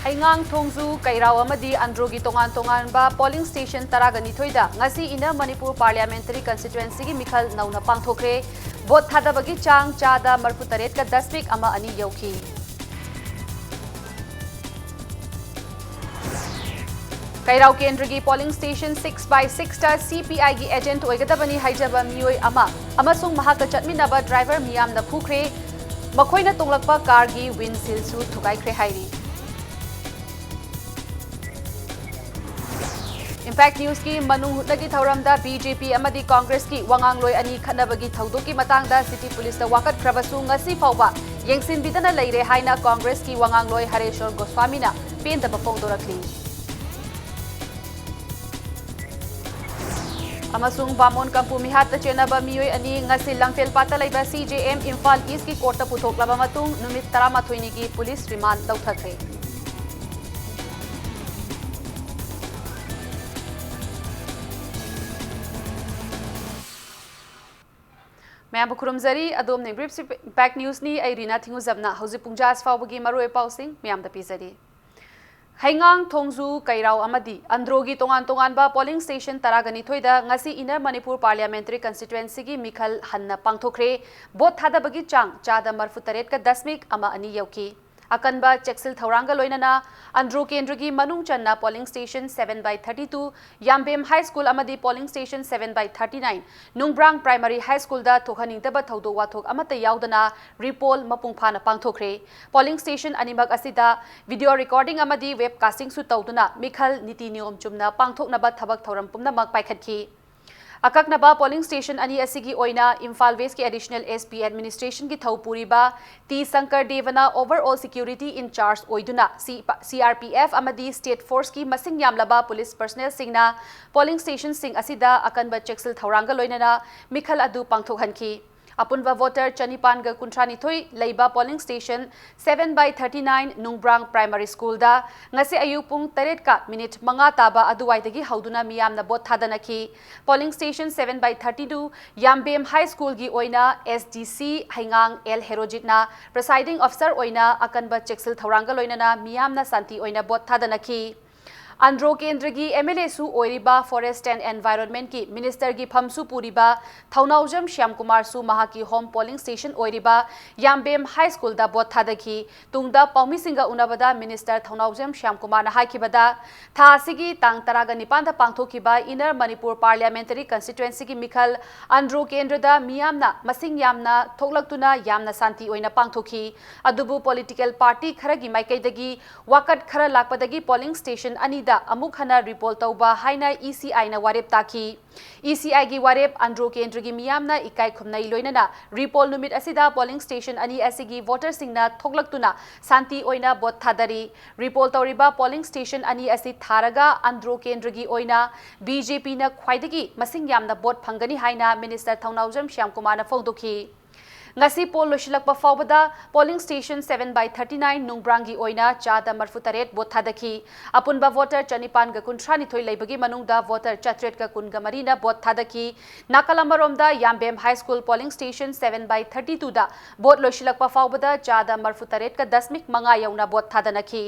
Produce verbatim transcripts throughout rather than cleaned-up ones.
ꯍꯩꯉꯥꯡ, ꯊꯣꯡꯖꯨ, ꯀꯩꯔꯥꯎ ꯑꯃꯗꯤ ꯑꯟꯗ꯭ꯔꯣꯒꯤ ꯇꯣꯉꯥꯟ ꯇꯣꯉꯥꯟꯕ polling station ꯇꯔꯥꯒ ꯅꯤꯊꯣꯏꯗ ꯉꯁꯤ Inner Manipur Parliamentary Constituencyꯒꯤ ꯃꯤꯈꯜ ꯅꯧꯅ ꯄꯥꯡꯊꯣꯛꯈ꯭ꯔꯦ꯫ Vote ꯊꯥꯗꯕꯒꯤ ꯆꯥꯡ ꯆꯥꯗ ꯃꯔꯤꯐꯨ ꯇꯔꯦꯠꯀ ꯗꯁꯃꯤꯛ ꯑꯃ ꯑꯅꯤ ꯌꯧꯈꯤ꯫ ꯀꯩꯔꯥꯎ ꯀꯦꯟꯗ꯭ꯔꯒꯤ polling station six by sixꯇ CPIꯒꯤ agent ꯑꯣꯏꯒꯗꯕꯅꯤ ꯍꯥꯏꯖꯕ ꯃꯤꯑꯣꯏ ꯑꯃ ꯑꯃꯁꯨꯡ ꯃꯍꯥꯛꯀ ꯆꯠꯃꯤꯟꯅꯕ driver ꯃꯤꯌꯥꯝꯅ ꯐꯨꯈ꯭ꯔꯦ꯫ ꯃꯈꯣꯏꯅ ꯇꯣꯡꯂꯛꯄ carꯒꯤ windshieldꯁꯨ ꯊꯨꯒꯥꯏꯈ꯭ꯔꯦ ꯍꯥꯏꯔꯤ꯫ Impact Newsꯀꯤ ꯃꯅꯨꯡ ꯍꯨꯠꯅꯒꯤ ꯊꯧꯔꯝꯗ BJP ꯑꯃꯗꯤ Congressꯀꯤ ꯋꯥꯉꯥꯡꯂꯣꯏ ꯑꯅꯤ ꯈꯠꯅꯕꯒꯤ ꯊꯧꯗꯣꯛꯀꯤ ꯃꯇꯥꯡꯗ city policeꯇ ꯋꯥꯀꯠꯈ꯭ꯔꯕꯁꯨ ꯉꯁꯤ ꯐꯥꯎꯕ ꯌꯦꯡꯁꯤꯟꯕꯤꯗꯅ ꯂꯩꯔꯦ ꯍꯥꯏꯅ Congressꯀꯤ ꯋꯥꯉꯥꯡꯂꯣꯏ ꯍꯔꯦꯁ꯭ꯋꯔ ꯒꯣꯁ꯭ꯋꯥꯃꯤꯅ ꯄꯦꯟꯗꯕ ꯐꯣꯡꯗꯣꯔꯛꯂꯤ꯫ ꯑꯃꯁꯨꯡ ꯕꯥꯃꯣꯟ ꯀꯝꯄꯨ ꯃꯤꯍꯥꯠꯇ ꯆꯦꯟꯅꯕ ꯃꯤꯑꯣꯏ ꯑꯅꯤ ꯉꯁꯤ ꯂꯝꯐꯦꯜꯄꯥꯠꯇ ꯂꯩꯕ CJM ꯏꯝꯐꯥꯜ Eastꯀꯤ courtꯇ ꯄꯨꯊꯣꯛꯂꯕ ꯃꯇꯨꯡ ꯅꯨꯃꯤꯠ ꯇꯔꯥꯃꯥꯊꯣꯏꯅꯤꯒꯤ police remand ꯂꯧꯊꯈ꯭ꯔꯦ꯫ ꯃꯌꯥꯝꯕꯨ ꯈꯨꯔꯨꯝꯖꯔꯤ꯫ ꯑꯗꯣꯝꯅ Brief Impact Newsꯅꯤ꯫ ꯑꯩ ꯔꯤꯅꯥ ꯊꯤꯡꯉꯨꯖꯝꯅ ꯍꯧꯖꯤꯛ ꯄꯨꯡ ꯖꯥ ꯑꯁꯤ ꯐꯥꯎꯕꯒꯤ ꯃꯔꯨꯑꯣꯏꯕ ꯄꯥꯎꯁꯤꯡ ꯃꯌꯥꯝꯗ ꯄꯤꯖꯔꯤ꯫ ꯍꯩꯉꯥꯡ, ꯊꯣꯡꯖꯨ, ꯀꯩꯔꯥꯎ ꯑꯃꯗꯤ ꯑꯟꯗ꯭ꯔꯣꯒꯤ ꯇꯣꯉꯥꯟ ꯇꯣꯉꯥꯟꯕ polling station ꯇꯔꯥꯒ ꯅꯤꯊꯣꯏꯗ ꯉꯁꯤ Inner Manipur Parliamentary Constituencyꯒꯤ ꯃꯤꯈꯜ ꯍꯟꯅ ꯄꯥꯡꯊꯣꯛꯈ꯭ꯔꯦ꯫ Vote ꯊꯥꯗꯕꯒꯤ ꯆꯥꯡ ꯆꯥꯗ ꯃꯔꯤꯐꯨ ꯇꯔꯦꯠꯀ ꯗꯁꯃꯤꯛ ꯑꯃ ꯑꯅꯤ ꯌꯧꯈꯤ꯫ ꯑꯀꯟꯕ ꯆꯦꯛꯁꯤꯜ ꯊꯧꯔꯥꯡꯒ ꯂꯣꯏꯅꯅ ꯑꯟꯗ꯭ꯔꯣ ꯀꯦꯟꯗ꯭ꯔꯒꯤ ꯃꯅꯨꯡ ꯆꯟꯅ polling station seven by thirty two, ꯌꯥꯝꯕꯦꯝ High School ꯑꯃꯗꯤ polling station seven by thirty nine, ꯅꯨꯡꯕ꯭ꯔꯥꯡ Primary High Schoolꯗ ꯊꯣꯛꯍꯟꯅꯤꯡꯗꯕ ꯊꯧꯗꯣꯛ ꯋꯥꯊꯣꯛ ꯑꯃꯠꯇ ꯌꯥꯎꯗꯅ repoll ꯃꯄꯨꯡ ꯐꯥꯅ ꯄꯥꯡꯊꯣꯛꯈ꯭ꯔꯦ꯫ Polling station ꯑꯅꯤꯃꯛ ꯑꯁꯤꯗ video recording ꯑꯃꯗꯤ webcastingꯁꯨ ꯇꯧꯗꯨꯅ ꯃꯤꯈꯜ ꯅꯤꯇꯤ ꯅꯤꯌꯣꯝ ꯆꯨꯝꯅ ꯄꯥꯡꯊꯣꯛꯅꯕ ꯊꯕꯛ ꯊꯧꯔꯝ ꯄꯨꯝꯅꯃꯛ ꯄꯥꯏꯈꯠꯈꯤ꯫ ꯑꯀꯛꯅꯕ polling station ꯑꯅꯤ ꯑꯁꯤꯒꯤ ꯑꯣꯏꯅ ꯏꯝꯐꯥꯜ Westꯀꯤ Additional SP Administrationꯒꯤ ꯊꯧ ꯄꯨꯔꯤꯕ ꯇꯤ ꯁꯪꯀꯔ ꯗꯦꯕꯅ overall security in charge ꯑꯣꯏꯗꯨꯅ ꯁꯤ-, CRPF ꯑꯃꯗꯤ state forceꯀꯤ ꯃꯁꯤꯡ ꯌꯥꯝꯂꯕ police personnelꯁꯤꯡꯅ polling stationꯁꯤꯡ ꯑꯁꯤꯗ ꯑꯀꯟꯕ ꯆꯦꯛꯁꯤꯜ ꯊꯧꯔꯥꯡꯒ ꯂꯣꯏꯅꯅ ꯃꯤꯈꯜ ꯑꯗꯨ ꯄꯥꯡꯊꯣꯛꯍꯟꯈꯤ꯫ ꯑꯄꯨꯟꯕ voter ꯆꯅꯤꯄꯥꯟꯒ ꯀꯨꯟꯊ꯭ꯔꯥꯅꯤꯊꯣꯏ ꯂꯩꯕ polling station seven by thirty nine ꯅꯨꯡꯕ꯭ꯔꯥꯡ primary schoolꯗ ꯉꯁꯤ ꯑꯌꯨꯛ ꯄꯨꯡ ꯇꯔꯦꯠꯀ minute ꯃꯉꯥ ꯇꯥꯕ ꯑꯗꯨꯋꯥꯏꯗꯒꯤ ꯍꯧꯗꯨꯅ ꯃꯤꯌꯥꯝꯅ vote ꯊꯥꯗꯅꯈꯤ꯫ Polling station seven by thirty two ꯌꯥꯝꯕꯦꯝ high schoolꯒꯤ ꯑꯣꯏꯅ S D C ꯍꯩꯉꯥꯡ L ꯍꯦꯔꯣꯖꯤꯠꯅ presiding officer ꯑꯣꯏꯅ ꯑꯀꯟꯕ ꯆꯦꯛꯁꯤꯜ ꯊꯧꯔꯥꯡꯒ ꯂꯣꯏꯅꯅ ꯃꯤꯌꯥꯝꯅ ꯁꯥꯟꯇꯤ ꯑꯣꯏꯅ vote ꯊꯥꯗꯅꯈꯤ꯫ ꯑꯟꯗ꯭ꯔꯣ ꯀꯦꯟꯗ꯭ꯔꯒꯤ M L Aꯁꯨ ꯑꯣꯏꯔꯤꯕ Forest and Environmentꯀꯤ ministerꯒꯤ ꯐꯝꯁꯨ ꯄꯨꯔꯤꯕ ꯊꯧꯅꯥꯎꯖꯝ ꯁ꯭ꯌꯥꯝꯀꯨꯃꯥꯔꯁꯨ ꯃꯍꯥꯛꯀꯤ home polling station ꯑꯣꯏꯔꯤꯕ ꯌꯥꯝꯕꯦꯝ high schoolꯗ vote ꯊꯥꯗꯈꯤ꯫ ꯇꯨꯡꯗ ꯄꯥꯎꯃꯤꯁꯤꯡꯒ ꯎꯅꯕꯗ minister ꯊꯧꯅꯥꯎꯖꯝ ꯁ꯭ꯌꯥꯝꯀꯨꯃꯥꯔꯅ ꯍꯥꯏꯈꯤꯕꯗ, ꯊꯥ ꯑꯁꯤꯒꯤ ꯇꯥꯡ ꯇꯔꯥꯒ ꯅꯤꯄꯥꯟꯗ ꯄꯥꯡꯊꯣꯛꯈꯤꯕ Inner Manipur Parliamentary Constituencyꯒꯤ ꯃꯤꯈꯜ ꯑꯟꯗ꯭ꯔꯣ ꯀꯦꯟꯗ꯭ꯔꯗ ꯃꯤꯌꯥꯝꯅ ꯃꯁꯤꯡ ꯌꯥꯝꯅ ꯊꯣꯛꯂꯛꯇꯨꯅ ꯌꯥꯝꯅ ꯁꯥꯟꯇꯤ ꯑꯣꯏꯅ ꯄꯥꯡꯊꯣꯛꯈꯤ꯫ ꯑꯗꯨꯕꯨ political party ꯈꯔꯒꯤ ꯃꯥꯏꯀꯩꯗꯒꯤ ꯋꯥꯀꯠ ꯈꯔ ꯂꯥꯛꯄꯗꯒꯤ polling station ꯑꯅꯤꯗ ꯑꯃꯨꯛ ꯍꯟꯅ repoll ꯇꯧꯕ ꯍꯥꯏꯅ ECIꯅ ꯋꯥꯔꯦꯞ ꯇꯥꯈꯤ꯫ ECIꯒꯤ ꯋꯥꯔꯦꯞ ꯑꯟꯗ꯭ꯔꯣ ꯀꯦꯟꯗ꯭ꯔꯒꯤ ꯃꯤꯌꯥꯝꯅ ꯏꯀꯥꯏ ꯈꯨꯝꯅꯩ ꯂꯣꯏꯅꯅ repoll ꯅꯨꯃꯤꯠ ꯑꯁꯤꯗ polling station ꯑꯅꯤ ꯑꯁꯤꯒꯤ voterꯁꯤꯡꯅ ꯊꯣꯛꯂꯛꯇꯨꯅ ꯁꯥꯟꯇꯤ ꯑꯣꯏꯅ vote ꯊꯥꯗꯔꯤ꯫ Repoll ꯇꯧꯔꯤꯕ polling station ꯑꯅꯤ ꯑꯁꯤ ꯊꯥꯔꯒ ꯑꯟꯗ꯭ꯔꯣ ꯀꯦꯟꯗ꯭ꯔꯒꯤ ꯑꯣꯏꯅ BJPꯅ ꯈ꯭ꯋꯥꯏꯗꯒꯤ ꯃꯁꯤꯡ ꯌꯥꯝꯅ vote ꯐꯪꯒꯅꯤ ꯍꯥꯏꯅ minister ꯊꯧꯅꯥꯎꯖꯝ ꯁ꯭ꯌꯥꯝꯀꯨꯃꯥꯔꯅ ꯐꯣꯡꯗꯣꯛꯈꯤ꯫ ꯉꯁꯤ poll ꯂꯣꯏꯁꯤꯜꯂꯛꯄ ꯐꯥꯎꯕꯗ polling station seven by thirty nine ꯅꯨꯡꯕ꯭ꯔꯥꯡꯒꯤ ꯑꯣꯏꯅ ꯆꯥꯗ ꯃꯔꯐꯨ ꯇꯔꯦꯠ vote ꯊꯥꯗꯈꯤ꯫ ꯑꯄꯨꯟꯕ voter ꯆꯅꯤꯄꯥꯟꯒ ꯀꯨꯟꯊ꯭ꯔꯥꯅꯤꯊꯣꯏ ꯂꯩꯕꯒꯤ ꯃꯅꯨꯡꯗ voter ꯆꯥꯇ꯭ꯔꯦꯠꯀ ꯀꯨꯟꯒ ꯃꯔꯤꯅ vote ꯊꯥꯗꯈꯤ꯫ ꯅꯥꯀꯜ ꯑꯃꯔꯣꯝꯗ ꯌꯥꯝꯕꯦꯝ high school polling station seven by thirty twoꯗ vote ꯂꯣꯏꯁꯤꯜꯂꯛꯄ ꯐꯥꯎꯕꯗ ꯆꯥꯗ ꯃꯔꯐꯨ ꯇꯔꯦꯠꯀ ꯗꯁꯃꯤꯛ ꯃꯉꯥ ꯌꯧꯅ vote ꯊꯥꯗꯅꯈꯤ꯫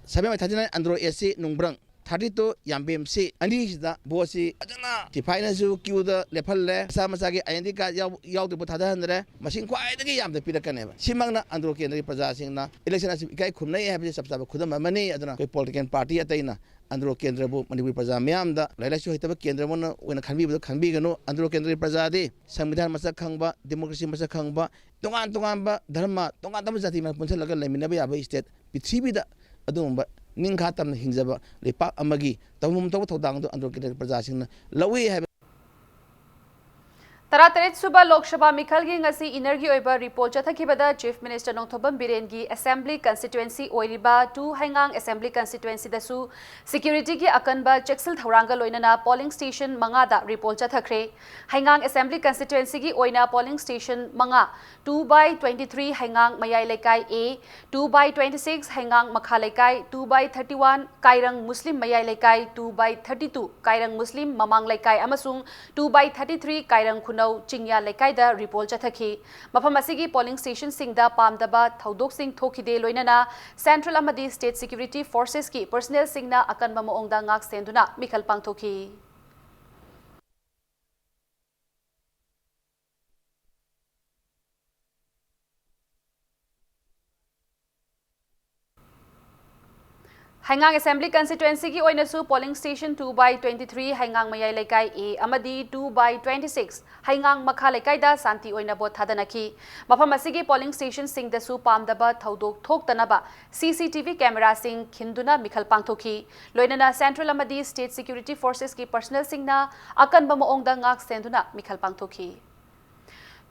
Seven by thirty nine Andro S C ꯅꯨꯡꯕ꯭ꯔꯪ, thirty two ꯌꯥꯝꯕꯦꯝ C ꯑꯅꯤꯁꯤꯗ voteꯁꯤ ꯐꯖꯅ ꯁꯤꯐꯥꯏꯅꯁꯨ queueꯗ ꯂꯦꯞꯍꯜꯂꯦ꯫ ꯃꯁꯥ ꯃꯁꯥꯒꯤ identity card ꯌꯥꯎ-, ꯌꯥꯎꯗ꯭ꯔꯤꯕ ꯊꯥꯗꯍꯟꯗ꯭ꯔꯦ꯫ ꯃꯁꯤꯡ ꯈ꯭ꯋꯥꯏꯗꯒꯤ ꯌꯥꯝꯅ ꯄꯤꯔꯛꯀꯅꯦꯕ꯫ ꯁꯤꯃꯛꯅ ꯑꯟꯗ꯭ꯔꯣ ꯀꯦꯟꯗ꯭ꯔꯒꯤ ꯄ꯭ꯔꯖꯥꯁꯤꯡꯅ election ꯑꯁꯤ ꯏꯀꯥꯏ ꯈꯨꯝꯅꯩ ꯍꯥꯏꯕꯁꯤ ꯆꯞ ꯆꯥꯕ ꯈꯨꯗꯝ ꯑꯃꯅꯤ꯫ ꯑꯗꯨꯅ ꯑꯩꯈꯣꯏ political party ꯑꯇꯩꯅ ꯑꯟꯗ꯭ꯔꯣ ꯀꯦꯟꯗ꯭ꯔꯕꯨ ꯃꯅꯤꯄꯨꯔꯤ ꯄ꯭ꯔꯖꯥ ꯃꯤꯌꯥꯝꯗ ꯂꯥꯏꯔꯤꯛ ꯂꯥꯏꯁꯨ ꯍꯩꯇꯕ ꯀꯦꯟꯗ꯭ꯔ ꯑꯃ ꯑꯣꯏꯅ ꯈꯟꯕꯤꯕꯗꯨ ꯈꯟꯕꯤꯒꯅꯨ꯫ ꯑꯟꯗ꯭ꯔꯣ ꯀꯦꯟꯗ꯭ꯔꯒꯤ ꯄ꯭ꯔꯖꯥꯗꯤ ꯁꯪꯕꯤꯙꯥꯟ ꯃꯁꯛ ꯈꯪꯕ, democracy ꯃꯁꯛ ꯈꯪꯕ, ꯇꯣꯉꯥꯟ ꯇꯣꯉꯥꯟꯕ ꯙꯔꯃ, ꯇꯣꯉꯥꯟ ꯇꯣꯉꯥꯟꯕ ꯖꯥꯇꯤ ꯃꯌꯥꯝ ꯄꯨꯟꯁꯤꯜꯂꯒ ꯂꯩꯃꯤꯟꯅꯕ ꯌꯥꯕ state ꯄ꯭ꯔꯤꯊꯤꯕꯤꯗ ꯑꯗꯨꯒꯨꯝꯕ ꯅꯤꯡꯈꯥ ꯇꯝꯅ ꯍꯤꯡꯖꯕ ꯂꯩꯄꯥꯛ ꯑꯃꯒꯤ ꯇꯧꯐꯝ ꯊꯣꯛꯄ ꯊꯧꯗꯥꯡ ꯑꯗꯨ ꯑꯟꯗ꯭ꯔꯣ ꯀꯦꯟꯗ꯭ꯔꯒꯤ ꯄ꯭ꯔꯖꯥꯁꯤꯡꯅ ꯂꯧꯏ ꯍꯥꯏꯕ꯫ ꯇꯔꯥꯇꯔꯦꯠ ꯁꯨꯕ ꯂꯣꯛ ꯁꯚꯥ ꯃꯤꯈꯜꯒꯤ ꯉꯁꯤ ꯏꯟꯅꯔꯒꯤ ꯑꯣꯏꯕ ꯔꯤꯄꯣꯔꯠ ꯆꯠꯊꯈꯤꯕꯗ Chief Minister ꯅꯣꯡꯊꯣꯝꯕꯝ ꯕꯤꯔꯦꯟꯒꯤ assembly constituency ꯑꯣꯏꯔꯤꯕ two ꯍꯩꯉꯥꯡ assembly constituency ꯗꯁꯨ security ꯒꯤ ꯑꯀꯟꯕ ꯆꯦꯛꯁꯤꯜ ꯊꯧꯔꯥꯡꯒ ꯂꯣꯏꯅꯅ polling station ꯃꯉꯥꯗ ꯔꯤꯄꯣꯔꯠ ꯆꯠꯊꯈ꯭ꯔꯦ꯫ ꯍꯩꯉꯥꯡ assembly constituency ꯒꯤ ꯑꯣꯏꯅ polling station ꯃꯉꯥ, two by twenty three ꯍꯩꯉꯥꯡ ꯃꯌꯥꯏ ꯂꯩꯀꯥꯏ A, two by twenty six ꯍꯩꯉꯥꯡ ꯃꯈꯥ ꯂꯩꯀꯥꯏ, two by thirty one ꯀꯥꯏꯔꯪ ꯃꯨꯁꯂꯤꯝ ꯃꯌꯥꯏ ꯂꯩꯀꯥꯏ, two by thirty two ꯀꯥꯏꯔꯪ ꯃꯨꯁꯂꯤꯝ ꯃꯃꯥꯡ ꯂꯩꯀꯥꯏ ꯑꯃꯁꯨꯡ two by thirty three ꯀꯥꯏꯔꯪ ꯈꯨꯅꯧ ꯆꯤꯡꯌꯥ ꯂꯩꯀꯥꯏꯗ ꯔꯤꯄꯣꯔꯠ ꯆꯠꯊꯈꯤ꯫ ꯃꯐꯝ ꯑꯁꯤꯒꯤ polling station ꯁꯤꯡꯗ ꯄꯥꯝꯗꯕ ꯊꯧꯗꯣꯛꯁꯤꯡ ꯊꯣꯛꯈꯤꯗꯦ, ꯂꯣꯏꯅꯅ central ꯑꯃꯗꯤ state security forces ꯀꯤ personnel ꯁꯤꯡꯅ ꯑꯀꯟꯕ ꯃꯑꯣꯡꯗ ꯉꯥꯛ ꯁꯦꯟꯗꯨꯅ ꯃꯤꯈꯜ ꯄꯥꯡꯊꯣꯛꯈꯤ꯫ ꯍꯩꯉꯥꯡ assembly constituency ꯒꯤ ꯑꯣꯏꯅꯁꯨ polling station two by twenty three ꯍꯩꯉꯥꯡ ꯃꯌꯥꯏ ꯂꯩꯀꯥꯏ A ꯑꯃꯗꯤ two by twenty six ꯍꯩꯉꯥꯡ ꯃꯈꯥ ꯂꯩꯀꯥꯏꯗ ꯁꯥꯟꯇꯤ ꯑꯣꯏꯅ ꯚꯣꯠ ꯊꯥꯗꯅꯈꯤ꯫ ꯃꯐꯝ ꯑꯁꯤꯒꯤ polling station ꯁꯤꯡꯗꯁꯨ ꯄꯥꯝꯗꯕ ꯊꯧꯗꯣꯛ ꯊꯣꯛꯇꯅꯕ C C T V camera ꯁꯤꯡ ꯈꯤꯟꯗꯨꯅ ꯃꯤꯈꯜ ꯄꯥꯡꯊꯣꯛꯈꯤ꯫ ꯂꯣꯏꯅꯅ central ꯑꯃꯗꯤ state security forces ꯀꯤ personnel ꯁꯤꯡꯅ ꯑꯀꯟꯕ ꯃꯑꯣꯡꯗ ꯉꯥꯛ ꯁꯦꯟꯗꯨꯅ ꯃꯤꯈꯜ ꯄꯥꯡꯊꯣꯛꯈꯤ꯫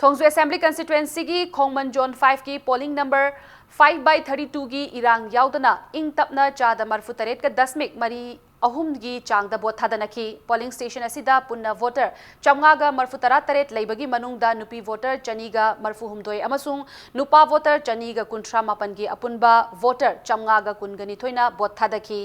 ꯊꯣꯡꯖꯨ assembly constituency ꯒꯤ ꯈꯣꯡꯃꯟ zone five ꯀꯤ polling number five by thirty two ꯒꯤ ꯏꯔꯥꯡ ꯌꯥꯎꯗꯅ ꯏꯪ ꯇꯞꯅ ꯆꯥꯗ ꯃꯔꯤꯐꯨ ꯇꯔꯦꯠꯀ ꯗꯁꯃꯤꯛ ꯃꯔꯤ ꯑꯍꯨꯝꯒꯤ ꯆꯥꯡꯗ ꯚꯣꯠ ꯊꯥꯗꯅꯈꯤ꯫ Polling station ꯑꯁꯤꯗ ꯄꯨꯟꯅ voter ꯆꯥꯝꯃꯉꯥꯒ ꯃꯔꯤꯐꯨ ꯇꯔꯥ ꯇꯔꯦꯠ ꯂꯩꯕꯒꯤ ꯃꯅꯨꯡꯗ ꯅꯨꯄꯤ voter ꯆꯅꯤꯒ ꯃꯔꯤꯐꯨ ꯍꯨꯝꯗꯣꯏ ꯑꯃꯁꯨꯡ ꯅꯨꯄꯥ voter ꯆꯅꯤꯒ ꯀꯨꯟꯊ꯭ꯔꯥ ꯃꯥꯄꯟꯒꯤ ꯑꯄꯨꯟꯕ voter ꯆꯥꯝꯃꯉꯥꯒ ꯀꯨꯟꯒ ꯅꯤꯊꯣꯏꯅ ꯚꯣꯠ ꯊꯥꯗꯈꯤ꯫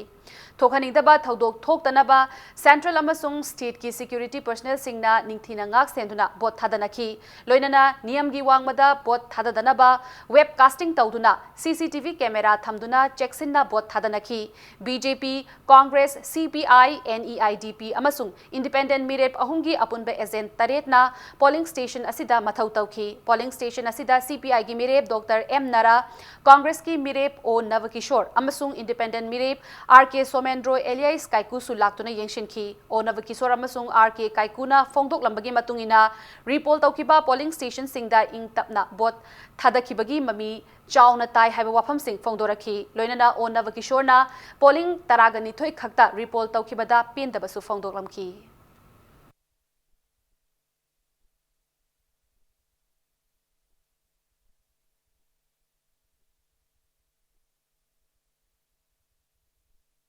ꯊꯣꯛꯍꯟꯅꯤꯡꯗꯕ ꯊꯧꯗꯣꯛ ꯊꯣꯛꯇꯅꯕ central ꯑꯃꯁꯨꯡ state ꯀꯤ security personnel ꯁꯤꯡꯅ ꯅꯤꯡꯊꯤꯅ ꯉꯥꯛ ꯁꯦꯟꯗꯨꯅ ꯚꯣꯠ ꯊꯥꯗꯅꯈꯤ꯫ ꯂꯣꯏꯅꯅ ꯅꯤꯌꯝꯒꯤ ꯋꯥꯡꯃꯗ ꯚꯣꯠ ꯊꯥꯗꯗꯅꯕ web casting ꯇꯧꯗꯨꯅ C C T V camera ꯊꯝꯗꯨꯅ ꯆꯦꯛꯁꯤꯟꯅ vote ꯊꯥꯗꯅꯈꯤ꯫ B J P, Congress, C P I, N E I D P ꯑꯃꯁꯨꯡ independent ꯃꯤꯔꯦꯞ ꯑꯍꯨꯝꯒꯤ ꯑꯄꯨꯟꯕ agent ꯇꯔꯦꯠꯅ polling station ꯑꯁꯤꯗ ꯃꯊꯧ ꯇꯧꯈꯤ꯫ Polling station ꯑꯁꯤꯗ C P I ꯒꯤ ꯃꯤꯔꯦꯞ Doctor M ꯅꯔꯥ, Congress ꯀꯤ ꯃꯤꯔꯦꯞ O ꯅꯕꯀꯤꯁꯣꯔ ꯑꯃꯁꯨꯡ independent ꯃꯤꯔꯦꯞ R K ꯁꯣꯃꯦꯟꯗ꯭ꯔꯣ alias ꯀꯥꯏꯀꯨꯁꯨ ꯂꯥꯛꯇꯨꯅ ꯌꯦꯡꯁꯤꯟꯈꯤ꯫ O ꯅꯕꯀꯤꯁꯣꯔ ꯑꯃꯁꯨꯡ R K ꯀꯥꯏꯀꯨꯅ ꯐꯣꯡꯗꯣꯛꯂꯝꯕꯒꯤ ꯃꯇꯨꯡ ꯏꯟꯅ, repoll ꯇꯧꯈꯤꯕ polling station ꯁꯤꯡꯗ ꯏꯪ ꯇꯞꯅ ꯚꯣꯠ ꯊꯥꯗꯈꯤꯕꯒꯤ ꯃꯃꯤ ꯆꯥꯎꯅ ꯇꯥꯏ ꯍꯥꯏꯕ ꯋꯥꯐꯝꯁꯤꯡ ꯐꯣꯡꯗꯣꯔꯛꯈꯤ꯫ ꯂꯣꯏꯅꯅ O ꯅꯕꯀꯤꯁꯣꯔꯅ polling ꯇꯔꯥꯒ ꯅꯤꯊꯣꯏ ꯈꯛꯇ repoll ꯇꯧꯈꯤꯕꯗ ꯄꯦꯟꯗꯕꯁꯨ ꯐꯣꯡꯗꯣꯛꯂꯝꯈꯤ꯫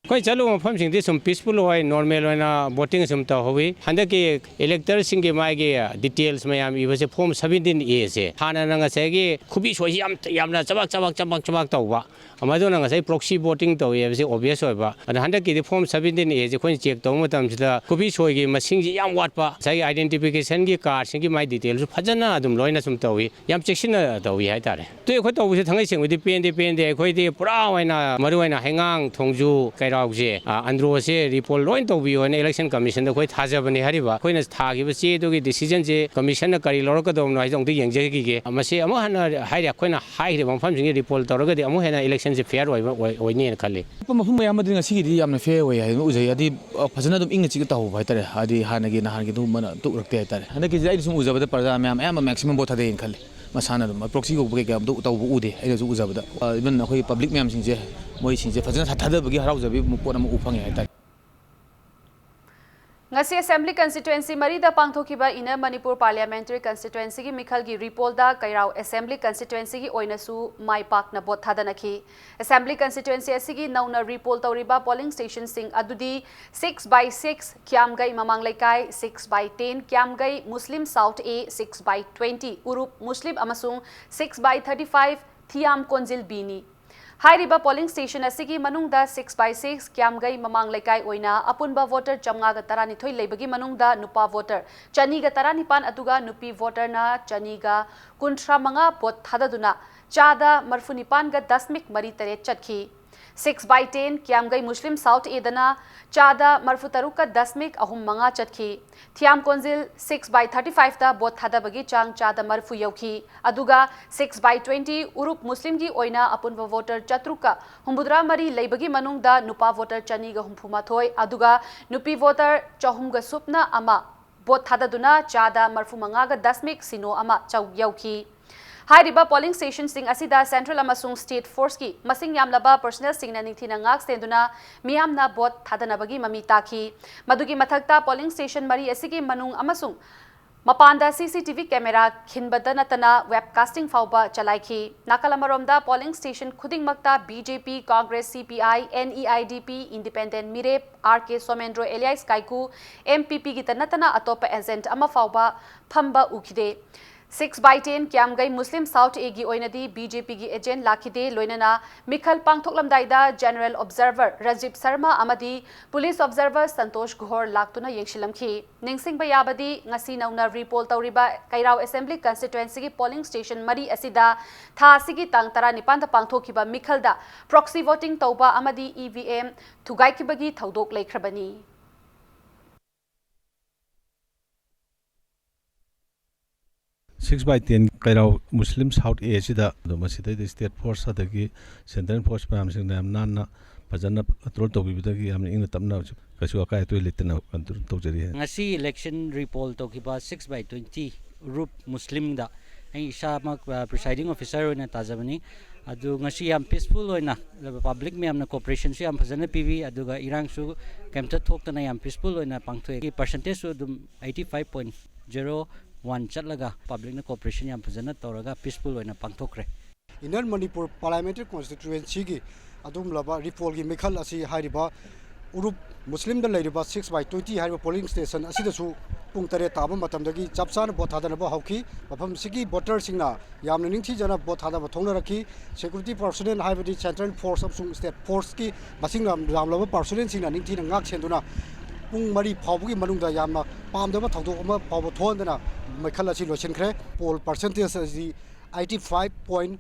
ꯑꯩꯈꯣꯏ ꯆꯠꯂꯨꯕ ꯃꯐꯝꯁꯤꯡꯗꯤ ꯁꯨꯝ peaceful ꯑꯣꯏ, normal ꯑꯣꯏꯅ voting ꯁꯨꯝ ꯇꯧꯍꯧꯋꯤ꯫ ꯍꯟꯗꯛꯀꯤ electorꯁꯤꯡꯒꯤ ꯃꯥꯒꯤ details ꯃꯌꯥꯝ ꯏꯕꯁꯦ form seventeen A ꯁꯦ ꯍꯥꯟꯅꯅ ꯉꯁꯥꯏꯒꯤ ꯈꯨꯕꯤ ꯁꯣꯏꯁꯤ ꯌꯥꯝ, ꯌꯥꯝꯅ ꯆꯕꯥꯛ ꯆꯕꯥꯛ ꯆꯕꯥꯛ ꯆꯕꯥꯛ ꯇꯧꯕ, ꯃꯗꯨꯅ ꯉꯁꯥꯏ proxy voting ꯇꯧꯏ ꯍꯥꯏꯕꯁꯤ obvious ꯑꯣꯏꯕ꯫ ꯑꯗ ꯍꯟꯗꯛꯀꯤꯗꯤ form seventeen A ꯁꯦ ꯑꯩꯈꯣꯏꯅ check ꯇꯧꯕ ꯃꯇꯝꯁꯤꯗ ꯈꯨꯕꯤ ꯁꯣꯏꯒꯤ ꯃꯁꯤꯡꯁꯤ ꯌꯥꯝ ꯋꯥꯠꯄ, ꯉꯁꯥꯏꯒꯤ identificationꯒꯤ cardꯁꯤꯡꯒꯤ ꯃꯥꯒꯤ detailꯁꯨ ꯐꯖꯅ ꯑꯗꯨꯝ ꯂꯣꯏꯅ ꯁꯨꯝ ꯇꯧꯏ, ꯌꯥꯝ ꯆꯦꯛꯁꯤꯟꯅ ꯇꯧꯏ ꯍꯥꯏꯇꯥꯔꯦ꯫ ꯑꯗꯨ ꯑꯩꯈꯣꯏ ꯇꯧꯕꯁꯦ ꯊꯥꯡꯉꯩ ꯁꯦꯡꯕꯗꯤ ꯄꯦꯟꯗꯦ, ꯄꯦꯟꯗꯦ꯫ ꯑꯩꯈꯣꯏꯗꯤ ꯄꯨꯔꯥ ꯑꯣꯏꯅ ꯃꯔꯨ ꯑꯣꯏꯅ ꯍꯩꯉꯥꯡ, ꯊꯣꯡꯖꯨ, ꯀꯩꯔꯥꯎꯁꯦ, ꯑ, ꯑꯟꯗ꯭ꯔꯣꯁꯦ repoll ꯂꯣꯏ ꯇꯧꯕꯤꯌꯣꯅ election commissionꯗ ꯑꯩꯈꯣꯏ ꯊꯥꯖꯕꯅꯦ ꯍꯥꯏꯔꯤꯕ꯫ ꯑꯩꯈꯣꯏꯅ ꯊꯥꯈꯤꯕ ꯆꯦꯗꯨꯒꯤ decisionꯁꯦ commissionꯅ ꯀꯔꯤ ꯂꯧꯔꯛꯀꯗꯕꯅꯣ ꯍꯥꯏꯗꯣ ꯑꯃꯨꯛꯇ ꯌꯦꯡꯖꯈꯤꯒꯦ꯫ ꯃꯁꯤ ꯑꯃꯨꯛ ꯍꯟꯅ ꯍꯥꯏꯔꯦ, ꯑꯩꯈꯣꯏꯅ ꯍꯥꯏꯈ꯭ꯔꯤꯕ ꯃꯐꯝꯁꯤꯡꯁꯤ repoll ꯇꯧꯔꯒꯗꯤ ꯑꯃꯨꯛ ꯍꯦꯟꯅ electionꯁꯦ fair ꯑꯣꯏꯕ, ꯑꯣꯏ-, ꯑꯣꯏꯅꯦꯅ ꯈꯜꯂꯤ꯫ ꯑꯇꯣꯞꯄ ꯃꯐꯝ ꯃꯌꯥꯝ ꯑꯃꯗꯤ ꯉꯁꯤꯒꯤꯗꯤ ꯌꯥꯝꯅ fair ꯑꯣꯏ ꯍꯥꯏꯅ ꯎꯖꯩ꯫ ꯍꯥꯏꯗꯤ, ꯑ, ꯐꯖꯅ ꯑꯗꯨꯝ ꯏꯪꯅ ꯆꯤꯛꯅ ꯇꯧꯍꯧꯕ ꯍꯥꯏꯇꯥꯔꯦ꯫ ꯍꯥꯏꯗꯤ ꯍꯥꯟꯅꯒꯤ ꯅꯍꯥꯟꯒꯤꯗꯨꯃꯥꯏꯅ ꯇꯧꯔꯛꯇꯦ ꯍꯥꯏꯇꯥꯔꯦ꯫ ꯍꯟꯗꯛꯀꯤꯁꯤꯗꯤ ꯑꯩꯅ ꯁꯨꯝ ꯎꯖꯕꯗ ꯄ꯭ꯔꯖꯥ ꯃꯌꯥꯝ ꯑꯌꯥꯝꯕ maximum vote ꯊꯥꯗꯩꯅ ꯈꯜꯂꯤ꯫ ꯃꯁꯥꯅ ꯑꯗꯨꯝ proxy ꯀꯧꯕ ꯀꯩꯀꯥ ꯑꯝꯇ ꯇꯧꯕ ꯎꯗꯦ꯫ ꯑꯩꯅꯁꯨ ꯎꯖꯕꯗ, ꯑ, even ꯑꯩꯈꯣꯏꯒꯤ public ꯃꯌꯥꯝꯁꯤꯡꯁꯦ, ꯃꯣꯏꯁꯤꯡꯁꯦ ꯐꯖꯅ ꯊꯥ-, ꯊꯥꯗꯕꯒꯤ ꯍꯔꯥꯎꯖꯕꯒꯤ ꯄꯣꯠ ꯑꯃ ꯎ ꯐꯪꯉꯦ ꯍꯥꯏꯇꯥꯔꯦ꯫ ꯉꯁꯤ Assembly Constituency ꯃꯔꯤꯗ ꯄꯥꯡꯊꯣꯛꯈꯤꯕ Inner Manipur Parliamentary Constituencyꯒꯤ ꯃꯤꯈꯜꯒꯤ repollꯗ ꯀꯩꯔꯥꯎ Assembly Constituencyꯒꯤ ꯑꯣꯏꯅꯁꯨ ꯃꯥꯏ ꯄꯥꯛꯅ vote ꯊꯥꯗꯅꯈꯤ꯫ Assembly Constituency ꯑꯁꯤꯒꯤ ꯅꯧꯅ repoll ꯇꯧꯔꯤꯕ polling stationꯁꯤꯡ ꯑꯗꯨꯗꯤ six by six ꯀ꯭ꯌꯥꯝꯒꯩ ꯃꯃꯥꯡ ꯂꯩꯀꯥꯏ, six by ten ꯀ꯭ꯌꯥꯝꯒꯩ Muslim South A, six by twenty ꯎꯔꯨꯞ Muslim ꯑꯃꯁꯨꯡ six by thirty five ꯊꯤꯌꯥꯝ ꯀꯣꯟꯖꯤꯜ Bꯅꯤ꯫ ꯍꯥꯏꯔꯤꯕ polling station ꯑꯁꯤꯒꯤ ꯃꯅꯨꯡꯗ six by six ꯀ꯭ꯌꯥꯝꯒꯩ ꯃꯃꯥꯡ ꯂꯩꯀꯥꯏ ꯑꯣꯏꯅ ꯑꯄꯨꯟꯕ voter ꯆꯥꯝꯃꯉꯥꯒ ꯇꯔꯥꯅꯤꯊꯣꯏ ꯂꯩꯕꯒꯤ ꯃꯅꯨꯡꯗ ꯅꯨꯄꯥ voter ꯆꯅꯤꯒ ꯇꯔꯥꯅꯤꯄꯥꯟ ꯑꯗꯨꯒ ꯅꯨꯄꯤ voterꯅ ꯆꯅꯤꯒ ꯀꯨꯟꯊ꯭ꯔꯥ ꯃꯉꯥ vote ꯊꯥꯗꯗꯨꯅ ꯆꯥꯗ ꯃꯔꯤꯐꯨꯅꯤꯄꯥꯟꯒ ꯗꯁꯃꯤꯛ ꯃꯔꯤ ꯇꯔꯦꯠ ꯆꯠꯈꯤ꯫ Six by ten ꯀ꯭ꯌꯥꯝꯒꯩ Muslim South Aꯗꯅ ꯆꯥꯗ ꯃꯔꯤꯐꯨꯇꯔꯨꯛꯀ ꯗꯁꯃꯤꯛ ꯑꯍꯨꯝ ꯃꯉꯥ ꯆꯠꯈꯤ꯫ ꯊꯤꯌꯥꯝ ꯀꯣꯟꯖꯤꯜ six by thirty fiveꯇ vote ꯊꯥꯗꯕꯒꯤ ꯆꯥꯡ ꯆꯥꯗ ꯃꯔꯤꯐꯨ ꯌꯧꯈꯤ꯫ ꯑꯗꯨꯒ six by twenty ꯎꯔꯨꯞ Muslimꯒꯤ ꯑꯣꯏꯅ ꯑꯄꯨꯟꯕ voter ꯆꯥꯇ꯭ꯔꯨꯛꯀ ꯍꯨꯝꯐꯨꯇꯔꯥ ꯃꯔꯤ ꯂꯩꯕꯒꯤ ꯃꯅꯨꯡꯗ ꯅꯨꯄꯥ voter ꯆꯅꯤꯒ ꯍꯨꯝꯐꯨ ꯃꯥꯊꯣꯏ ꯑꯗꯨꯒ ꯅꯨꯄꯤ voter ꯆꯍꯨꯝꯒ ꯁꯨꯞꯅ ꯑꯃ vote ꯊꯥꯗꯗꯨꯅ ꯆꯥꯗ ꯃꯔꯤꯐꯨ ꯃꯉꯥꯒ ꯗꯁꯃꯤꯛ ꯁꯤꯅꯣ ꯑꯃ ꯆꯧ-, ꯌꯧꯈꯤ꯫ ꯍꯥꯏꯔꯤꯕ polling stationꯁꯤꯡ ꯑꯁꯤꯗ central ꯑꯃꯁꯨꯡ state forceꯀꯤ ꯃꯁꯤꯡ ꯌꯥꯝꯂꯕ personnelꯁꯤꯡꯅ ꯅꯤꯡꯊꯤꯅ ꯉꯥꯛ ꯁꯦꯟꯗꯨꯅ ꯃꯤꯌꯥꯝꯅ vote ꯊꯥꯗꯅꯕꯒꯤ ꯃꯃꯤ ꯇꯥꯈꯤ꯫ ꯃꯗꯨꯒꯤ ꯃꯊꯛꯇ polling station ꯃꯔꯤ ꯑꯁꯤꯒꯤ ꯃꯅꯨꯡ ꯑꯃꯁꯨꯡ ꯃꯄꯥꯟꯗ CCTV camera ꯈꯤꯟꯕꯗ ꯅꯠꯇꯅ webcasting ꯐꯥꯎꯕ ꯆꯂꯥꯏꯈꯤ꯫ ꯅꯥꯀꯜ ꯑꯃꯔꯣꯝꯗ polling station ꯈꯨꯗꯤꯡꯃꯛꯇ BJP, Congress, CPI, NEIDP, Independent ꯃꯤꯔꯦꯞ, RK ꯁꯣꯃꯦꯟꯗ꯭ꯔꯣ alias ꯀꯥꯏꯀꯨ, MPPꯒꯤꯇ ꯅꯠꯇꯅ ꯑꯇꯣꯞꯄ agent ꯑꯃ ꯐꯥꯎꯕ ꯐꯝꯕ ꯎꯈꯤꯗꯦ꯫ Six by ten ꯀ꯭ꯌꯥꯝꯒꯩ Muslim South Aꯒꯤ ꯑꯣꯏꯅꯗꯤ BJPꯒꯤ agent ꯂꯥꯛꯈꯤꯗꯦ꯫ ꯂꯣꯏꯅꯅ ꯃꯤꯈꯜ ꯄꯥꯡꯊꯣꯛꯂꯝꯗꯥꯏꯗ general observer ꯔꯥꯖꯤꯕ ꯁꯔꯃ ꯑꯃꯗꯤ police observer ꯁꯟꯇꯣꯁ ꯒꯣꯍꯣꯔ ꯂꯥꯛꯇꯨꯅ ꯌꯦꯡꯁꯤꯜꯂꯝꯈꯤ꯫ ꯅꯤꯡꯁꯤꯡꯕ ꯌꯥꯕꯗꯤ, ꯉꯁꯤ ꯅꯧꯅ repoll ꯇꯧꯔꯤꯕ ꯀꯩꯔꯥꯎ Assembly Constituencyꯒꯤ polling station ꯃꯔꯤ ꯑꯁꯤꯗ ꯊꯥ ꯑꯁꯤꯒꯤ ꯇꯥꯡ ꯇꯔꯥꯅꯤꯄꯥꯟꯗ ꯄꯥꯡꯊꯣꯛꯈꯤꯕ ꯃꯤꯈꯜꯗ proxy voting ꯇꯧꯕ ꯑꯃꯗꯤ EVM ꯊꯨꯒꯥꯏꯈꯤꯕꯒꯤ ꯊꯧꯗꯣꯛ ꯂꯩꯈ꯭ꯔꯕꯅꯤ꯫ Six by ten ꯀꯩꯔꯥꯎ Muslim South A ꯑꯁꯤꯗ ꯑꯗꯨꯝ ꯃꯁꯤꯗꯩꯗ state force ꯑꯗꯒꯤ central force ꯃꯌꯥꯝꯁꯤꯡꯅ ꯌꯥꯝ ꯅꯥꯟꯅ ꯐꯖꯅ control ꯇꯧꯕꯤꯕꯗꯒꯤ ꯌꯥꯝꯅ ꯏꯪꯅ ꯇꯞꯅ ꯀꯩꯁꯨ ꯑꯀꯥꯏ ꯑꯇꯣꯏ ꯂꯩꯇꯅ control ꯇꯧꯖꯔꯤ꯫ ꯉꯁꯤ election repoll ꯇꯧꯈꯤꯕ six by twenty ꯎꯔꯨꯞ ꯃꯨꯁꯂꯤꯝꯗ ꯑꯩ ꯏꯁꯥꯃꯛ presiding officer ꯑꯣꯏꯅ ꯇꯥꯖꯕꯅꯤ꯫ ꯑꯗꯨ ꯉꯁꯤ ꯌꯥꯝ peaceful ꯑꯣꯏꯅ public ꯃꯌꯥꯝꯅ cooperationꯁꯨ ꯌꯥꯝ ꯐꯖꯅ ꯄꯤꯕꯤ, ꯑꯗꯨꯒ ꯏꯔꯥꯡꯁꯨ ꯀꯩꯝꯇ ꯊꯣꯛꯇꯅ ꯌꯥꯝ peaceful ꯑꯣꯏꯅ ꯄꯥꯡꯊꯣꯛꯑꯦ꯫ Percentageꯁꯨ ꯑꯗꯨꯝ eighty five point zero one ꯆꯠꯂꯒ publicꯅ cooperation ꯌꯥꯝ ꯐꯖꯅ ꯇꯧꯔꯒ peaceful ꯑꯣꯏꯅ ꯄꯥꯡꯊꯣꯛꯈ꯭ꯔꯦ꯫ Inner Manipur Parliamentary Constituencyꯒꯤ ꯑꯗꯨꯒꯨꯝꯂꯕ repollꯒꯤ ꯃꯤꯈꯜ ꯑꯁꯤ ꯍꯥꯏꯔꯤꯕ ꯎꯔꯨꯞ ꯃꯨꯁꯂꯤꯝꯗ ꯂꯩꯔꯤꯕ six by twenty ꯍꯥꯏꯔꯤꯕ polling station ꯑꯁꯤꯗꯁꯨ ꯄꯨꯡ ꯇꯔꯦꯠ ꯇꯥꯕ ꯃꯇꯝꯗꯒꯤ ꯆꯞ ꯆꯥꯅ vote ꯊꯥꯗꯅꯕ ꯍꯧꯈꯤ꯫ ꯃꯐꯝꯁꯤꯒꯤ voterꯁꯤꯡꯅ ꯌꯥꯝꯅ ꯅꯤꯡꯊꯤꯖꯅ vote ꯊꯥꯗꯕ ꯊꯣꯛꯅꯔꯛꯈꯤ꯫ Security personnel ꯍꯥꯏꯕꯗꯤ central force ꯑꯃꯁꯨꯡ state forceꯀꯤ ꯃꯁꯤꯡ ꯌꯥꯝ ꯌꯥꯝꯂꯕ personnelꯁꯤꯡꯅ ꯅꯤꯡꯊꯤꯅ ꯉꯥꯛ ꯁꯦꯟꯗꯨꯅ ꯄꯨꯡ ꯃꯔꯤ ꯐꯥꯎꯕꯒꯤ ꯃꯅꯨꯡꯗ ꯌꯥꯝꯅ ꯄꯥꯝꯗꯕ ꯊꯧꯗꯣꯛ ꯑꯃ ꯐꯥꯎꯕ ꯊꯣꯛꯍꯟꯗꯅ ꯃꯤꯈꯜ ꯑꯁꯤ ꯂꯣꯏꯁꯤꯟꯈ꯭ꯔꯦ꯫ Poll percentage ꯑꯁꯤ eighty five point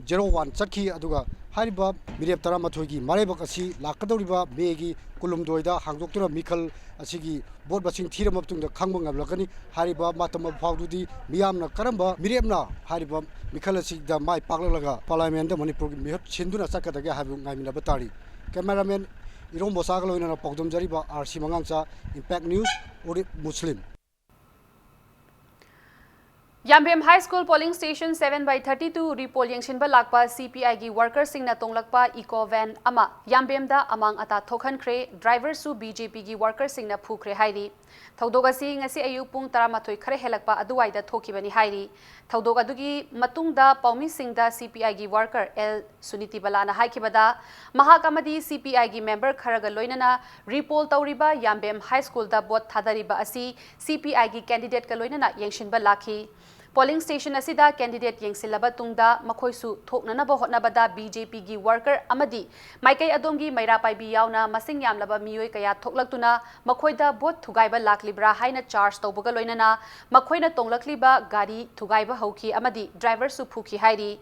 zero one ꯆꯠꯈꯤ꯫ ꯑꯗꯨꯒ ꯍꯥꯏꯔꯤꯕ ꯃꯤꯔꯦꯞ ꯇꯔꯥꯃꯥꯊꯣꯏꯒꯤ ꯃꯔꯥꯏꯕꯛ ꯑꯁꯤ ꯂꯥꯛꯀꯗꯧꯔꯤꯕ ꯃꯦꯒꯤ ꯀꯨꯟꯍꯨꯝꯗꯣꯏꯗ ꯍꯥꯡꯗꯣꯛꯇꯨꯅ ꯃꯤꯈꯜ ꯑꯁꯤꯒꯤ vote ꯃꯁꯤꯡ ꯊꯤꯔ ꯃꯇꯨꯡꯗ ꯈꯪꯕ ꯉꯝꯂꯛꯀꯅꯤ꯫ ꯍꯥꯏꯔꯤꯕ ꯃꯇꯝ ꯐꯥꯎꯗꯨꯗꯤ ꯃꯤꯌꯥꯝꯅ ꯀꯔꯝꯕ ꯃꯤꯔꯦꯞꯅ ꯍꯥꯏꯔꯤꯕ ꯃꯤꯈꯜ ꯑꯁꯤꯗ ꯃꯥꯏ ꯄꯥꯛꯂꯛꯂꯒ Parliamentꯗ ꯃꯅꯤꯄꯨꯔꯒꯤ ꯃꯤꯍꯨꯠ ꯁꯤꯟꯗꯨꯅ ꯆꯠꯀꯗꯒꯦ ꯍꯥꯏꯕꯗꯨ ꯉꯥꯏꯃꯤꯟꯅꯕ ꯇꯥꯔꯤ꯫ Cameraman ꯏꯔꯣꯝ ꯕꯣꯁꯥꯒ ꯂꯣꯏꯅꯅ ꯄꯥꯎꯗꯝꯖꯔꯤꯕ RC ꯃꯉꯥꯡꯆꯥ, Impact News, ꯎꯔꯤꯞ Muslim. ꯌꯥꯝꯕꯦꯝ High School polling station seven by thirty two repoll ꯌꯦꯡꯁꯤꯟꯕ ꯂꯥꯛꯄ C P I ꯒꯤ workerꯁꯤꯡꯅ ꯇꯣꯡꯂꯛꯄ eco van ꯑꯃ ꯌꯥꯝꯕꯦꯝꯗ ꯑꯃꯥꯡ ꯑꯇꯥ ꯊꯣꯛꯍꯟꯈ꯭ꯔꯦ꯫ Driverꯁꯨ B J Pꯒꯤ workerꯁꯤꯡꯅ ꯐꯨꯈ꯭ꯔꯦ ꯍꯥꯏꯔꯤ꯫ ꯊꯧꯗꯣꯛ ꯑꯁꯤ ꯉꯁꯤ ꯑꯌꯨꯛ ꯄꯨꯡ ꯇꯔꯥꯃꯥꯊꯣꯏ ꯈꯔ ꯍꯦꯜꯂꯛꯄ ꯑꯗꯨꯋꯥꯏꯗ ꯊꯣꯛꯈꯤꯕꯅꯤ ꯍꯥꯏꯔꯤ꯫ ꯊꯧꯗꯣꯛ ꯑꯗꯨꯒꯤ ꯃꯇꯨꯡꯗ ꯄꯥꯎꯃꯤꯁꯤꯡꯗ C P I ꯒꯤ worker L ꯁꯨꯅꯤꯇꯤ ꯕꯂꯥꯅ ꯍꯥꯏꯈꯤꯕꯗ, ꯃꯍꯥꯛ ꯑꯃꯗꯤ C P I ꯒꯤ member ꯈꯔꯒ ꯂꯣꯏꯅꯅ repoll ꯇꯧꯔꯤꯕ ꯌꯥꯝꯕꯦꯝ High Schoolꯗ vote ꯊꯥꯗꯔꯤꯕ ꯑꯁꯤ C P I ꯒꯤ candidateꯀ ꯂꯣꯏꯅꯅ ꯌꯦꯡꯁꯤꯟꯕ ꯂꯥꯛꯈꯤ꯫ Polling station ꯑꯁꯤꯗ candidate ꯌꯦꯡꯁꯤꯜꯂꯕ ꯇꯨꯡꯗ ꯃꯈꯣꯏꯁꯨ ꯊꯣꯛꯅꯅꯕ ꯍꯣꯠꯅꯕꯗ B J Pꯒꯤ worker ꯑꯃꯗꯤ ꯃꯥꯏꯀꯩ ꯑꯗꯣꯝꯒꯤ ꯃꯩꯔꯥ ꯄꯥꯏꯕꯤ ꯌꯥꯎꯅ ꯃꯁꯤꯡ ꯌꯥꯝꯂꯕ ꯃꯤꯑꯣꯏ ꯀꯌꯥ ꯊꯣꯛꯂꯛꯇꯨꯅ ꯃꯈꯣꯏꯗ vote ꯊꯨꯒꯥꯏꯕ ꯂꯥꯛꯂꯤꯕ꯭ꯔꯥ ꯍꯥꯏꯅ charge ꯇꯧꯕꯒ ꯂꯣꯏꯅꯅ ꯃꯈꯣꯏꯅ ꯇꯣꯡꯂꯛꯂꯤꯕ ꯒꯥꯔꯤ ꯊꯨꯒꯥꯏꯕ ꯍꯧꯈꯤ ꯑꯃꯗꯤ driverꯁꯨ ꯐꯨꯈꯤ ꯍꯥꯏꯔꯤ꯫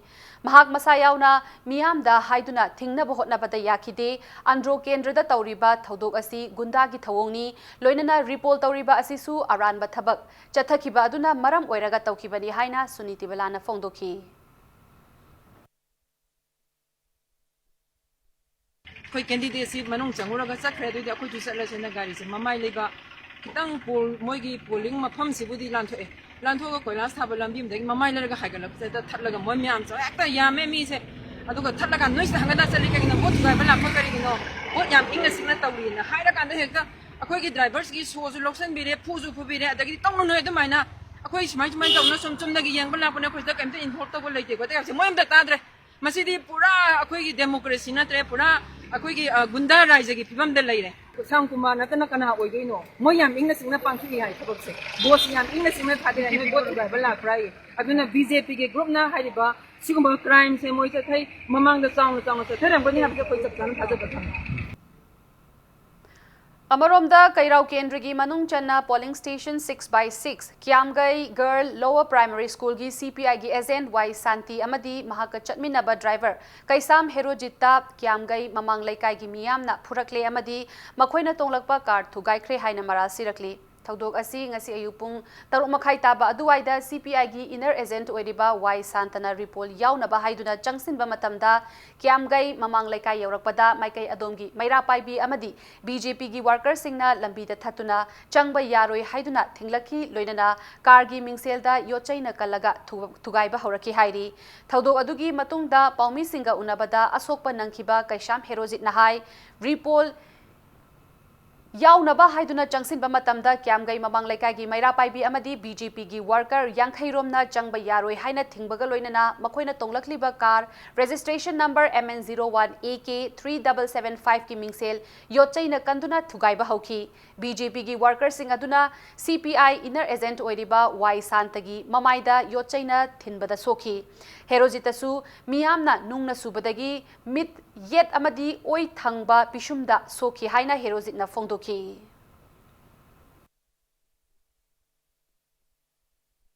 ꯃꯍꯥꯛ ꯃꯁꯥ ꯌꯥꯎꯅ ꯃꯤꯌꯥꯝꯗ ꯍꯥꯏꯗꯨꯅ ꯊꯤꯡꯅꯕ ꯍꯣꯠꯅꯕꯗ ꯌꯥꯈꯤꯗꯦ꯫ ꯑꯟꯗ꯭ꯔꯣ ꯀꯦꯟꯗ꯭ꯔꯗ ꯇꯧꯔꯤꯕ ꯊꯧꯗꯣꯛ ꯑꯁꯤ ꯒꯨꯟꯗꯥꯒꯤ ꯊꯧꯑꯣꯡꯅꯤ, ꯂꯣꯏꯅꯅ repoll ꯇꯧꯔꯤꯕ ꯑꯁꯤꯁꯨ ꯑꯔꯥꯟꯕ ꯊꯕꯛ ꯆꯠꯊꯈꯤꯕ ꯑꯗꯨꯅ ꯃꯔꯝ ꯑꯣꯏꯔꯒ ꯇꯧꯈꯤꯕꯅꯤ ꯍꯥꯏꯅ ꯁꯨꯅꯤꯇꯤ ꯕꯂꯥꯅ ꯐꯣꯡꯗꯣꯛꯈꯤ꯫ ꯑꯩꯈꯣꯏ candidateꯁꯤ ꯃꯅꯨꯡ ꯆꯪꯉꯨꯔꯒ ꯆꯠꯈ꯭ꯔꯦ꯫ ꯑꯗꯨꯗꯤ ꯑꯩꯈꯣꯏꯁꯨ ꯆꯠꯂꯁꯦꯅ ꯒꯥꯔꯤꯁꯦ ꯃꯃꯥꯏ ꯂꯩꯕ ꯈꯤꯇꯪ poll, ꯃꯣꯏꯒꯤ polling ꯃꯐꯝꯁꯤꯕꯨꯗꯤ ꯂꯥꯟꯊꯣꯛꯑꯦ꯫ ꯂꯥꯟꯊꯣꯛꯑꯒ ꯀꯣꯏꯂꯥꯁ ꯊꯥꯕ ꯂꯝꯕꯤ ꯑꯃꯗꯒꯤ ꯃꯃꯥꯏ ꯂꯩꯔꯒ ꯍꯥꯏꯒꯠꯂꯛꯄꯁꯤꯗ ꯊꯠꯂꯒ ꯃꯣꯏ ꯃꯌꯥꯝ ꯆꯪꯉꯦ꯫ ꯍꯦꯛꯇ ꯌꯥꯝꯃꯦ ꯃꯤꯁꯦ꯫ ꯑꯗꯨꯒ ꯊꯠꯂꯀꯥꯟꯗ ꯅꯣꯏꯁꯤꯗ ꯍꯪꯒꯠ ꯍꯟꯗ ꯆꯠꯂꯤ ꯀꯩꯒꯤꯅꯣ? Vote ꯊꯨꯒꯥꯏꯕ ꯂꯥꯛꯄ ꯀꯔꯤꯒꯤꯅꯣ? Vote ꯌꯥꯝ ꯏꯪꯅ ꯆꯤꯛꯅ ꯇꯧꯔꯤꯅ ꯍꯥꯏꯔꯀꯥꯟꯗ ꯍꯦꯛꯇ ꯑꯩꯈꯣꯏꯒꯤ driverꯁꯤꯒꯤ ꯁꯣꯁꯨ ꯂꯧꯁꯟꯕꯤꯔꯦ, ꯐꯨꯁꯨ ꯐꯨꯕꯤꯔꯦ, ꯑꯗꯒꯤꯗꯤ ꯇꯧꯅꯨ ꯅꯣꯏ ꯑꯗꯨꯃꯥꯏꯅ, ꯑꯩꯈꯣꯏ ꯁꯨꯃꯥꯏ ꯁꯨꯃꯥꯏꯅ ꯇꯧꯅ ꯁꯨꯝ ꯆꯨꯝꯅꯒꯤ ꯌꯦꯡꯕ ꯂꯥꯛꯄꯅꯦ, ꯑꯩꯈꯣꯏ ꯁꯤꯗ ꯀꯩꯝꯇ involve ꯇꯧꯕ ꯂꯩꯇꯦ ꯈꯣꯠꯇꯦ ꯍꯥꯏꯕꯁꯦ ꯃꯣꯏ ꯑꯝꯇ ꯇꯥꯗ꯭ꯔꯦ꯫ ꯃꯁꯤꯗꯤ ꯄꯨꯔꯥ ꯑꯩꯈꯣꯏꯒꯤ democracy ꯅꯠꯇ꯭ꯔꯦ, ꯄꯨꯔꯥ ꯑꯩꯈꯣꯏꯒꯤ, ꯑ, ꯒꯨꯟꯗꯥ ꯔꯥꯏꯖꯒꯤ ꯐꯤꯕꯝꯗ ꯂꯩꯔꯦ꯫ ꯁ꯭ꯌꯥꯝ ꯀꯨꯃꯥꯔ ꯅꯠꯇꯅ ꯀꯅꯥ ꯑꯣꯏꯗꯣꯏꯅꯣ? ꯃꯣꯏ ꯌꯥꯝ ꯏꯪꯅ ꯆꯤꯛꯅ ꯄꯥꯡꯊꯣꯛꯏ ꯍꯥꯏ ꯊꯕꯛꯁꯦ꯫ Voteꯁꯤ ꯌꯥꯝ ꯏꯪꯅ ꯆꯤꯛꯅ ꯊꯥꯗꯩ ꯍꯥꯏ, ꯅꯣꯏ vote ꯊꯨꯒꯥꯏꯕ ꯂꯥꯛꯄ꯭ꯔꯥ ꯍꯥꯏꯌꯦ꯫ ꯑꯗꯨꯅ BJPꯒꯤ groupꯅ ꯍꯥꯏꯔꯤꯕ ꯁꯤꯒꯨꯝꯕ crimeꯁꯦ ꯃꯣꯏ ꯆꯠꯊꯩ, ꯃꯃꯥꯡꯗ ꯆꯥꯎꯅ ꯆꯥꯎꯅ ꯆꯠꯊꯔꯝꯒꯅꯤ ꯍꯥꯏꯕꯁꯦ ꯑꯩꯈꯣꯏ ꯆꯞ ꯆꯥꯅ ꯊꯥꯖꯕ ꯊꯝꯃꯤ꯫ ꯑꯃꯔꯣꯝꯗ ꯀꯩꯔꯥꯎ ꯀꯦꯟꯗ꯭ꯔꯒꯤ ꯃꯅꯨꯡ ꯆꯟꯅ polling station six by six, ꯀ꯭ꯌꯥꯝꯒꯩ Girl Lower Primary Schoolꯒꯤ C P Iꯒꯤ agent ꯋꯥꯏ ꯁꯥꯟꯇꯤ ꯑꯃꯗꯤ ꯃꯍꯥꯛꯀ ꯆꯠꯃꯤꯟꯅꯕ driver ꯀꯩꯁꯥꯝ ꯍꯦꯔꯣꯖꯤꯠꯇ ꯀ꯭ꯌꯥꯝꯒꯩ ꯃꯃꯥꯡ ꯂꯩꯀꯥꯏꯒꯤ ꯃꯤꯌꯥꯝꯅ ꯐꯨꯔꯛꯂꯦ ꯑꯃꯗꯤ ꯃꯈꯣꯏꯅ ꯇꯣꯡꯂꯛꯄ car ꯊꯨꯒꯥꯏꯈ꯭ꯔꯦ ꯍꯥꯏꯅ ꯃꯔꯥꯜ ꯁꯤꯔꯛꯂꯤ꯫ ꯊꯧꯗꯣꯛ ꯑꯁꯤ ꯉꯁꯤ ꯑꯌꯨꯛ ꯄꯨꯡ ꯇꯔꯨꯛ ꯃꯈꯥꯏ ꯇꯥꯕ ꯑꯗꯨꯋꯥꯏꯗ ꯁꯤ ꯄꯤ ꯑꯥꯏꯒꯤ inner agent ꯑꯣꯏꯔꯤꯕ ꯋꯥꯏ ꯁꯥꯟꯇꯅ ꯔꯤꯄꯣꯜ ꯌꯥꯎꯅꯕ ꯍꯥꯏꯗꯨꯅ ꯆꯪꯁꯤꯟꯕ ꯃꯇꯝꯗ ꯀꯤꯌꯥꯝꯒꯩ ꯃꯃꯥꯡ ꯂꯩꯀꯥꯏ ꯌꯧꯔꯛꯄꯗ ꯃꯥꯏꯀꯩ ꯑꯗꯣꯝꯒꯤ ꯃꯩꯔꯥ ꯄꯥꯏꯕꯤ ꯑꯃꯗꯤ ꯕꯤ ꯖꯦ ꯄꯤꯒꯤ workerꯁꯤꯡꯅ ꯂꯝꯕꯤꯗ ꯊꯠꯇꯨꯅ ꯆꯪꯕ ꯌꯥꯔꯣꯏ ꯍꯥꯏꯗꯨꯅ ꯊꯤꯡꯂꯛꯈꯤ꯫ ꯂꯣꯏꯅꯅ ꯀꯥꯔꯒꯤ ꯃꯤꯡꯁꯦꯜꯗ ꯌꯣꯠꯆꯩꯅ ꯀꯜꯂꯒ ꯊꯨ-, ꯊꯨꯒꯥꯏꯕ ꯍꯧꯔꯛꯈꯤ ꯍꯥꯏꯔꯤ꯫ ꯊꯧꯗꯣꯛ ꯑꯗꯨꯒꯤ ꯃꯇꯨꯡꯗ ꯄꯥꯎꯃꯤꯁꯤꯡꯒ ꯎꯅꯕꯗ ꯑꯁꯣꯛꯄ ꯅꯪꯈꯤꯕ ꯀꯩꯁꯥꯝ ꯍꯦꯔꯣꯖꯤꯠꯅ ꯍꯥꯏ, ꯔꯤꯄꯣꯜ ꯌꯥꯎꯅꯕ ꯍꯥꯏꯗꯨꯅ ꯆꯪꯁꯤꯟꯕ ꯃꯇꯝꯗ ꯀꯤꯌꯥꯝꯒꯩ ꯃꯃꯥꯡ ꯂꯩꯀꯥꯏꯒꯤ ꯃꯩꯔꯥ ꯄꯥꯏꯕꯤ ꯑꯃꯗꯤ ꯕꯤ ꯖꯦ ꯄꯤꯒꯤ worker ꯌꯥꯡꯈꯩ ꯔꯣꯝꯅ ꯆꯪꯕ ꯌꯥꯔꯣꯏ ꯍꯥꯏꯅ ꯊꯤꯡꯕꯒ ꯂꯣꯏꯅꯅ ꯃꯈꯣꯏꯅ ꯇꯣꯡꯂꯛꯂꯤꯕ car registration number M N zero one A K three double seven five ꯀꯤ ꯃꯤꯡꯁꯦꯜ ꯌꯣꯠꯆꯩꯅ ꯀꯟꯗꯨꯅ ꯊꯨꯒꯥꯏꯕ ꯍꯧꯈꯤ꯫ ꯕꯤ ꯖꯦ ꯄꯤꯒꯤ workerꯁꯤꯡ ꯑꯗꯨꯅ ꯁꯤ ꯄꯤ ꯑꯥꯏ inner agent ꯑꯣꯏꯔꯤꯕ ꯋꯥꯏ ꯁꯥꯟꯇꯒꯤ ꯃꯃꯥꯏꯗ ꯌꯣꯠꯆꯩꯅ ꯊꯤꯟꯕꯗ ꯁꯣꯛꯈꯤ꯫ ꯍꯦꯔꯣꯖꯤꯠꯇꯁꯨ ꯃꯤꯌꯥꯝꯅ ꯅꯨꯡꯅ ꯁꯨꯕꯗꯒꯤ ꯃꯤꯠ, ꯌꯦꯠ ꯑꯃꯗꯤ ꯑꯣꯏ ꯊꯪꯕ ꯄꯤꯁꯨꯝꯗ ꯁꯣꯛꯈꯤ ꯍꯥꯏꯅ ꯍꯦꯔꯣꯖꯤꯠꯅ ꯐꯣꯡꯗꯣꯛꯈꯤ꯫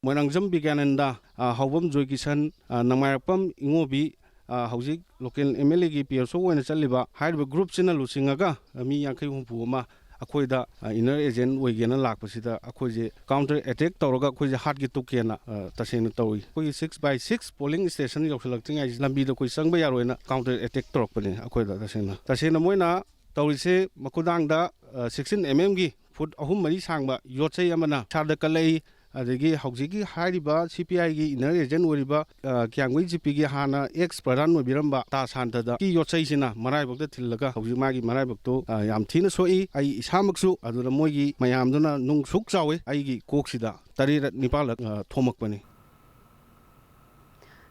ꯃꯣꯏꯔꯥꯡꯖꯝ ꯕꯤꯒ꯭ꯌꯥꯅꯟꯗ, ꯑ, ꯍꯥꯎꯕꯝ ꯖꯣꯏꯀꯤꯁꯟ, ꯑ, ꯅꯃꯥꯏꯔꯛꯄꯝ ꯏꯉꯣꯕꯤ, ꯑ, ꯍꯧꯖꯤꯛ local M L Aꯒꯤ P S O ꯑꯣꯏꯅ ꯆꯠꯂꯤꯕ ꯍꯥꯏꯔꯤꯕ groupꯁꯤꯅ ꯂꯨꯆꯤꯡꯉꯒ, ꯑ, ꯃꯤ ꯌꯥꯡꯈꯩ ꯍꯨꯝꯐꯨ ꯑꯃ ꯑꯩꯈꯣꯏꯗ, ꯑ, inner agent ꯑꯣꯏꯒꯦꯅ ꯂꯥꯛꯄꯁꯤꯗ ꯑꯩꯈꯣꯏꯁꯦ counter attack ꯇꯧꯔꯒ ꯑꯩꯈꯣꯏꯁꯦ ꯍꯥꯠꯀꯦ ꯇꯨꯞꯀꯦꯅ, ꯑ, ꯇꯁꯦꯡꯅ ꯇꯧꯏ꯫ ꯑꯩꯈꯣꯏꯒꯤ six by six polling station ꯌꯧꯁꯤꯜꯂꯛꯇ꯭ꯔꯤꯉꯩꯁꯤ ꯂꯝꯕꯤꯗ ꯑꯩꯈꯣꯏ ꯆꯪꯕ ꯌꯥꯔꯣꯏꯅ counter attack ꯇꯧꯔꯛꯄꯅꯦ ꯑꯩꯈꯣꯏꯗ꯫ ꯇꯁꯦꯡꯅ, ꯇꯁꯦꯡꯅ ꯃꯣꯏꯅ ꯇꯧꯔꯤꯁꯦ ꯃꯈꯨꯗꯥꯡꯗ, ꯑ, sixteen M M ꯒꯤ foot ꯑꯍꯨꯝ ꯃꯔꯤ ꯁꯥꯡꯕ ꯌꯣꯠꯆꯩ ꯑꯃꯅ ꯏꯁꯥꯗ ꯀꯜꯂꯛꯏ꯫ ꯑꯗꯒꯤ ꯍꯧꯖꯤꯛꯀꯤ ꯍꯥꯏꯔꯤꯕ C P I ꯒꯤ inner agent ꯑꯣꯏꯔꯤꯕ, ꯑ, ꯀꯤꯌꯥꯝꯒꯩ ꯖꯤꯄꯤꯒꯤ ꯍꯥꯟꯅ ex ꯄ꯭ꯔꯙꯥꯟ ꯑꯣꯏꯕꯤꯔꯝꯕ ꯇꯥ ꯁꯥꯟꯇꯗ ꯀꯤ ꯌꯣꯠꯆꯩꯁꯤꯅ ꯃꯔꯥꯏꯕꯛꯇ ꯊꯤꯜꯂꯒ ꯍꯧꯖꯤꯛ ꯃꯥꯒꯤ ꯃꯔꯥꯏꯕꯛꯇꯨ, ꯑ, ꯌꯥꯝ ꯊꯤꯅ ꯁꯣꯛꯏ꯫ ꯑꯩ ꯏꯁꯥꯃꯛꯁꯨ ꯑꯗꯨꯗ ꯃꯣꯏꯒꯤ ꯃꯌꯥꯝꯗꯨꯅ ꯅꯨꯡ ꯁꯨꯛ ꯆꯥꯎꯏ ꯑꯩꯒꯤ ꯀꯣꯛꯁꯤꯗ ꯇꯔꯦꯠꯔꯛ ꯅꯤꯄꯥꯜꯂꯛ, ꯑ, ꯊꯣꯝꯃꯛꯄꯅꯤ꯫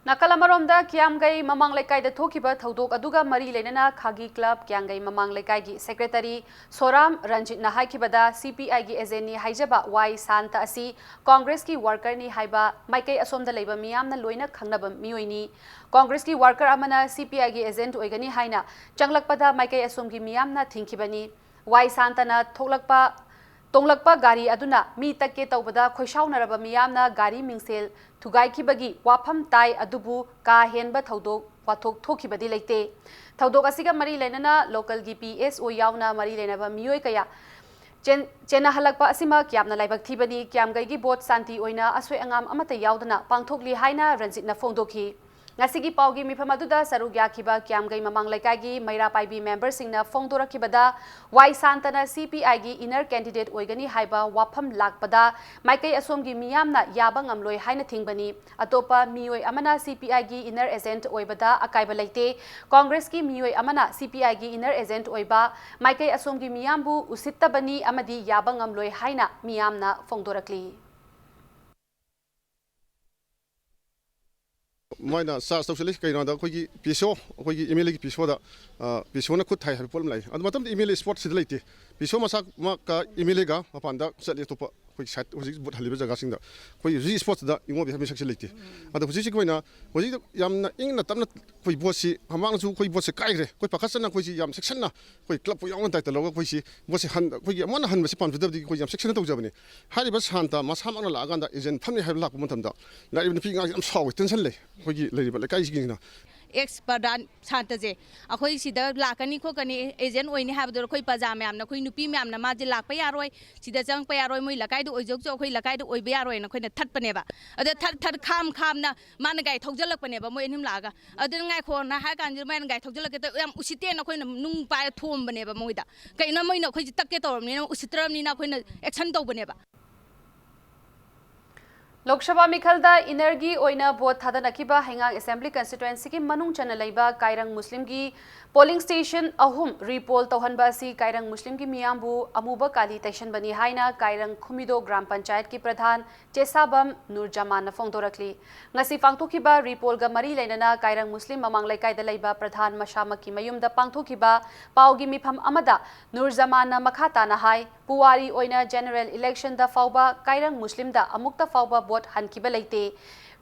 ꯅꯥꯀꯜ ꯑꯃꯔꯣꯝꯗ ꯀꯤꯌꯥꯝꯒꯩ ꯃꯃꯥꯡ ꯂꯩꯀꯥꯏꯗ ꯊꯣꯛꯈꯤꯕ ꯊꯧꯗꯣꯛ ꯑꯗꯨꯒ ꯃꯔꯤ ꯂꯩꯅꯅ ꯈꯥꯒꯤ club ꯀꯤꯌꯥꯝꯒꯩ ꯃꯃꯥꯡ ꯂꯩꯀꯥꯏꯒꯤ secretary ꯁꯣꯔꯥꯝ ꯔꯟꯖꯤꯠꯅ ꯍꯥꯏꯈꯤꯕꯗ, C P I ꯒꯤ agent ꯅꯤ ꯍꯥꯏꯖꯕ ꯋꯥꯏ ꯁꯥꯟꯇ ꯑꯁꯤ Congress ꯀꯤ worker ꯅꯤ ꯍꯥꯏꯕ ꯃꯥꯏꯀꯩ ꯑꯁꯣꯝꯗ ꯂꯩꯕ ꯃꯤꯌꯥꯝꯅ ꯂꯣꯏꯅ ꯈꯪꯅꯕ ꯃꯤꯑꯣꯏꯅꯤ꯫ Congress ꯀꯤ worker ꯑꯃꯅ C P I ꯒꯤ agent ꯑꯣꯏꯒꯅꯤ ꯍꯥꯏꯅ ꯆꯪꯂꯛꯄꯗ ꯃꯥꯏꯀꯩ ꯑꯁꯣꯝꯒꯤ ꯃꯤꯌꯥꯝꯅ ꯊꯤꯡꯈꯤꯕꯅꯤ꯫ ꯋꯥꯏ ꯁꯥꯟꯇꯅ ꯊꯣꯛꯂꯛꯄ, ꯇꯣꯡꯂꯛꯄ ꯒꯥꯔꯤ ꯑꯗꯨꯅ ꯃꯤ ꯇꯛꯀꯦ ꯇꯧꯕꯗ ꯈꯣꯏꯁꯥꯎꯅꯔꯕ ꯃꯤꯌꯥꯝꯅ ꯒꯥꯔꯤ ꯃꯤꯡꯁꯦꯜ ꯊꯨꯒꯥꯏꯈꯤꯕꯒꯤ ꯋꯥꯐꯝ ꯇꯥꯏ, ꯑꯗꯨꯕꯨ ꯀꯥ ꯍꯦꯟꯕ ꯊꯧꯗꯣꯛ ꯋꯥꯊꯣꯛ ꯊꯣꯛꯈꯤꯕꯗꯤ ꯂꯩꯇꯦ꯫ ꯊꯧꯗꯣꯛ ꯑꯁꯤꯒ ꯃꯔꯤ ꯂꯩꯅꯅ local ꯒꯤ P S O ꯌꯥꯎꯅ ꯃꯔꯤ ꯂꯩꯅꯕ ꯃꯤꯑꯣꯏ ꯀꯌꯥ ꯆꯦꯟ-, ꯆꯦꯟꯅꯍꯜꯂꯛꯄ ꯑꯁꯤꯃꯛ ꯌꯥꯝꯅ ꯂꯥꯏꯕꯛ ꯊꯤꯕꯅꯤ꯫ ꯀ꯭ꯌꯥꯝꯒꯩꯒꯤ ꯚꯣꯠ ꯁꯥꯟꯇꯤ ꯑꯣꯏꯅ ꯑꯁꯣꯏ ꯑꯉꯥꯝ ꯑꯃꯠꯇ ꯌꯥꯎꯗꯅ ꯄꯥꯡꯊꯣꯛꯂꯤ ꯍꯥꯏꯅ ꯔꯟꯖꯤꯠꯅ ꯐꯣꯡꯗꯣꯛꯈꯤ꯫ ꯉꯁꯤꯒꯤ ꯄꯥꯎꯒꯤ ꯃꯤꯐꯝ ꯑꯗꯨꯗ ꯁꯔꯨꯛ ꯌꯥꯈꯤꯕ ꯀ꯭ꯌꯥꯝꯒꯩ ꯃꯃꯥꯡ ꯂꯩꯀꯥꯏꯒꯤ ꯃꯩꯔꯥ ꯄꯥꯏꯕꯤ ꯃꯦꯝꯕꯔꯁꯤꯡꯅ ꯐꯣꯡꯗꯣꯔꯛꯈꯤꯕꯗ, ꯋꯥꯏ ꯁꯥꯟꯇꯅ ꯁꯤ ꯄꯤ ꯑꯥꯏꯒꯤ ꯏꯟꯅꯔ ꯀꯦꯟꯗꯤꯗꯦꯠ ꯑꯣꯏꯒꯅꯤ ꯍꯥꯏꯕ ꯋꯥꯐꯝ ꯂꯥꯛꯄꯗ ꯃꯥꯏꯀꯩ ꯑꯁꯣꯝꯒꯤ ꯃꯤꯌꯥꯝꯅ ꯌꯥꯕ ꯉꯝꯂꯣꯏ ꯍꯥꯏꯅ ꯊꯤꯡꯕꯅꯤ꯫ ꯑꯇꯣꯞꯄ ꯃꯤꯑꯣꯏ ꯑꯃꯅ ꯁꯤ ꯄꯤ ꯑꯥꯏꯒꯤ ꯏꯟꯅꯔ ꯑꯦꯖꯦꯟꯠ ꯑꯣꯏꯕꯗ ꯑꯀꯥꯏꯕ ꯂꯩꯇꯦ꯫ ꯀꯣꯡꯒ꯭ꯔꯦꯁꯀꯤ ꯃꯤꯑꯣꯏ ꯑꯃꯅ ꯁꯤ ꯄꯤ ꯑꯥꯏꯒꯤ ꯏꯟꯅꯔ ꯑꯦꯖꯦꯟꯠ ꯑꯣꯏꯕ ꯃꯥꯏꯀꯩ ꯑꯁꯣꯝꯒꯤ ꯃꯤꯌꯥꯝꯕꯨ ꯎꯁꯤꯠꯇꯕꯅꯤ ꯑꯃꯗꯤ ꯌꯥꯕ ꯉꯝꯂꯣꯏ ꯍꯥꯏꯅ ꯃꯤꯌꯥꯝꯅ ꯐꯣꯡꯗꯣꯔꯛꯂꯤ꯫ ꯃꯣꯏꯅ ꯆꯥꯔꯖ ꯇꯧꯁꯤꯜꯂꯤ꯫ ꯀꯩꯅꯣꯗ ꯑꯩꯈꯣꯏꯒꯤ ꯄꯤ ꯁꯤ ꯑꯣ, ꯑꯩꯈꯣꯏꯒꯤ ꯑꯦꯝ ꯑꯦꯜ ꯑꯦꯒꯤ ꯄꯤ ꯁꯤ ꯑꯣꯗ, ꯄꯤ ꯁꯤ ꯑꯣꯅ ꯈꯨꯠ ꯊꯥꯏ ꯍꯥꯏꯕ ꯄꯣꯠ ꯑꯃ ꯂꯥꯛꯏ꯫ ꯑꯗꯨ ꯃꯇꯝꯗ ꯑꯦꯝ ꯑꯦꯜ ꯑꯦ ꯁ꯭ꯄꯣꯠꯁꯤꯗ ꯂꯩꯇꯦ꯫ ꯄꯤ ꯁꯤ ꯑꯣ ꯃꯁꯥꯃꯛꯀ ꯑꯦꯝ ꯑꯦꯜ ꯑꯦꯒ ꯃꯄꯥꯟꯗ ꯆꯠꯂꯤ꯫ ꯑꯇꯣꯞꯄ ꯑꯩꯈꯣꯏꯒꯤ ꯁꯥꯏꯠ, ꯍꯧꯖꯤꯛ ꯚꯣꯠ ꯍꯜꯂꯤꯕ ꯖꯒꯥꯁꯤꯡꯗ ꯑꯩꯈꯣꯏꯒꯤ ꯍꯧꯖꯤꯛ ꯁ꯭ꯄꯣꯠꯁꯤꯗ ꯏꯉꯣꯕꯤ ꯍꯥꯏꯕ ꯃꯤꯁꯛꯁꯤ ꯂꯩꯇꯦ꯫ ꯑꯗꯣ ꯍꯧꯖꯤꯛ ꯍꯧꯖꯤꯛꯀꯤ ꯑꯣꯏꯅ ꯍꯧꯖꯤꯛ ꯌꯥꯝꯅ ꯏꯪꯅ ꯇꯞꯅ ꯑꯩꯈꯣꯏ ꯚꯣꯠꯁꯤ ꯃꯃꯥꯡꯁꯨ ꯑꯩꯈꯣꯏ ꯚꯣꯠꯁꯦ ꯀꯥꯏꯈ꯭ꯔꯦ꯫ ꯑꯩꯈꯣꯏ ꯄꯥꯈꯠꯆꯅ ꯑꯩꯈꯣꯏꯁꯤ ꯌꯥꯝ ꯆꯦꯛꯁꯤꯟꯅ ꯑꯩꯈꯣꯏ ꯀ꯭ꯂꯕꯄꯨ ꯌꯥꯎꯅ ꯗꯥꯏꯇ ꯂꯧꯔꯒ ꯑꯩꯈꯣꯏꯁꯤ ꯚꯣꯠꯁꯦ ꯍꯟ-, ꯑꯩꯈꯣꯏꯒꯤ ꯑꯃꯅ ꯍꯟꯕꯁꯤ ꯄꯥꯝꯖꯗꯕꯗꯒꯤ ꯑꯩꯈꯣꯏ ꯌꯥꯝ ꯆꯦꯛꯁꯤꯟꯅ ꯇꯧꯖꯕꯅꯤ꯫ ꯍꯥꯏꯔꯤꯕ ꯁꯥꯟꯇ ꯃꯁꯥꯃꯛꯅ ꯂꯥꯛꯑꯀꯥꯟꯗ ꯑꯦꯖꯦꯟꯠ ꯐꯝꯅꯤ ꯍꯥꯏꯕ ꯂꯥꯛꯄ ꯃꯇꯝꯗ ꯂꯥꯛꯏꯕ ꯅꯨꯄꯤ ꯑꯉꯥꯡꯁꯤ ꯌꯥꯝ ꯁꯥꯎꯋꯦ, ꯇꯦꯟꯁꯟ ꯂꯩ ꯑꯩꯈꯣꯏꯒꯤ ꯂꯩꯔꯤꯕ ꯂꯩꯀꯥꯏꯁꯤꯡꯁꯤꯅ꯫ ꯑꯦꯛꯁ ꯄ꯭ꯔꯙꯥꯟ ꯁꯥꯟꯇꯁꯦ ꯑꯩꯈꯣꯏ ꯁꯤꯗ ꯂꯥꯛꯀꯅꯤ ꯈꯣꯠꯀꯅꯤ, ꯑꯦꯖꯦꯟꯠ ꯑꯣꯏꯅꯤ ꯍꯥꯏꯕꯗꯣ ꯑꯩꯈꯣꯏ ꯄ꯭ꯔꯖꯥ ꯃꯌꯥꯝꯅ, ꯑꯩꯈꯣꯏ ꯅꯨꯄꯤ ꯃꯌꯥꯝꯅ ꯃꯥꯁꯦ ꯂꯥꯛꯄ ꯌꯥꯔꯣꯏ, ꯁꯤꯗ ꯆꯪꯉꯛꯄ ꯌꯥꯔꯣꯏ, ꯃꯣꯏ ꯂꯩꯀꯥꯏꯗ ꯑꯣꯏꯖꯧꯁꯨ ꯑꯩꯈꯣꯏ ꯂꯩꯀꯥꯏꯗ ꯑꯣꯏꯕ ꯌꯥꯔꯣꯏꯅ ꯑꯩꯈꯣꯏꯅ ꯊꯠꯄꯅꯦꯕ꯫ ꯑꯗ ꯊꯠ ꯊꯠ ꯈꯥꯝ ꯈꯥꯝꯅ ꯃꯥꯅ ꯒꯥꯔꯤ ꯊꯧꯖꯜꯂꯛꯄꯅꯦꯕ, ꯃꯣꯏ ꯑꯅꯤꯃꯛ ꯂꯥꯛꯑꯒ꯫ ꯑꯗꯨꯅ ꯉꯥꯏꯈꯣꯅ ꯍꯥꯏꯔ ꯀꯥꯟꯁꯤꯗ ꯃꯥꯅ ꯒꯥꯔꯤ ꯊꯧꯖꯜꯂꯛꯀꯦ ꯇꯧ-, ꯌꯥꯝ ꯎꯁꯤꯠꯇꯦꯅ ꯑꯩꯈꯣꯏꯅ ꯅꯨꯡ ꯄꯥꯏꯔ ꯊꯣꯝꯕꯅꯦꯕ ꯃꯣꯏꯗ꯫ ꯀꯩꯅꯣ ꯃꯣꯏꯅ ꯑꯩꯈꯣꯏꯁꯦ ꯇꯛꯀꯦ ꯇꯧꯔꯕꯅꯤꯅ, ꯎꯁꯤꯠꯇ꯭ꯔꯕꯅꯤꯅ ꯑꯩꯈꯣꯏꯅ ꯑꯦꯛꯁꯟ ꯇꯧꯕꯅꯦꯕ꯫ ꯂꯣꯛ ꯁꯚꯥ ꯃꯤꯈꯜꯗ ꯏꯟꯅꯔꯒꯤ ꯑꯣꯏꯅ ꯚꯣꯠ ꯊꯥꯗꯅꯈꯤꯕ ꯍꯩꯉꯥꯡ ꯑꯦꯁꯦꯝꯕ꯭ꯂꯤ ꯀꯟꯁꯇꯤꯇ꯭ꯋꯦꯟꯁꯤꯒꯤ ꯃꯅꯨꯡ ꯆꯟꯅ ꯂꯩꯕ ꯀꯥꯏꯔꯪ ꯃꯨꯁꯂꯤꯝꯒꯤ ꯄꯣꯂꯤꯡ ꯁ꯭ꯇꯦꯁꯟ ꯑꯍꯨꯝ ꯔꯤꯄꯣꯜ ꯇꯧꯍꯟꯕ ꯑꯁꯤ ꯀꯥꯏꯔꯪ ꯃꯨꯁꯂꯤꯝꯒꯤ ꯃꯤꯌꯥꯝꯕꯨ ꯑꯃꯨꯕ ꯀꯥꯂꯤ ꯇꯩꯁꯟꯕꯅꯤ ꯍꯥꯏꯅ ꯀꯥꯏꯔꯪ ꯈꯨꯃꯤꯗꯣ ꯒ꯭ꯔꯥꯝ ꯄꯟꯆꯥꯌꯠꯀꯤ ꯄ꯭ꯔꯙꯥꯟ ꯆꯦꯁꯥꯕꯝ ꯅꯨꯔ ꯖꯃꯥꯟꯅ ꯐꯣꯡꯗꯣꯔꯛꯂꯤ꯫ ꯉꯁꯤ ꯄꯥꯡꯊꯣꯛꯈꯤꯕ ꯔꯤꯄꯣꯜꯒ ꯃꯔꯤ ꯂꯩꯅꯅ ꯀꯥꯏꯔꯪ ꯃꯨꯁꯂꯤꯝ ꯃꯃꯥꯡ ꯂꯩꯀꯥꯏꯗ ꯂꯩꯕ ꯄ꯭ꯔꯙꯥꯟ ꯃꯁꯥꯃꯛꯀꯤ ꯃꯌꯨꯝꯗ ꯄꯥꯡꯊꯣꯛꯈꯤꯕ ꯄꯥꯎꯒꯤ ꯃꯤꯐꯝ ꯑꯃꯗ ꯅꯨꯔ ꯖꯃꯥꯟꯅ ꯃꯈꯥ ꯇꯥꯅ ꯍꯥꯏ, ꯄꯨꯋꯥꯔꯤ ꯑꯣꯏꯅ ꯖꯦꯅꯔꯦꯜ ꯏꯂꯦꯛꯁꯟꯗ ꯐꯥꯎꯕ ꯀꯥꯏꯔꯪ ꯃꯨꯁꯂꯤꯝꯗ ꯑꯃꯨꯛꯇ ꯐꯥꯎꯕ ꯚꯣꯠ ꯍꯟꯈꯤꯕ ꯂꯩꯇꯦ꯫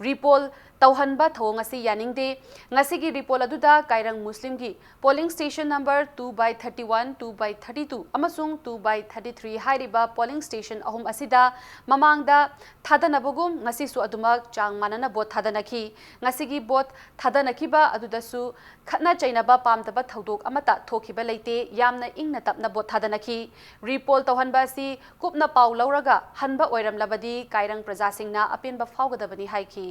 Repoll ꯇꯧꯍꯟꯕ ꯊꯧꯑꯣꯡ ꯑꯁꯤ ꯌꯥꯅꯤꯡꯗꯦ꯫ ꯉꯁꯤꯒꯤ repoll ꯑꯗꯨꯗ ꯀꯥꯏꯔꯪ ꯃꯨꯁꯂꯤꯝꯒꯤ polling station number two by thirty one, two by thirty two ꯑꯃꯁꯨꯡ two by thirty three ꯍꯥꯏꯔꯤꯕ polling station ꯑꯍꯨꯝ ꯑꯁꯤꯗ ꯃꯃꯥꯡꯗ ꯊꯥꯗꯅꯕꯒꯨꯝ ꯉꯁꯤꯁꯨ ꯑꯗꯨꯃꯛ ꯆꯥꯡ ꯃꯥꯟꯅꯅ vote ꯊꯥꯗꯅꯈꯤ꯫ ꯉꯁꯤꯒꯤ vote ꯊꯥꯗꯅꯈꯤꯕ ꯑꯗꯨꯗꯁꯨ ꯈꯠꯅ ꯆꯩꯅꯕ ꯄꯥꯝꯗꯕ ꯊꯧꯗꯣꯛ ꯑꯃꯠꯇ ꯊꯣꯛꯈꯤꯕ ꯂꯩꯇꯦ꯫ ꯌꯥꯝꯅ ꯏꯪꯅ ꯇꯞꯅ vote ꯊꯥꯗꯅꯈꯤ꯫ Repoll ꯇꯧꯍꯟꯕ ꯑꯁꯤ ꯀꯨꯞꯅ ꯄꯥꯎ ꯂꯧꯔꯒ ꯍꯟꯕ ꯑꯣꯏꯔꯝꯂꯕꯗꯤ ꯀꯥꯏꯔꯪ ꯄ꯭ꯔꯖꯥꯁꯤꯡꯅ ꯑꯄꯦꯟꯕ ꯐꯥꯎꯒꯗꯕꯅꯤ ꯍꯥꯏꯈꯤ꯫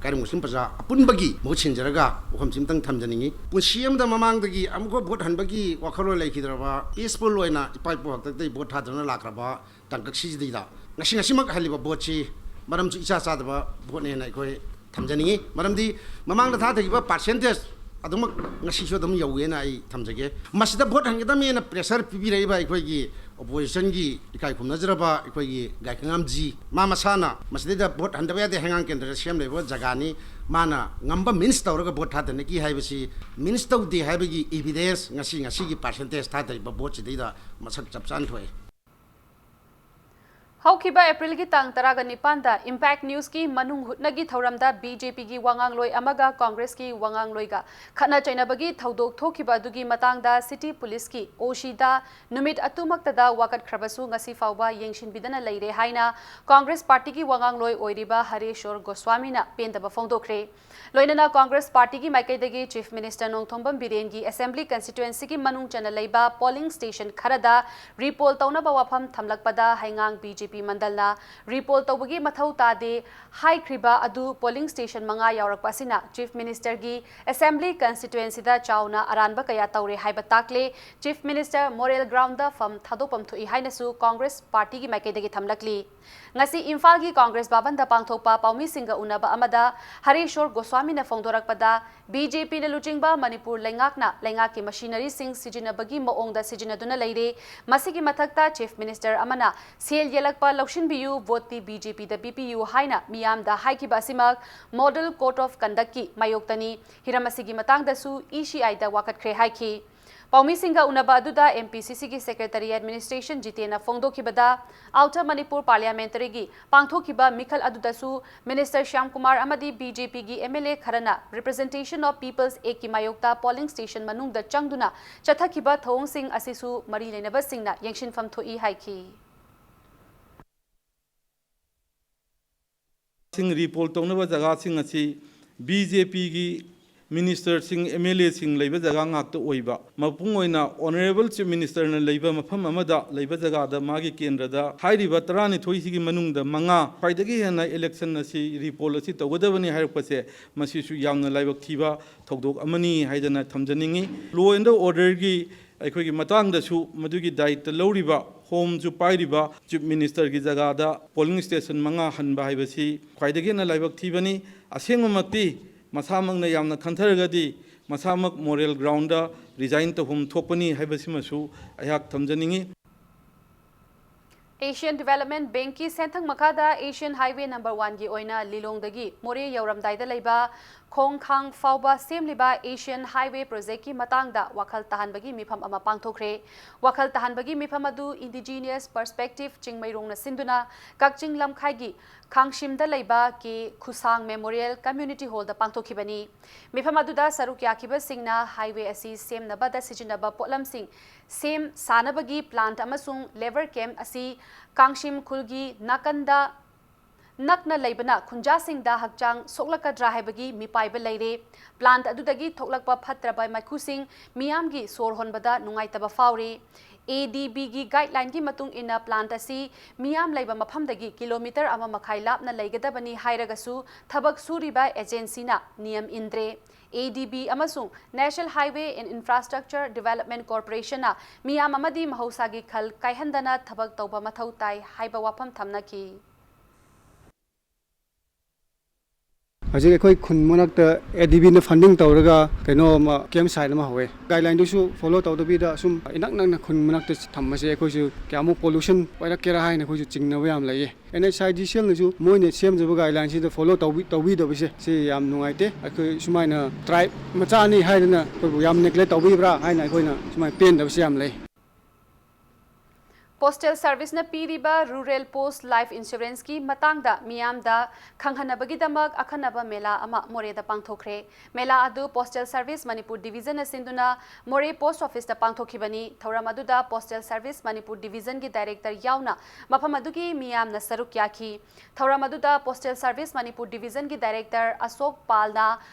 ꯀꯥꯏꯔꯪ ꯃꯨꯁꯂꯤꯝ ꯄ꯭ꯔꯖꯥ ꯑꯄꯨꯟꯕꯒꯤ ꯃꯍꯨꯠ ꯁꯤꯟꯖꯔꯒ ꯋꯥꯐꯝꯁꯤ ꯑꯃꯇꯪ ꯊꯝꯖꯅꯤꯡꯏ꯫ ꯄꯨꯟꯁꯤ ꯑꯃꯗ ꯃꯃꯥꯡꯗꯒꯤ ꯑꯃꯨꯛꯐꯥꯎ vote ꯍꯟꯕꯒꯤ ꯋꯥꯈꯜꯂꯣꯟ ꯂꯩꯈꯤꯗ꯭ꯔꯕ, peaceful ꯑꯣꯏꯅ ꯏꯄꯥ ꯏꯄꯨ ꯍꯥꯛꯇꯛꯇꯒꯤ vote ꯊꯥꯗꯨꯅ ꯂꯥꯛꯈ꯭ꯔꯕ ꯇꯥꯡꯀꯛꯁꯤꯗꯩꯗ ꯉꯁꯤ ꯉꯁꯤꯃꯛ ꯍꯜꯂꯤꯕ voteꯁꯤ ꯃꯔꯝꯁꯨ ꯏꯆꯥ ꯆꯥꯗꯕ voteꯅꯦꯅ ꯑꯩꯈꯣꯏ ꯊꯝꯖꯅꯤꯡꯏ꯫ ꯃꯔꯝꯗꯤ ꯃꯃꯥꯡꯗ ꯊꯥꯊꯈꯤꯕ percentage ꯑꯗꯨꯃꯛ ꯉꯁꯤꯁꯨ ꯑꯗꯨꯝ ꯌꯧꯋꯦꯅ ꯑꯩ ꯊꯝꯖꯒꯦ꯫ ꯃꯁꯤꯗ vote ꯍꯟꯒꯗꯕꯅꯦꯅ pressure ꯄꯤꯕꯤꯔꯛꯏꯕ ꯑꯩꯈꯣꯏꯒꯤ oppositionꯒꯤ ꯏꯀꯥꯏ ꯈꯨꯝꯅꯖꯔꯕ ꯑꯩꯈꯣꯏꯒꯤ ꯒꯥꯏꯈꯉꯥꯝꯖꯤ, ꯃꯥ ꯃꯁꯥꯅ ꯃꯁꯤꯗꯩꯗ vote ꯍꯟꯗꯕ ꯌꯥꯗꯦ, ꯍꯩꯉꯥꯡ ꯀꯦꯟꯗ꯭ꯔꯗ ꯁꯦꯝ ꯂꯩꯕ ꯖꯒꯥꯅꯤ, ꯃꯥꯅ ꯉꯝꯕ means ꯇꯧꯔꯒ vote ꯊꯥꯗꯅꯈꯤ ꯍꯥꯏꯕꯁꯤ, means ꯇꯧꯗꯦ ꯍꯥꯏꯕꯒꯤ evidence ꯉꯁꯤ ꯉꯁꯤꯒꯤ percentage ꯊꯥꯗꯔꯤꯕ voteꯁꯤꯗꯩꯗ ꯃꯁꯛ ꯆꯞ ꯆꯥꯅ ꯊꯣꯛꯑꯦ꯫ ꯍꯧꯈꯤꯕ Aprilꯒꯤ ꯇꯥꯡ ꯇꯔꯥꯒ ꯅꯤꯄꯥꯟꯗ Impact Newsꯀꯤ ꯃꯅꯨꯡ ꯍꯨꯠꯅꯒꯤ ꯊꯧꯔꯝꯗ BJPꯒꯤ ꯋꯥꯉꯥꯡꯂꯣꯏ ꯑꯃꯒ Congressꯀꯤ ꯋꯥꯉꯥꯡꯂꯣꯏꯒ ꯈꯠꯅ ꯆꯩꯅꯕꯒꯤ ꯊꯧꯗꯣꯛ ꯊꯣꯛꯈꯤꯕ ꯑꯗꯨꯒꯤ ꯃꯇꯥꯡꯗ City Policeꯀꯤ OCꯗ ꯅꯨꯃꯤꯠ ꯑꯗꯨꯃꯛꯇꯗ ꯋꯥꯀꯠꯈ꯭ꯔꯕꯁꯨ ꯉꯁꯤ ꯐꯥꯎꯕ ꯌꯦꯡꯁꯤꯟꯕꯤꯗꯅ ꯂꯩꯔꯦ ꯍꯥꯏꯅ Congress Partyꯒꯤ ꯋꯥꯉꯥꯡꯂꯣꯏ ꯑꯣꯏꯔꯤꯕ ꯍꯔꯦꯁꯣꯔ ꯒꯣꯁ꯭ꯋꯥꯃꯤꯅ ꯄꯦꯟꯗꯕ ꯐꯣꯡꯗꯣꯛꯈ꯭ꯔꯦ꯫ ꯂꯣꯏꯅꯅ Congress Partyꯒꯤ ꯃꯥꯏꯀꯩꯗꯒꯤ Chief Minister ꯅꯣꯡꯊꯣꯝꯕꯝ ꯕꯤꯔꯦꯟꯒꯤ Assembly Constituencyꯒꯤ ꯃꯅꯨꯡ ꯆꯟꯅ ꯂꯩꯕ polling station ꯈꯔꯗ repoll ꯇꯧꯅꯕ ꯋꯥꯐꯝ ꯊꯝꯂꯛꯄꯗ ꯍꯩꯉꯥꯡ BJP ꯃꯟꯗꯜꯅ repoll ꯇꯧꯕꯒꯤ ꯃꯊꯧ ꯇꯥꯗꯦ ꯍꯥꯏꯈ꯭ꯔꯤꯕ ꯑꯗꯨ polling station ꯃꯉꯥ ꯌꯥꯎꯔꯛꯄ ꯑꯁꯤꯅ Chief Ministerꯒꯤ Assembly Constituencyꯗ ꯆꯥꯎꯅ ꯑꯔꯥꯟꯕ ꯀꯌꯥ ꯇꯧꯔꯦ ꯍꯥꯏꯕ ꯇꯥꯛꯂꯦ꯫ Chief Minister moral groundꯗ ꯐꯝ ꯊꯥꯗꯣꯛꯐꯝ ꯊꯣꯛꯏ ꯍꯥꯏꯅꯁꯨ Congress Partyꯒꯤ ꯃꯥꯏꯀꯩꯗꯒꯤ ꯊꯝꯂꯛꯂꯤ꯫ ꯉꯁꯤ ꯏꯝꯐꯥꯜꯒꯤ Congress ꯚꯕꯟꯗ ꯄꯥꯡꯊꯣꯛꯄ ꯄꯥꯎꯃꯤꯁꯤꯡꯒ ꯎꯅꯕ ꯑꯃꯗ ꯍꯔꯦꯁꯣꯔ ꯒꯣꯁ꯭ꯋꯥꯃꯤꯅ ꯐꯣꯡꯗꯣꯔꯛꯄꯗ, BJPꯅ ꯂꯨꯆꯤꯡꯕ ꯃꯅꯤꯄꯨꯔ ꯂꯩꯉꯥꯛꯅ ꯂꯩꯉꯥꯛꯀꯤ machineryꯁꯤꯡ ꯁꯤꯖꯤꯟꯅꯕꯒꯤ ꯃꯑꯣꯡꯗ ꯁꯤꯖꯤꯟꯅꯗꯨꯅ ꯂꯩꯔꯦ꯫ ꯃꯁꯤꯒꯤ ꯃꯊꯛꯇ Chief Minister ꯑꯃꯅ ꯁꯦꯜ ꯌꯦꯜꯂꯛꯄ ꯂꯧꯁꯤꯟꯕꯤꯌꯨ, voteꯇꯤ BJPꯗ ꯄꯤꯕꯤꯌꯨ ꯍꯥꯏꯅ ꯃꯤꯌꯥꯝꯗ ꯍꯥꯏꯈꯤꯕ ꯑꯁꯤꯃꯛ Model Code of Conductꯀꯤ ꯃꯥꯌꯣꯛꯇꯅꯤ꯫ ꯍꯤꯔꯝ ꯑꯁꯤꯒꯤ ꯃꯇꯥꯡꯗꯁꯨ ECIꯗ ꯋꯥꯀꯠꯈ꯭ꯔꯦ ꯍꯥꯏꯈꯤ꯫ ꯄꯥꯎꯃꯤꯁꯤꯡꯒ ꯎꯅꯕ ꯑꯗꯨꯗ M P C C ꯒꯤ Secretary Administration ꯖꯤꯇꯦꯟꯅ ꯐꯣꯡꯗꯣꯛꯈꯤꯕꯗ, Outer Manipur Parliamentary ꯒꯤ ꯄꯥꯡꯊꯣꯛꯈꯤꯕ ꯃꯤꯈꯜ ꯑꯗꯨꯗꯁꯨ Minister ꯁ꯭ꯌꯥꯝ ꯀꯨꯃꯥꯔ ꯑꯃꯗꯤ B J P ꯒꯤ M L A ꯈꯔꯅ Representation of People's Act ꯀꯤ ꯃꯥꯌꯣꯛꯇ polling station ꯃꯅꯨꯡꯗ ꯆꯪꯗꯨꯅ ꯆꯠꯊꯈꯤꯕ ꯊꯧꯑꯣꯡꯁꯤꯡ ꯑꯁꯤꯁꯨ ꯃꯔꯤ ꯂꯩꯅꯕꯁꯤꯡꯅ ꯌꯦꯡꯁꯤꯟꯐꯝ ꯊꯣꯛꯏ ꯍꯥꯏꯈꯤ꯫ ꯁꯤꯡ ꯔꯤꯄꯣꯜ ꯇꯧꯅꯕ ꯖꯒꯥꯁꯤꯡ ꯑꯁꯤ B J P ꯒꯤ ministerꯁꯤꯡ, M L Aꯁꯤꯡ ꯂꯩꯕ ꯖꯒꯥ ꯉꯥꯛꯇ ꯑꯣꯏꯕ, ꯃꯄꯨꯡ ꯑꯣꯏꯅ Honourable Chief Ministerꯅ ꯂꯩꯕ ꯃꯐꯝ ꯑꯃꯗ ꯂꯩꯕ ꯖꯒꯥꯗ ꯃꯥꯒꯤ ꯀꯦꯟꯗ꯭ꯔꯗ ꯍꯥꯏꯔꯤꯕ ꯇꯔꯥꯅꯤꯊꯣꯏꯁꯤꯒꯤ ꯃꯅꯨꯡꯗ ꯃꯉꯥ ꯈ꯭ꯋꯥꯏꯗꯒꯤ ꯍꯦꯟꯅ election ꯑꯁꯤ ꯔꯤꯄꯣꯜ ꯑꯁꯤ ꯇꯧꯒꯗꯕꯅꯤ ꯍꯥꯏꯔꯛꯄꯁꯦ, ꯃꯁꯤꯁꯨ ꯌꯥꯝꯅ ꯂꯥꯏꯕꯛ ꯊꯤꯕ ꯊꯧꯗꯣꯛ ꯑꯃꯅꯤ ꯍꯥꯏꯗꯅ ꯊꯝꯖꯅꯤꯡꯉꯤ꯫ Law and orderꯒꯤ ꯑꯩꯈꯣꯏꯒꯤ ꯃꯇꯥꯡꯗꯁꯨ ꯃꯗꯨꯒꯤ ꯗꯥꯌꯤꯠꯇ ꯂꯧꯔꯤꯕ, homeꯁꯨ ꯄꯥꯏꯔꯤꯕ Chief Ministerꯒꯤ ꯖꯒꯥꯗ polling station ꯃꯉꯥ ꯍꯟꯕ ꯍꯥꯏꯕꯁꯤ ꯈ꯭ꯋꯥꯏꯗꯒꯤ ꯍꯦꯟꯅ ꯂꯥꯏꯕꯛ ꯊꯤꯕꯅꯤ꯫ ꯑꯁꯦꯡꯕꯃꯛꯇꯤ ꯃꯁꯥꯃꯛꯅ ꯌꯥꯝꯅ ꯈꯟꯊꯔꯒꯗꯤ ꯃꯁꯥꯃꯛ moral groundꯗ resign ꯇꯧꯐꯝ ꯊꯣꯛꯄꯅꯤ ꯍꯥꯏꯕꯁꯤꯃꯁꯨ ꯑꯩꯍꯥꯛ ꯊꯝꯖꯅꯤꯡꯏ꯫ Asian Development Bankꯀꯤ ꯁꯦꯟꯊꯪ ꯃꯈꯥꯗ Asian Highway number oneꯒꯤ ꯑꯣꯏꯅ ꯂꯤꯂꯣꯡꯗꯒꯤ ꯃꯣꯔꯦ ꯌꯧꯔꯝꯗꯥꯏꯗ ꯂꯩꯕ ꯈꯣꯡꯈꯥꯡ ꯐꯥꯎꯕ ꯁꯦꯝꯂꯤꯕ Asian Highway Projectꯀꯤ ꯃꯇꯥꯡꯗ ꯋꯥꯈꯜ ꯇꯥꯍꯟꯕꯒꯤ ꯃꯤꯐꯝ ꯑꯃ ꯄꯥꯡꯊꯣꯛꯈ꯭ꯔꯦ꯫ ꯋꯥꯈꯜ ꯇꯥꯍꯟꯕꯒꯤ ꯃꯤꯐꯝ ꯑꯗꯨ Indigenous Perspective ꯆꯤꯡꯃꯩꯔꯣꯡꯅ ꯁꯤꯟꯗꯨꯅ ꯀꯛꯆꯤꯡ ꯂꯝꯈꯥꯏꯒꯤ ꯈꯥꯡꯁꯤꯝꯗ ꯂꯩꯕ ꯀꯦ ꯈꯨꯁꯥꯡ Memorial Community Hallꯗ ꯄꯥꯡꯊꯣꯛꯈꯤꯕꯅꯤ꯫ ꯃꯤꯐꯝ ꯑꯗꯨꯗ ꯁꯔꯨꯛ ꯌꯥꯈꯤꯕꯁꯤꯡꯅ highway ꯑꯁꯤ ꯁꯦꯝꯅꯕꯗ ꯁꯤꯖꯤꯟꯅꯕ ꯄꯣꯠꯂꯝꯁꯤꯡ ꯁꯦꯝ ꯁꯥꯅꯕꯒꯤ plant ꯑꯃꯁꯨꯡ labour camp ꯑꯁꯤ ꯀꯥꯡꯁꯤꯝ ꯈꯨꯜꯒꯤ ꯅꯥꯀꯟꯗ ꯅꯛꯅ ꯂꯩꯕꯅ ꯈꯨꯟꯖꯥꯁꯤꯡꯗ ꯍꯛꯆꯥꯡ ꯁꯣꯛꯂꯛꯀꯗ꯭ꯔꯥ ꯍꯥꯏꯕꯒꯤ ꯃꯤꯄꯥꯏꯕ ꯂꯩꯔꯦ꯫ Plant ꯑꯗꯨꯗꯒꯤ ꯊꯣꯛꯂꯛꯄ ꯐꯠꯇ꯭ꯔꯕ ꯃꯩꯈꯨꯁꯤꯡ ꯃꯤꯌꯥꯝꯒꯤ ꯁꯣꯔ ꯍꯣꯟꯕꯗ ꯅꯨꯡꯉꯥꯏꯇꯕ ꯐꯥꯎꯔꯦ꯫ ADBꯒꯤ guideline ꯒꯤ ꯃꯇꯨꯡ ꯏꯟꯅ plant ꯑꯁꯤ ꯃꯤꯌꯥꯝ ꯂꯩꯕ ꯃꯐꯝꯗꯒꯤ kilometre ꯑꯃ ꯃꯈꯥꯏ ꯂꯥꯞꯅ ꯂꯩꯒꯗꯕꯅꯤ ꯍꯥꯏꯔꯒꯁꯨ ꯊꯕꯛ ꯁꯨꯔꯤꯕ agencyꯅ ꯅꯤꯌꯝ ꯏꯟꯗ꯭ꯔꯦ꯫ ADB ꯑꯃꯁꯨꯡ National Highway and Infrastructure Development Corporationꯅ ꯃꯤꯌꯥꯝ ꯑꯃꯗꯤ ꯃꯍꯧꯁꯥꯒꯤ ꯈꯜ ꯀꯥꯏꯍꯟꯗꯅ ꯊꯕꯛ ꯇꯧꯕ ꯃꯊꯧ ꯇꯥꯏ ꯍꯥꯏꯕ ꯋꯥꯐꯝ ꯊꯝꯅꯈꯤ꯫ ꯍꯧꯖꯤꯛ ꯑꯩꯈꯣꯏ ꯈꯨꯟ ꯃꯅꯥꯛꯇ ꯑꯦ ꯗꯤ ꯕꯤꯅ ꯐꯟꯗꯤꯡ ꯇꯧꯔꯒ ꯀꯩꯅꯣ ꯑꯃ ꯀꯦꯝ ꯁꯥꯏꯠ ꯑꯃ ꯍꯧꯋꯦ꯫ ꯒꯥꯏꯗꯂꯥꯏꯟꯗꯨꯁꯨ ꯐꯣꯂꯣ ꯇꯧꯗꯕꯤꯗ ꯁꯨꯝ ꯏꯅꯛ ꯅꯛꯅ ꯈꯨꯟ ꯃꯅꯥꯛꯇ ꯊꯝꯕꯁꯦ ꯑꯩꯈꯣꯏꯁꯨ ꯀꯌꯥꯃꯨꯛ ꯄꯣꯂꯨꯁꯟ ꯑꯣꯏꯔꯛꯀꯦꯔꯥ ꯍꯥꯏꯅ ꯑꯩꯈꯣꯏꯁꯨ ꯆꯤꯡꯅꯕ ꯌꯥꯝ ꯂꯩꯌꯦ꯫ ꯑꯦꯟ ꯑꯩꯆ ꯑꯥꯏ ꯗꯤ ꯁꯤ ꯑꯦꯜꯅꯁꯨ ꯃꯣꯏꯅ ꯁꯦꯝꯖꯕ ꯒꯥꯏꯗꯂꯥꯏꯟꯁꯤꯗ ꯐꯣꯂꯣ ꯇꯧꯕꯤ-, ꯇꯧꯕꯤꯗꯕꯁꯦ ꯁꯤ ꯌꯥꯝ ꯅꯨꯡꯉꯥꯏꯇꯦ꯫ ꯑꯩꯈꯣꯏ ꯁꯨꯃꯥꯏꯅ ꯇ꯭ꯔꯥꯏꯕ ꯃꯆꯥꯅꯤ ꯍꯥꯏꯗꯅ ꯑꯩꯈꯣꯏꯕꯨ ꯌꯥꯝ ꯅꯦꯒ꯭ꯂꯦꯛ ꯇꯧꯕꯤꯕ꯭ꯔꯥ ꯍꯥꯏꯅ ꯑꯩꯈꯣꯏꯅ ꯁꯨꯃꯥꯏꯅ ꯄꯦꯟꯗꯕꯁꯦ ꯌꯥꯝ ꯂꯩ꯫ ꯄꯣꯁꯇꯦꯜ ꯁꯔꯚꯤꯁꯅ ꯄꯤꯔꯤꯕ ꯔꯨꯔꯦꯜ ꯄꯣꯁ ꯂꯥꯏꯐ ꯏꯟꯁꯨꯔꯦꯟꯁꯀꯤ ꯃꯇꯥꯡꯗ ꯃꯤꯌꯥꯝꯗ ꯈꯪꯍꯟꯅꯕꯒꯤꯗꯃꯛ ꯑꯈꯟꯅꯕ ꯃꯦꯂꯥ ꯑꯃ ꯃꯣꯔꯦꯗ ꯄꯥꯡꯊꯣꯛꯈ꯭ꯔꯦ꯫ ꯃꯦꯂꯥ ꯑꯗꯨ ꯄꯣꯁꯇꯦꯜ ꯁꯔꯚꯤꯁ ꯃꯅꯤꯄꯨꯔ ꯗꯤꯚꯤꯖꯟꯅ ꯁꯤꯟꯗꯨꯅ ꯃꯣꯔꯦ ꯄꯣꯁ ꯑꯣꯐꯤꯁꯇ ꯄꯥꯡꯊꯣꯛꯈꯤꯕꯅꯤ꯫ ꯊꯧꯔꯝ ꯑꯗꯨꯗ ꯄꯣꯁꯇꯦꯜ ꯁꯔꯚꯤꯁ ꯃꯅꯤꯄꯨꯔ ꯗꯤꯚꯤꯖꯟꯒꯤ ꯗꯥꯏꯔꯦꯛꯇꯔ ꯌꯥꯎꯅ ꯃꯐꯝ ꯑꯗꯨꯒꯤ ꯃꯤꯌꯥꯝꯅ ꯁꯔꯨꯛ ꯌꯥꯈꯤ꯫ ꯊꯧꯔꯝ ꯑꯗꯨꯗ ꯄꯣꯁꯇꯦꯜ ꯁꯔꯚꯤꯁ ꯃꯅꯤꯄꯨꯔ ꯗꯤꯚꯤꯖꯟꯒꯤ ꯗꯥꯏꯔꯦꯛꯇꯔ ꯑꯁꯣꯛ ꯄꯥꯜꯅ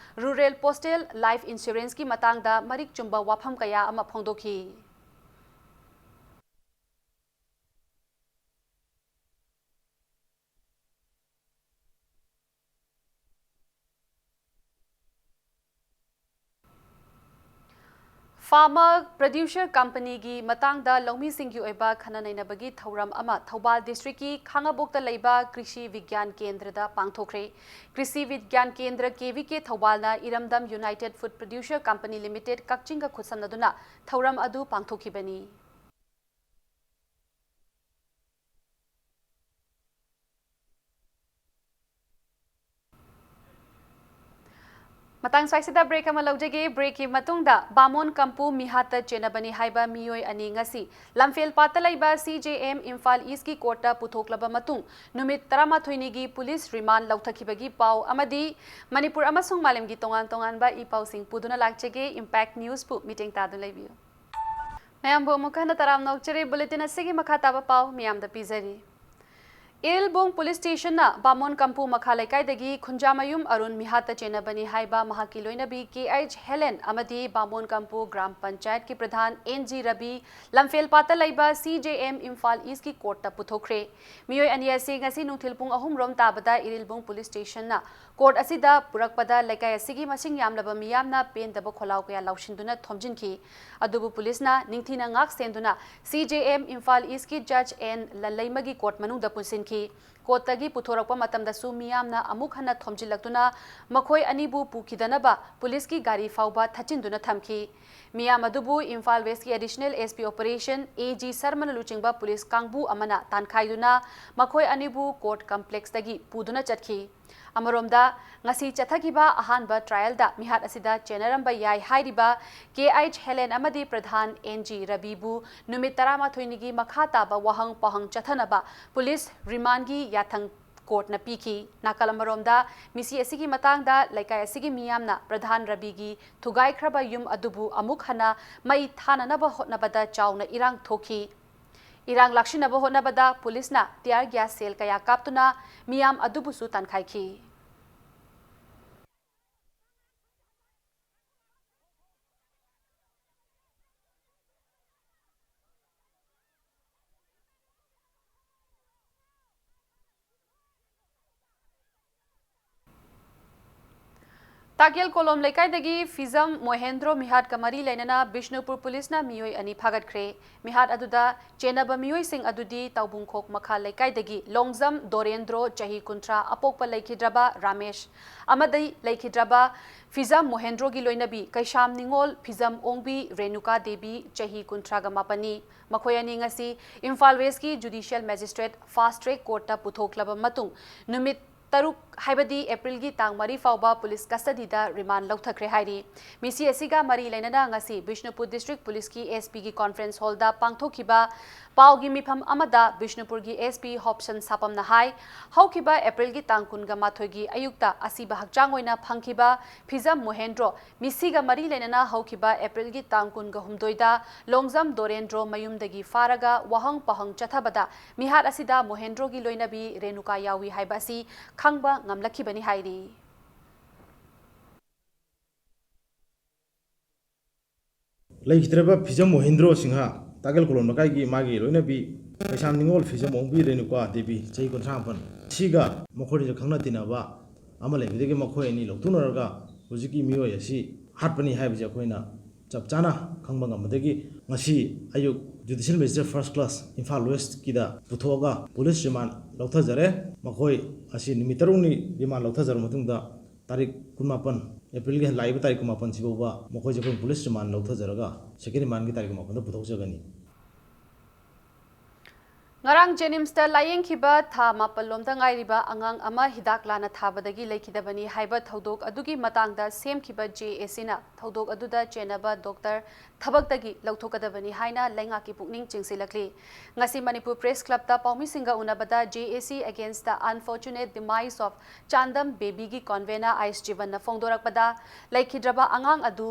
ꯔꯨꯔꯦꯜ ꯄꯣꯁꯇꯦꯜ ꯂꯥꯏꯐ ꯏꯟꯁꯨꯔꯦꯟꯁꯀꯤ ꯃꯇꯥꯡꯗ ꯃꯔꯤꯛ ꯆꯨꯝꯕ ꯋꯥꯐꯝ ꯀꯌꯥ ꯑꯃ ꯐꯣꯡꯗꯣꯛꯈꯤ꯫ ꯐꯥꯔꯃꯔ ꯄ꯭ꯔꯗ꯭ꯌꯨꯁꯔ ꯀꯝꯄꯅꯤꯒꯤ ꯃꯇꯥꯡꯗ ꯂꯧꯃꯤꯁꯤꯡꯒꯤ ꯑꯣꯏꯕ ꯈꯟꯅ ꯅꯩꯅꯕꯒꯤ ꯊꯧꯔꯝ ꯑꯃ ꯊꯧꯕꯥꯜ ꯗꯤꯁꯇ꯭ꯔꯤꯛꯀꯤ ꯈꯥꯉꯕꯣꯛꯇ ꯂꯩꯕ ꯀ꯭ꯔꯤꯁꯤ ꯕꯤꯒ꯭ꯌꯥꯟ ꯀꯦꯟꯗ꯭ꯔꯗ ꯄꯥꯡꯊꯣꯛꯈ꯭ꯔꯦ꯫ ꯀ꯭ꯔꯤꯁꯤ ꯕꯤꯒ꯭ꯌꯥꯟ ꯀꯦꯟꯗ꯭ꯔ ꯀꯦ ꯚꯤ ꯀꯦ ꯊꯧꯕꯥꯜꯅ ꯏꯔꯝꯗꯝ united food producer company limited ꯀꯛꯆꯤꯡꯒ ꯈꯨꯠꯁꯝꯅꯗꯨꯅ ꯊꯧꯔꯝ ꯑꯗꯨ ꯄꯥꯡꯊꯣꯛꯈꯤꯕꯅꯤ꯫ ꯃꯇꯥꯡ ꯁ꯭ꯋꯥꯏꯁꯤꯗ ꯕ꯭ꯔꯦꯛ ꯑꯃ ꯂꯧꯖꯒꯦ꯫ ꯕ꯭ꯔꯦꯛꯀꯤ ꯃꯇꯨꯡꯗ ꯕꯥꯃꯣꯟ ꯀꯝꯄꯨ ꯃꯤꯍꯥꯠꯇ ꯆꯦꯟꯅꯕꯅꯤ ꯍꯥꯏꯕ ꯃꯤꯑꯣꯏ ꯑꯅꯤ ꯉꯁꯤ ꯂꯝꯐꯦꯜꯄꯥꯠꯇ ꯂꯩꯕ ꯁꯤ ꯖꯦ ꯑꯦꯝ ꯏꯝꯐꯥꯜ ꯏꯁꯀꯤ ꯀꯣꯔꯠꯇ ꯄꯨꯊꯣꯛꯂꯕ ꯃꯇꯨꯡ ꯅꯨꯃꯤꯠ ꯇꯔꯥꯃꯥꯊꯣꯏꯅꯤꯒꯤ ꯄꯨꯂꯤꯁ ꯔꯤꯃꯥꯟ ꯂꯧꯊꯈꯤꯕꯒꯤ ꯄꯥꯎ ꯑꯃꯗꯤ ꯃꯅꯤꯄꯨꯔ ꯑꯃꯁꯨꯡ ꯃꯥꯂꯦꯝꯒꯤ ꯇꯣꯉꯥꯟ ꯇꯣꯉꯥꯟꯕ ꯏ ꯄꯥꯎꯁꯤꯡ ꯄꯨꯗꯨꯅ ꯂꯥꯛꯆꯒꯦ꯫ ꯏꯝꯄꯦꯛ ꯅ꯭ꯌꯨꯁꯄꯨ ꯃꯤꯠꯌꯦꯡ ꯇꯥꯗꯨꯅ ꯂꯩꯕꯤꯌꯨ꯫ ꯃꯌꯥꯝꯕꯨ ꯑꯃꯨꯛ ꯍꯟꯅ ꯇꯔꯥꯝꯅ ꯑꯣꯛꯆꯔꯤ꯫ ꯕꯨꯂꯦꯇꯤꯟ ꯑꯁꯤꯒꯤ ꯃꯈꯥ ꯇꯥꯕ ꯄꯥꯎ ꯃꯤꯌꯥꯝꯗ ꯄꯤꯖꯔꯤ꯫ ꯏꯔꯤꯜꯕꯣꯡ ꯄꯨꯂꯤꯁ ꯁ꯭ꯇꯦꯁꯟꯅ ꯕꯥꯃꯣꯟ ꯀꯝꯄꯨ ꯃꯈꯥ ꯂꯩꯀꯥꯏꯗꯒꯤ ꯈꯨꯟꯖꯥꯃꯌꯨꯝ ꯑꯔꯨꯟ ꯃꯤꯍꯥꯠꯇ ꯆꯦꯟꯅꯕꯅꯤ ꯍꯥꯏꯕ ꯃꯍꯥꯛꯀꯤ ꯂꯣꯏꯅꯕꯤ ꯀꯦ ꯑꯩꯆ ꯍꯦꯂꯦꯟ ꯑꯃꯗꯤ ꯕꯥꯃꯣꯟ ꯀꯝꯄꯨ ꯒ꯭ꯔꯥꯝ ꯄꯟꯆꯥꯌꯠꯀꯤ ꯄ꯭ꯔꯙꯥꯟ ꯑꯦꯟ ꯖꯤ ꯔꯕꯤ ꯂꯝꯐꯦꯜꯄꯥꯠꯇ ꯂꯩꯕ ꯁꯤ ꯖꯦ ꯑꯦꯝ ꯏꯝꯐꯥꯜ ꯏꯁꯀꯤ ꯀꯣꯔꯠꯇ ꯄꯨꯊꯣꯛꯈ꯭ꯔꯦ꯫ ꯃꯤꯑꯣꯏ ꯑꯅꯤ ꯑꯁꯤ ꯉꯁꯤ ꯅꯨꯡꯊꯤꯜ ꯄꯨꯡ ꯑꯍꯨꯝ ꯔꯣꯝ ꯇꯥꯕꯗ ꯏꯔꯤꯜꯕꯣꯡ ꯄꯨꯂꯤꯁ ꯁ꯭ꯇꯦꯁꯟꯅ ꯀꯣꯔꯠ ꯑꯁꯤꯗ ꯄꯨꯔꯛꯄꯗ ꯂꯩꯀꯥꯏ ꯑꯁꯤꯒꯤ ꯃꯁꯤꯡ ꯌꯥꯝꯂꯕ ꯃꯤꯌꯥꯝꯅ ꯄꯦꯟꯗꯕ ꯈꯣꯜꯂꯥꯎ ꯀꯌꯥ ꯂꯥꯎꯁꯤꯟꯗꯨꯅ ꯊꯣꯝꯖꯤꯟꯈꯤ꯫ ꯑꯗꯨꯕꯨ ꯄꯨꯂꯤꯁꯅ ꯅꯤꯡꯊꯤꯅ ꯉꯥꯛ ꯁꯦꯟꯗꯨꯅ ꯁꯤ ꯖꯦ ꯑꯦꯝ ꯏꯝꯐꯥꯜ ꯏꯁꯀꯤ ꯖꯖ ꯑꯦꯟ ꯂꯜꯂꯩꯃꯒꯤ ꯀꯣꯔꯠ ꯃꯅꯨꯡꯗ ꯄꯨꯟꯁꯤꯟꯈꯤ꯫ ꯀꯣꯔꯠꯇꯒꯤ ꯄꯨꯊꯣꯔꯛꯄ ꯃꯇꯝꯗꯁꯨ ꯃꯤꯌꯥꯝꯅ ꯑꯃꯨꯛ ꯍꯟꯅ ꯊꯣꯝꯖꯤꯜꯂꯛꯇꯨꯅ ꯃꯈꯣꯏ ꯑꯅꯤꯕꯨ ꯄꯨꯈꯤꯗꯅꯕ ꯄꯨꯂꯤꯁꯀꯤ ꯒꯥꯔꯤ ꯐꯥꯎꯕ ꯊꯠꯆꯤꯟꯗꯨꯅ ꯊꯝꯈꯤ꯫ ꯃꯤꯌꯥꯝ ꯑꯗꯨꯕꯨ ꯏꯝꯐꯥꯜ ꯋꯦꯁꯀꯤ additional S P operation A G ꯁꯔꯃꯅ ꯂꯨꯆꯤꯡꯕ ꯄꯨꯂꯤꯁ ꯀꯥꯡꯕꯨ ꯑꯃꯅ ꯇꯥꯟꯈꯥꯏꯗꯨꯅ ꯃꯈꯣꯏ ꯑꯅꯤꯕꯨ ꯀꯣꯔꯠ ꯀꯝꯄ꯭ꯂꯦꯛꯁꯇꯒꯤ ꯄꯨꯗꯨꯅ ꯆꯠꯈꯤ꯫ ꯑꯃꯔꯣꯝꯗ, ꯉꯁꯤ ꯆꯠꯊꯈꯤꯕ ꯑꯍꯥꯟꯕ ꯇ꯭ꯔꯥꯌꯦꯜꯗ ꯃꯤꯍꯥꯠ ꯑꯁꯤꯗ ꯆꯦꯟꯅꯔꯝꯕ ꯌꯥꯏ ꯍꯥꯏꯔꯤꯕ ꯀꯦ ꯑꯩꯆ ꯍꯦꯂꯦꯟ ꯑꯃꯗꯤ ꯄ꯭ꯔꯙꯥꯟ ꯑꯦꯟ ꯖꯤ ꯔꯕꯤꯕꯨ ꯅꯨꯃꯤꯠ ꯇꯔꯥꯃꯥꯊꯣꯏꯅꯤꯒꯤ ꯃꯈꯥ ꯇꯥꯕ ꯋꯥꯍꯪ ꯄꯥꯎꯍꯪ ꯆꯠꯊꯅꯕ ꯄꯨꯂꯤꯁ ꯔꯤꯃꯥꯟꯒꯤ ꯌꯥꯊꯪ ꯀꯣꯔꯠꯅ ꯄꯤꯈꯤ꯫ ꯅꯥꯀꯜ ꯑꯃꯔꯣꯝꯗ, ꯃꯤꯁꯤ ꯑꯁꯤꯒꯤ ꯃꯇꯥꯡꯗ ꯂꯩꯀꯥꯏ ꯑꯁꯤꯒꯤ ꯃꯤꯌꯥꯝꯅ ꯄ꯭ꯔꯙꯥꯟ ꯔꯕꯤꯒꯤ ꯊꯨꯒꯥꯏꯈ꯭ꯔꯕ ꯌꯨꯝ ꯑꯗꯨꯕꯨ ꯑꯃꯨꯛ ꯍꯟꯅ ꯃꯩ ꯊꯥꯅꯅꯕ ꯍꯣꯠꯅꯕꯗ ꯆꯥꯎꯅ ꯏꯔꯥꯡ ꯊꯣꯛꯈꯤ꯫ ꯏꯔꯥꯡ ꯂꯥꯛꯁꯤꯟꯅꯕ ꯍꯣꯠꯅꯕꯗ ꯄꯨꯂꯤꯁꯅ tear gas shell ꯀꯌꯥ ꯀꯥꯞꯇꯨꯅ ꯃꯤꯌꯥꯝ ꯑꯗꯨꯕꯨꯁꯨ ꯇꯥꯟꯈꯥꯏꯈꯤ꯫ ꯇꯥꯀꯦꯜ ꯀꯣꯂꯣꯝ ꯂꯩꯀꯥꯏꯗꯒꯤ ꯐꯤꯖꯝ ꯃꯣꯍꯦꯟꯗ꯭ꯔꯣ ꯃꯤꯍꯥꯠꯀ ꯃꯔꯤ ꯂꯩꯅꯅ ꯕꯤꯁꯅꯨꯄꯨꯔ ꯄꯨꯂꯤꯁꯅ ꯃꯤꯑꯣꯏ ꯑꯅꯤ ꯐꯥꯒꯠꯈ꯭ꯔꯦ꯫ ꯃꯤꯍꯥꯠ ꯑꯗꯨꯗ ꯆꯦꯟꯅꯕ ꯃꯤꯑꯣꯏꯁꯤꯡ ꯑꯗꯨꯗꯤ ꯇꯥꯎꯕꯨꯡꯈꯣꯛ ꯃꯈꯥ ꯂꯩꯀꯥꯏꯗꯒꯤ ꯂꯣꯡꯖꯝ ꯗꯣꯔꯦꯟꯗ꯭ꯔꯣ, ꯆꯍꯤ ꯀꯨꯟꯊ꯭ꯔꯥ, ꯑꯄꯣꯛꯄ ꯂꯩꯈꯤꯗ꯭ꯔꯕ ꯔꯥꯃꯦꯁ, ꯑꯃꯗꯤ ꯂꯩꯈꯤꯗ꯭ꯔꯕ ꯐꯤꯖꯝ ꯃꯣꯍꯦꯟꯗ꯭ꯔꯣꯒꯤ ꯂꯣꯏꯅꯕꯤ ꯀꯩꯁꯥꯝ ꯅꯤꯉꯣꯜ ꯐꯤꯖꯝ ꯑꯣꯡꯕꯤ ꯔꯦꯅꯨꯀꯥ ꯗꯦꯕꯤ, ꯆꯍꯤ ꯀꯨꯟꯊ꯭ꯔꯥꯒ ꯃꯥꯄꯟꯅꯤ꯫ ꯃꯈꯣꯏ ꯑꯅꯤ ꯉꯁꯤ ꯏꯝꯐꯥꯜ ꯋꯦꯁꯀꯤ ꯖꯨꯗꯤꯁꯤꯌꯦꯜ ꯃꯦꯖꯤꯁꯇ꯭ꯔꯦꯠ ꯐꯥꯁ ꯇ꯭ꯔꯦꯛ ꯀꯣꯔꯠꯇ ꯄꯨꯊꯣꯛꯂꯕ ꯃꯇꯨꯡ ꯅꯨꯃꯤꯠ ꯇꯔꯨꯛ, ꯍꯥꯏꯕꯗꯤ ꯑꯦꯄ꯭ꯔꯤꯜꯒꯤ ꯇꯥꯡ ꯃꯔꯤ ꯐꯥꯎꯕ ꯄꯨꯂꯤꯁ ꯀꯁꯇꯗꯤꯗ ꯔꯤꯃꯥꯟ ꯂꯧꯊꯈ꯭ꯔꯦ ꯍꯥꯏꯔꯤ꯫ ꯃꯤꯁꯤ ꯑꯁꯤꯒ ꯃꯔꯤ ꯂꯩꯅꯅ ꯉꯁꯤ ꯕꯤꯁꯅꯨꯄꯨꯔ ꯗꯤꯁꯇ꯭ꯔꯤꯛ ꯄꯨꯂꯤꯁꯀꯤ ꯑꯦꯁ ꯄꯤꯒꯤ ꯀꯣꯟꯐ꯭ꯔꯦꯟꯁ ꯍꯣꯜꯗ ꯄꯥꯡꯊꯣꯛꯈꯤꯕ ꯄꯥꯎꯒꯤ ꯃꯤꯐꯝ ꯑꯃꯗ ꯕꯤꯁꯅꯨꯄꯨꯔꯒꯤ ꯑꯦꯁ ꯄꯤ ꯍꯣꯞꯁꯟ ꯁꯥꯄꯝꯅ ꯍꯥꯏ, ꯍꯧꯈꯤꯕ ꯑꯦꯄ꯭ꯔꯤꯜꯒꯤ ꯇꯥꯡ ꯀꯨꯟꯒ ꯃꯥꯊꯣꯏꯒꯤ ꯑꯌꯨꯛꯇ ꯑꯁꯤꯕ ꯍꯛꯆꯥꯡ ꯑꯣꯏꯅ ꯐꯪꯈꯤꯕ ꯐꯤꯖꯝ ꯃꯣꯍꯦꯟꯗ꯭ꯔꯣ ꯃꯤꯁꯤꯒ ꯃꯔꯤ ꯂꯩꯅꯅ ꯍꯧꯈꯤꯕ ꯑꯦꯄ꯭ꯔꯤꯜꯒꯤ ꯇꯥꯡ ꯀꯨꯟꯒ ꯍꯨꯝꯗꯣꯏꯗ ꯂꯣꯡꯖꯝ ꯗꯣꯔꯦꯟꯗ꯭ꯔꯣ ꯃꯌꯨꯝꯗꯒꯤ ꯐꯥꯔꯒ ꯋꯥꯍꯪ ꯄꯥꯎꯍꯪ ꯆꯠꯊꯕꯗ ꯃꯤꯍꯥꯠ ꯑꯁꯤꯗ ꯃꯣꯍꯦꯟꯗ꯭ꯔꯣꯒꯤ ꯂꯣꯏꯅꯕꯤ ꯔꯦꯅꯨꯀꯥ ꯌꯥꯎꯏ ꯍꯥꯏꯕ ꯑꯁꯤ ꯈꯪꯕ ꯉꯝꯂꯛꯈꯤꯕꯅꯤ ꯍꯥꯏꯔꯤ꯫ ꯂꯩꯈꯤꯗ꯭ꯔꯕ ꯐꯤꯖꯝ ꯃꯣꯍꯤꯟꯗ꯭ꯔꯣ ꯁꯤꯡꯍ, ꯇꯥꯀꯦꯜ ꯀꯣꯂꯣꯝ ꯂꯩꯀꯥꯏꯒꯤ ꯃꯥꯒꯤ ꯂꯣꯏꯅꯕꯤ ꯀꯩꯁꯥꯝ ꯅꯤꯉꯣꯜ ꯐꯤꯖꯝ ꯑꯣꯡꯕꯤ ꯔꯦꯅꯨꯀꯥ ꯗꯦꯕꯤ, ꯆꯍꯤ ꯀꯨꯟꯊ꯭ꯔꯥ ꯃꯥꯄꯟ, ꯁꯤꯒ ꯃꯈꯣꯏꯅꯤꯁꯨ ꯈꯪꯅ ꯇꯤꯟꯅꯕ ꯑꯃ ꯂꯩꯕꯗꯒꯤ ꯃꯈꯣꯏ ꯑꯅꯤ ꯂꯧꯊꯣꯛꯅꯔꯒ ꯍꯧꯖꯤꯛꯀꯤ ꯃꯤꯑꯣꯏ ꯑꯁꯤ ꯍꯥꯠꯄꯅꯤ ꯍꯥꯏꯕꯁꯤ ꯑꯩꯈꯣꯏꯅ ꯆꯞ ꯆꯥꯅ ꯈꯪꯕ ꯉꯝꯕꯗꯒꯤ ꯉꯁꯤ ꯑꯌꯨꯛ Judicial Magistrate First Class Imphal Westꯀꯤꯗ ꯄꯨꯊꯣꯛꯑꯒ police remand ꯂꯧꯊꯖꯔꯦ꯫ ꯃꯈꯣꯏ ꯑꯁꯤ ꯅꯨꯃꯤꯠ ꯇꯔꯨꯛꯅꯤ remand ꯂꯧꯊꯖꯔꯕ ꯃꯇꯨꯡꯗ, ꯇꯥꯔꯤꯛ ꯀꯨꯟꯃꯥꯄꯟ, Aprilꯒꯤ ꯂꯥꯛꯏꯕ ꯇꯥꯔꯤꯛ ꯀꯨꯟꯃꯥꯄꯟꯁꯤ ꯐꯥꯎꯕ ꯃꯈꯣꯏꯁꯦ ꯑꯩꯈꯣꯏ police remand ꯂꯧꯊꯖꯔꯒ second remandꯒꯤ ꯇꯥꯔꯤꯛ ꯀꯨꯟꯃꯥꯄꯟꯗ ꯄꯨꯊꯣꯛꯆꯒꯅꯤ꯫ ꯉꯔꯥꯡ JNIMSꯇ ꯂꯥꯌꯦꯡꯈꯤꯕ ꯊꯥ ꯃꯥꯄꯜ ꯂꯣꯝꯗ ꯉꯥꯏꯔꯤꯕ ꯑꯉꯥꯡ ꯑꯃ ꯍꯤꯗꯥꯛ ꯂꯥꯟꯅ ꯊꯥꯕꯗꯒꯤ ꯂꯩꯈꯤꯗꯕꯅꯤ ꯍꯥꯏꯕ ꯊꯧꯗꯣꯛ ꯑꯗꯨꯒꯤ ꯃꯇꯥꯡꯗ ꯁꯦꯝꯈꯤꯕ JACꯅ ꯊꯧꯗꯣꯛ ꯑꯗꯨꯗ ꯆꯦꯟꯅꯕ doctor ꯊꯕꯛꯇꯒꯤ ꯂꯧꯊꯣꯛꯀꯗꯕꯅꯤ ꯍꯥꯏꯅ ꯂꯩꯉꯥꯛꯀꯤ ꯄꯨꯛꯅꯤꯡ ꯆꯤꯡꯁꯤꯜꯂꯛꯂꯤ꯫ ꯉꯁꯤ ꯃꯅꯤꯄꯨꯔ Press Clubꯇ ꯄꯥꯎꯃꯤꯁꯤꯡꯒ ꯎꯅꯕꯗ JAC against the unfortunate demise of ꯆꯥꯟꯗꯝ babyꯒꯤ convener ꯑꯥꯏꯁ ꯖꯤꯕꯟꯅ ꯐꯣꯡꯗꯣꯔꯛꯄꯗ, ꯂꯩꯈꯤꯗ꯭ꯔꯕ ꯑꯉꯥꯡ ꯑꯗꯨ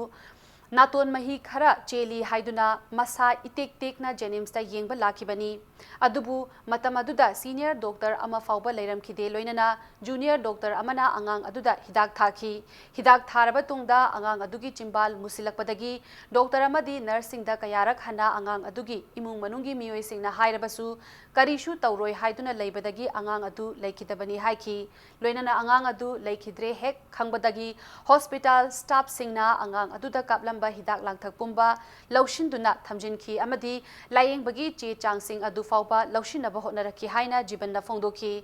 ꯅꯥꯇꯣꯟ ꯃꯍꯤ ꯈꯔ ꯆꯦꯜꯂꯤ ꯍꯥꯏꯗꯨꯅ ꯃꯁꯥ ꯏꯇꯦꯛ ꯇꯦꯛꯅ JNIMSꯇ ꯌꯦꯡꯕ ꯂꯥꯛꯈꯤꯕꯅꯤ꯫ ꯑꯗꯨꯕꯨ ꯃꯇꯝ ꯑꯗꯨꯗ senior doctor ꯑꯃ ꯐꯥꯎꯕ ꯂꯩꯔꯝꯈꯤꯗꯦ, ꯂꯣꯏꯅꯅ junior doctor ꯑꯃꯅ ꯑꯉꯥꯡ ꯑꯗꯨꯗ ꯍꯤꯗꯥꯛ ꯊꯥꯈꯤ꯫ ꯍꯤꯗꯥꯛ ꯊꯥꯔꯕ ꯇꯨꯡꯗ ꯑꯉꯥꯡ ꯑꯗꯨꯒꯤ ꯆꯤꯝꯕꯥꯜ ꯃꯨꯁꯤꯜꯂꯛꯄꯗꯒꯤ doctor ꯑꯃꯗꯤ nurseꯁꯤꯡꯗ ꯀꯌꯥꯔꯛ ꯍꯟꯅ ꯑꯉꯥꯡ ꯑꯗꯨꯒꯤ ꯏꯃꯨꯡ ꯃꯅꯨꯡꯒꯤ ꯃꯤꯑꯣꯏꯁꯤꯡꯅ ꯍꯥꯏꯔꯕꯁꯨ ꯀꯔꯤꯁꯨ ꯇꯧꯔꯣꯏ ꯍꯥꯏꯗꯨꯅ ꯂꯩꯕꯗꯒꯤ ꯑꯉꯥꯡ ꯑꯗꯨ ꯂꯩꯈꯤꯗꯕꯅꯤ ꯍꯥꯏꯈꯤ꯫ ꯂꯣꯏꯅꯅ ꯑꯉꯥꯡ ꯑꯗꯨ ꯂꯩꯈꯤꯗ꯭ꯔꯦ ꯍꯦꯛ ꯈꯪꯕꯗꯒꯤ hospital staffꯁꯤꯡꯅ ꯑꯉꯥꯡ ꯑꯗꯨꯗ ꯀꯥꯞꯂꯝꯕ ꯍꯤꯗꯥꯛ ꯂꯥꯡꯊꯛ ꯄꯨꯝꯕ ꯂꯧꯁꯤꯟꯗꯨꯅ ꯊꯝꯖꯤꯟꯈꯤ ꯑꯃꯗꯤ ꯂꯥꯌꯦꯡꯕꯒꯤ ꯆꯦ ꯆꯥꯡꯁꯤꯡ ꯑꯗꯨ ꯐꯥꯎꯕ ꯂꯧꯁꯤꯟꯅꯕ ꯍꯣꯠꯅꯔꯛꯈꯤ ꯍꯥꯏꯅ ꯖꯤꯕꯟꯅ ꯐꯣꯡꯗꯣꯛꯈꯤ꯫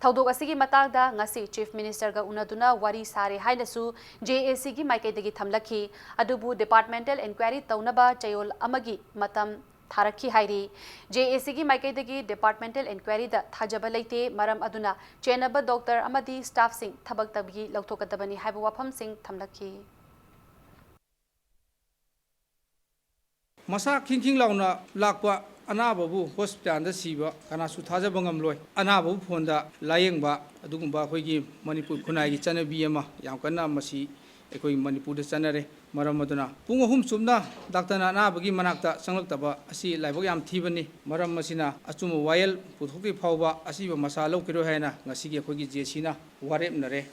ꯊꯧꯗꯣꯛ ꯑꯁꯤꯒꯤ ꯃꯇꯥꯡꯗ ꯉꯁꯤ Chief Ministerꯒ ꯎꯅꯗꯨꯅ ꯋꯥꯔꯤ ꯁꯥꯔꯦ ꯍꯥꯏꯅꯁꯨ JACꯒꯤ ꯃꯥꯏꯀꯩꯗꯒꯤ ꯊꯝꯂꯛꯈꯤ꯫ ꯑꯗꯨꯕꯨ departmental inquiry ꯇꯧꯅꯕ ꯆꯌꯣꯜ ꯑꯃꯒꯤ ꯃꯇꯝ ꯊꯥꯔꯛꯈꯤ ꯍꯥꯏꯔꯤ꯫ JACꯒꯤ ꯃꯥꯏꯀꯩꯗꯒꯤ departmental inquiryꯗ ꯊꯥꯖꯕ ꯂꯩꯇꯦ, ꯃꯔꯝ ꯑꯗꯨꯅ ꯆꯦꯟꯅꯕ doctor ꯑꯃꯗꯤ staffꯁꯤꯡ ꯊꯕꯛꯇꯒꯤ ꯂꯧꯊꯣꯛꯀꯗꯕꯅꯤ ꯍꯥꯏꯕ ꯋꯥꯐꯝꯁꯤꯡ ꯊꯝꯂꯛꯈꯤ꯫ ꯃꯁꯥ ꯈꯤꯡ ꯈꯤꯡ ꯂꯥꯎꯅ ꯂꯥꯛꯄ ꯑꯅꯥꯕꯕꯨ hospitalꯗ ꯁꯤꯕ ꯀꯅꯥꯁꯨ ꯊꯥꯖꯕ ꯉꯝꯂꯣꯏ꯫ ꯑꯅꯥꯕꯕꯨ phoneꯗ ꯂꯥꯌꯦꯡꯕ, ꯑꯗꯨꯒꯨꯝꯕ ꯑꯩꯈꯣꯏꯒꯤ ꯃꯅꯤꯄꯨꯔ ꯈꯨꯟꯅꯥꯏꯒꯤ ꯆꯠꯅꯕꯤ ꯑꯃ ꯌꯥꯝ ꯀꯟꯅ ꯃꯁꯤ ꯑꯩꯈꯣꯏ ꯃꯅꯤꯄꯨꯔꯗ ꯆꯠꯅꯔꯦ꯫ ꯃꯔꯝ ꯑꯗꯨꯅ ꯄꯨꯡ ꯑꯍꯨꯝ ꯆꯨꯞꯅ doctorꯅ ꯑꯅꯥꯕꯒꯤ ꯃꯅꯥꯛꯇ ꯆꯪꯂꯛꯇꯕ ꯑꯁꯤ ꯂꯥꯏꯕꯛ ꯌꯥꯝ ꯊꯤꯕꯅꯤ꯫ ꯃꯔꯝ ꯑꯁꯤꯅ ꯑꯆꯨꯝꯕ ꯋꯥꯌꯦꯜ ꯄꯨꯊꯣꯛꯇ꯭ꯔꯤ ꯐꯥꯎꯕ ꯑꯁꯤꯕ ꯃꯁꯥ ꯂꯧꯈꯤꯔꯣꯏ ꯍꯥꯏꯅ ꯉꯁꯤꯒꯤ ꯑꯩꯈꯣꯏꯒꯤ JACꯅ ꯋꯥꯔꯦꯞꯅꯔꯦ꯫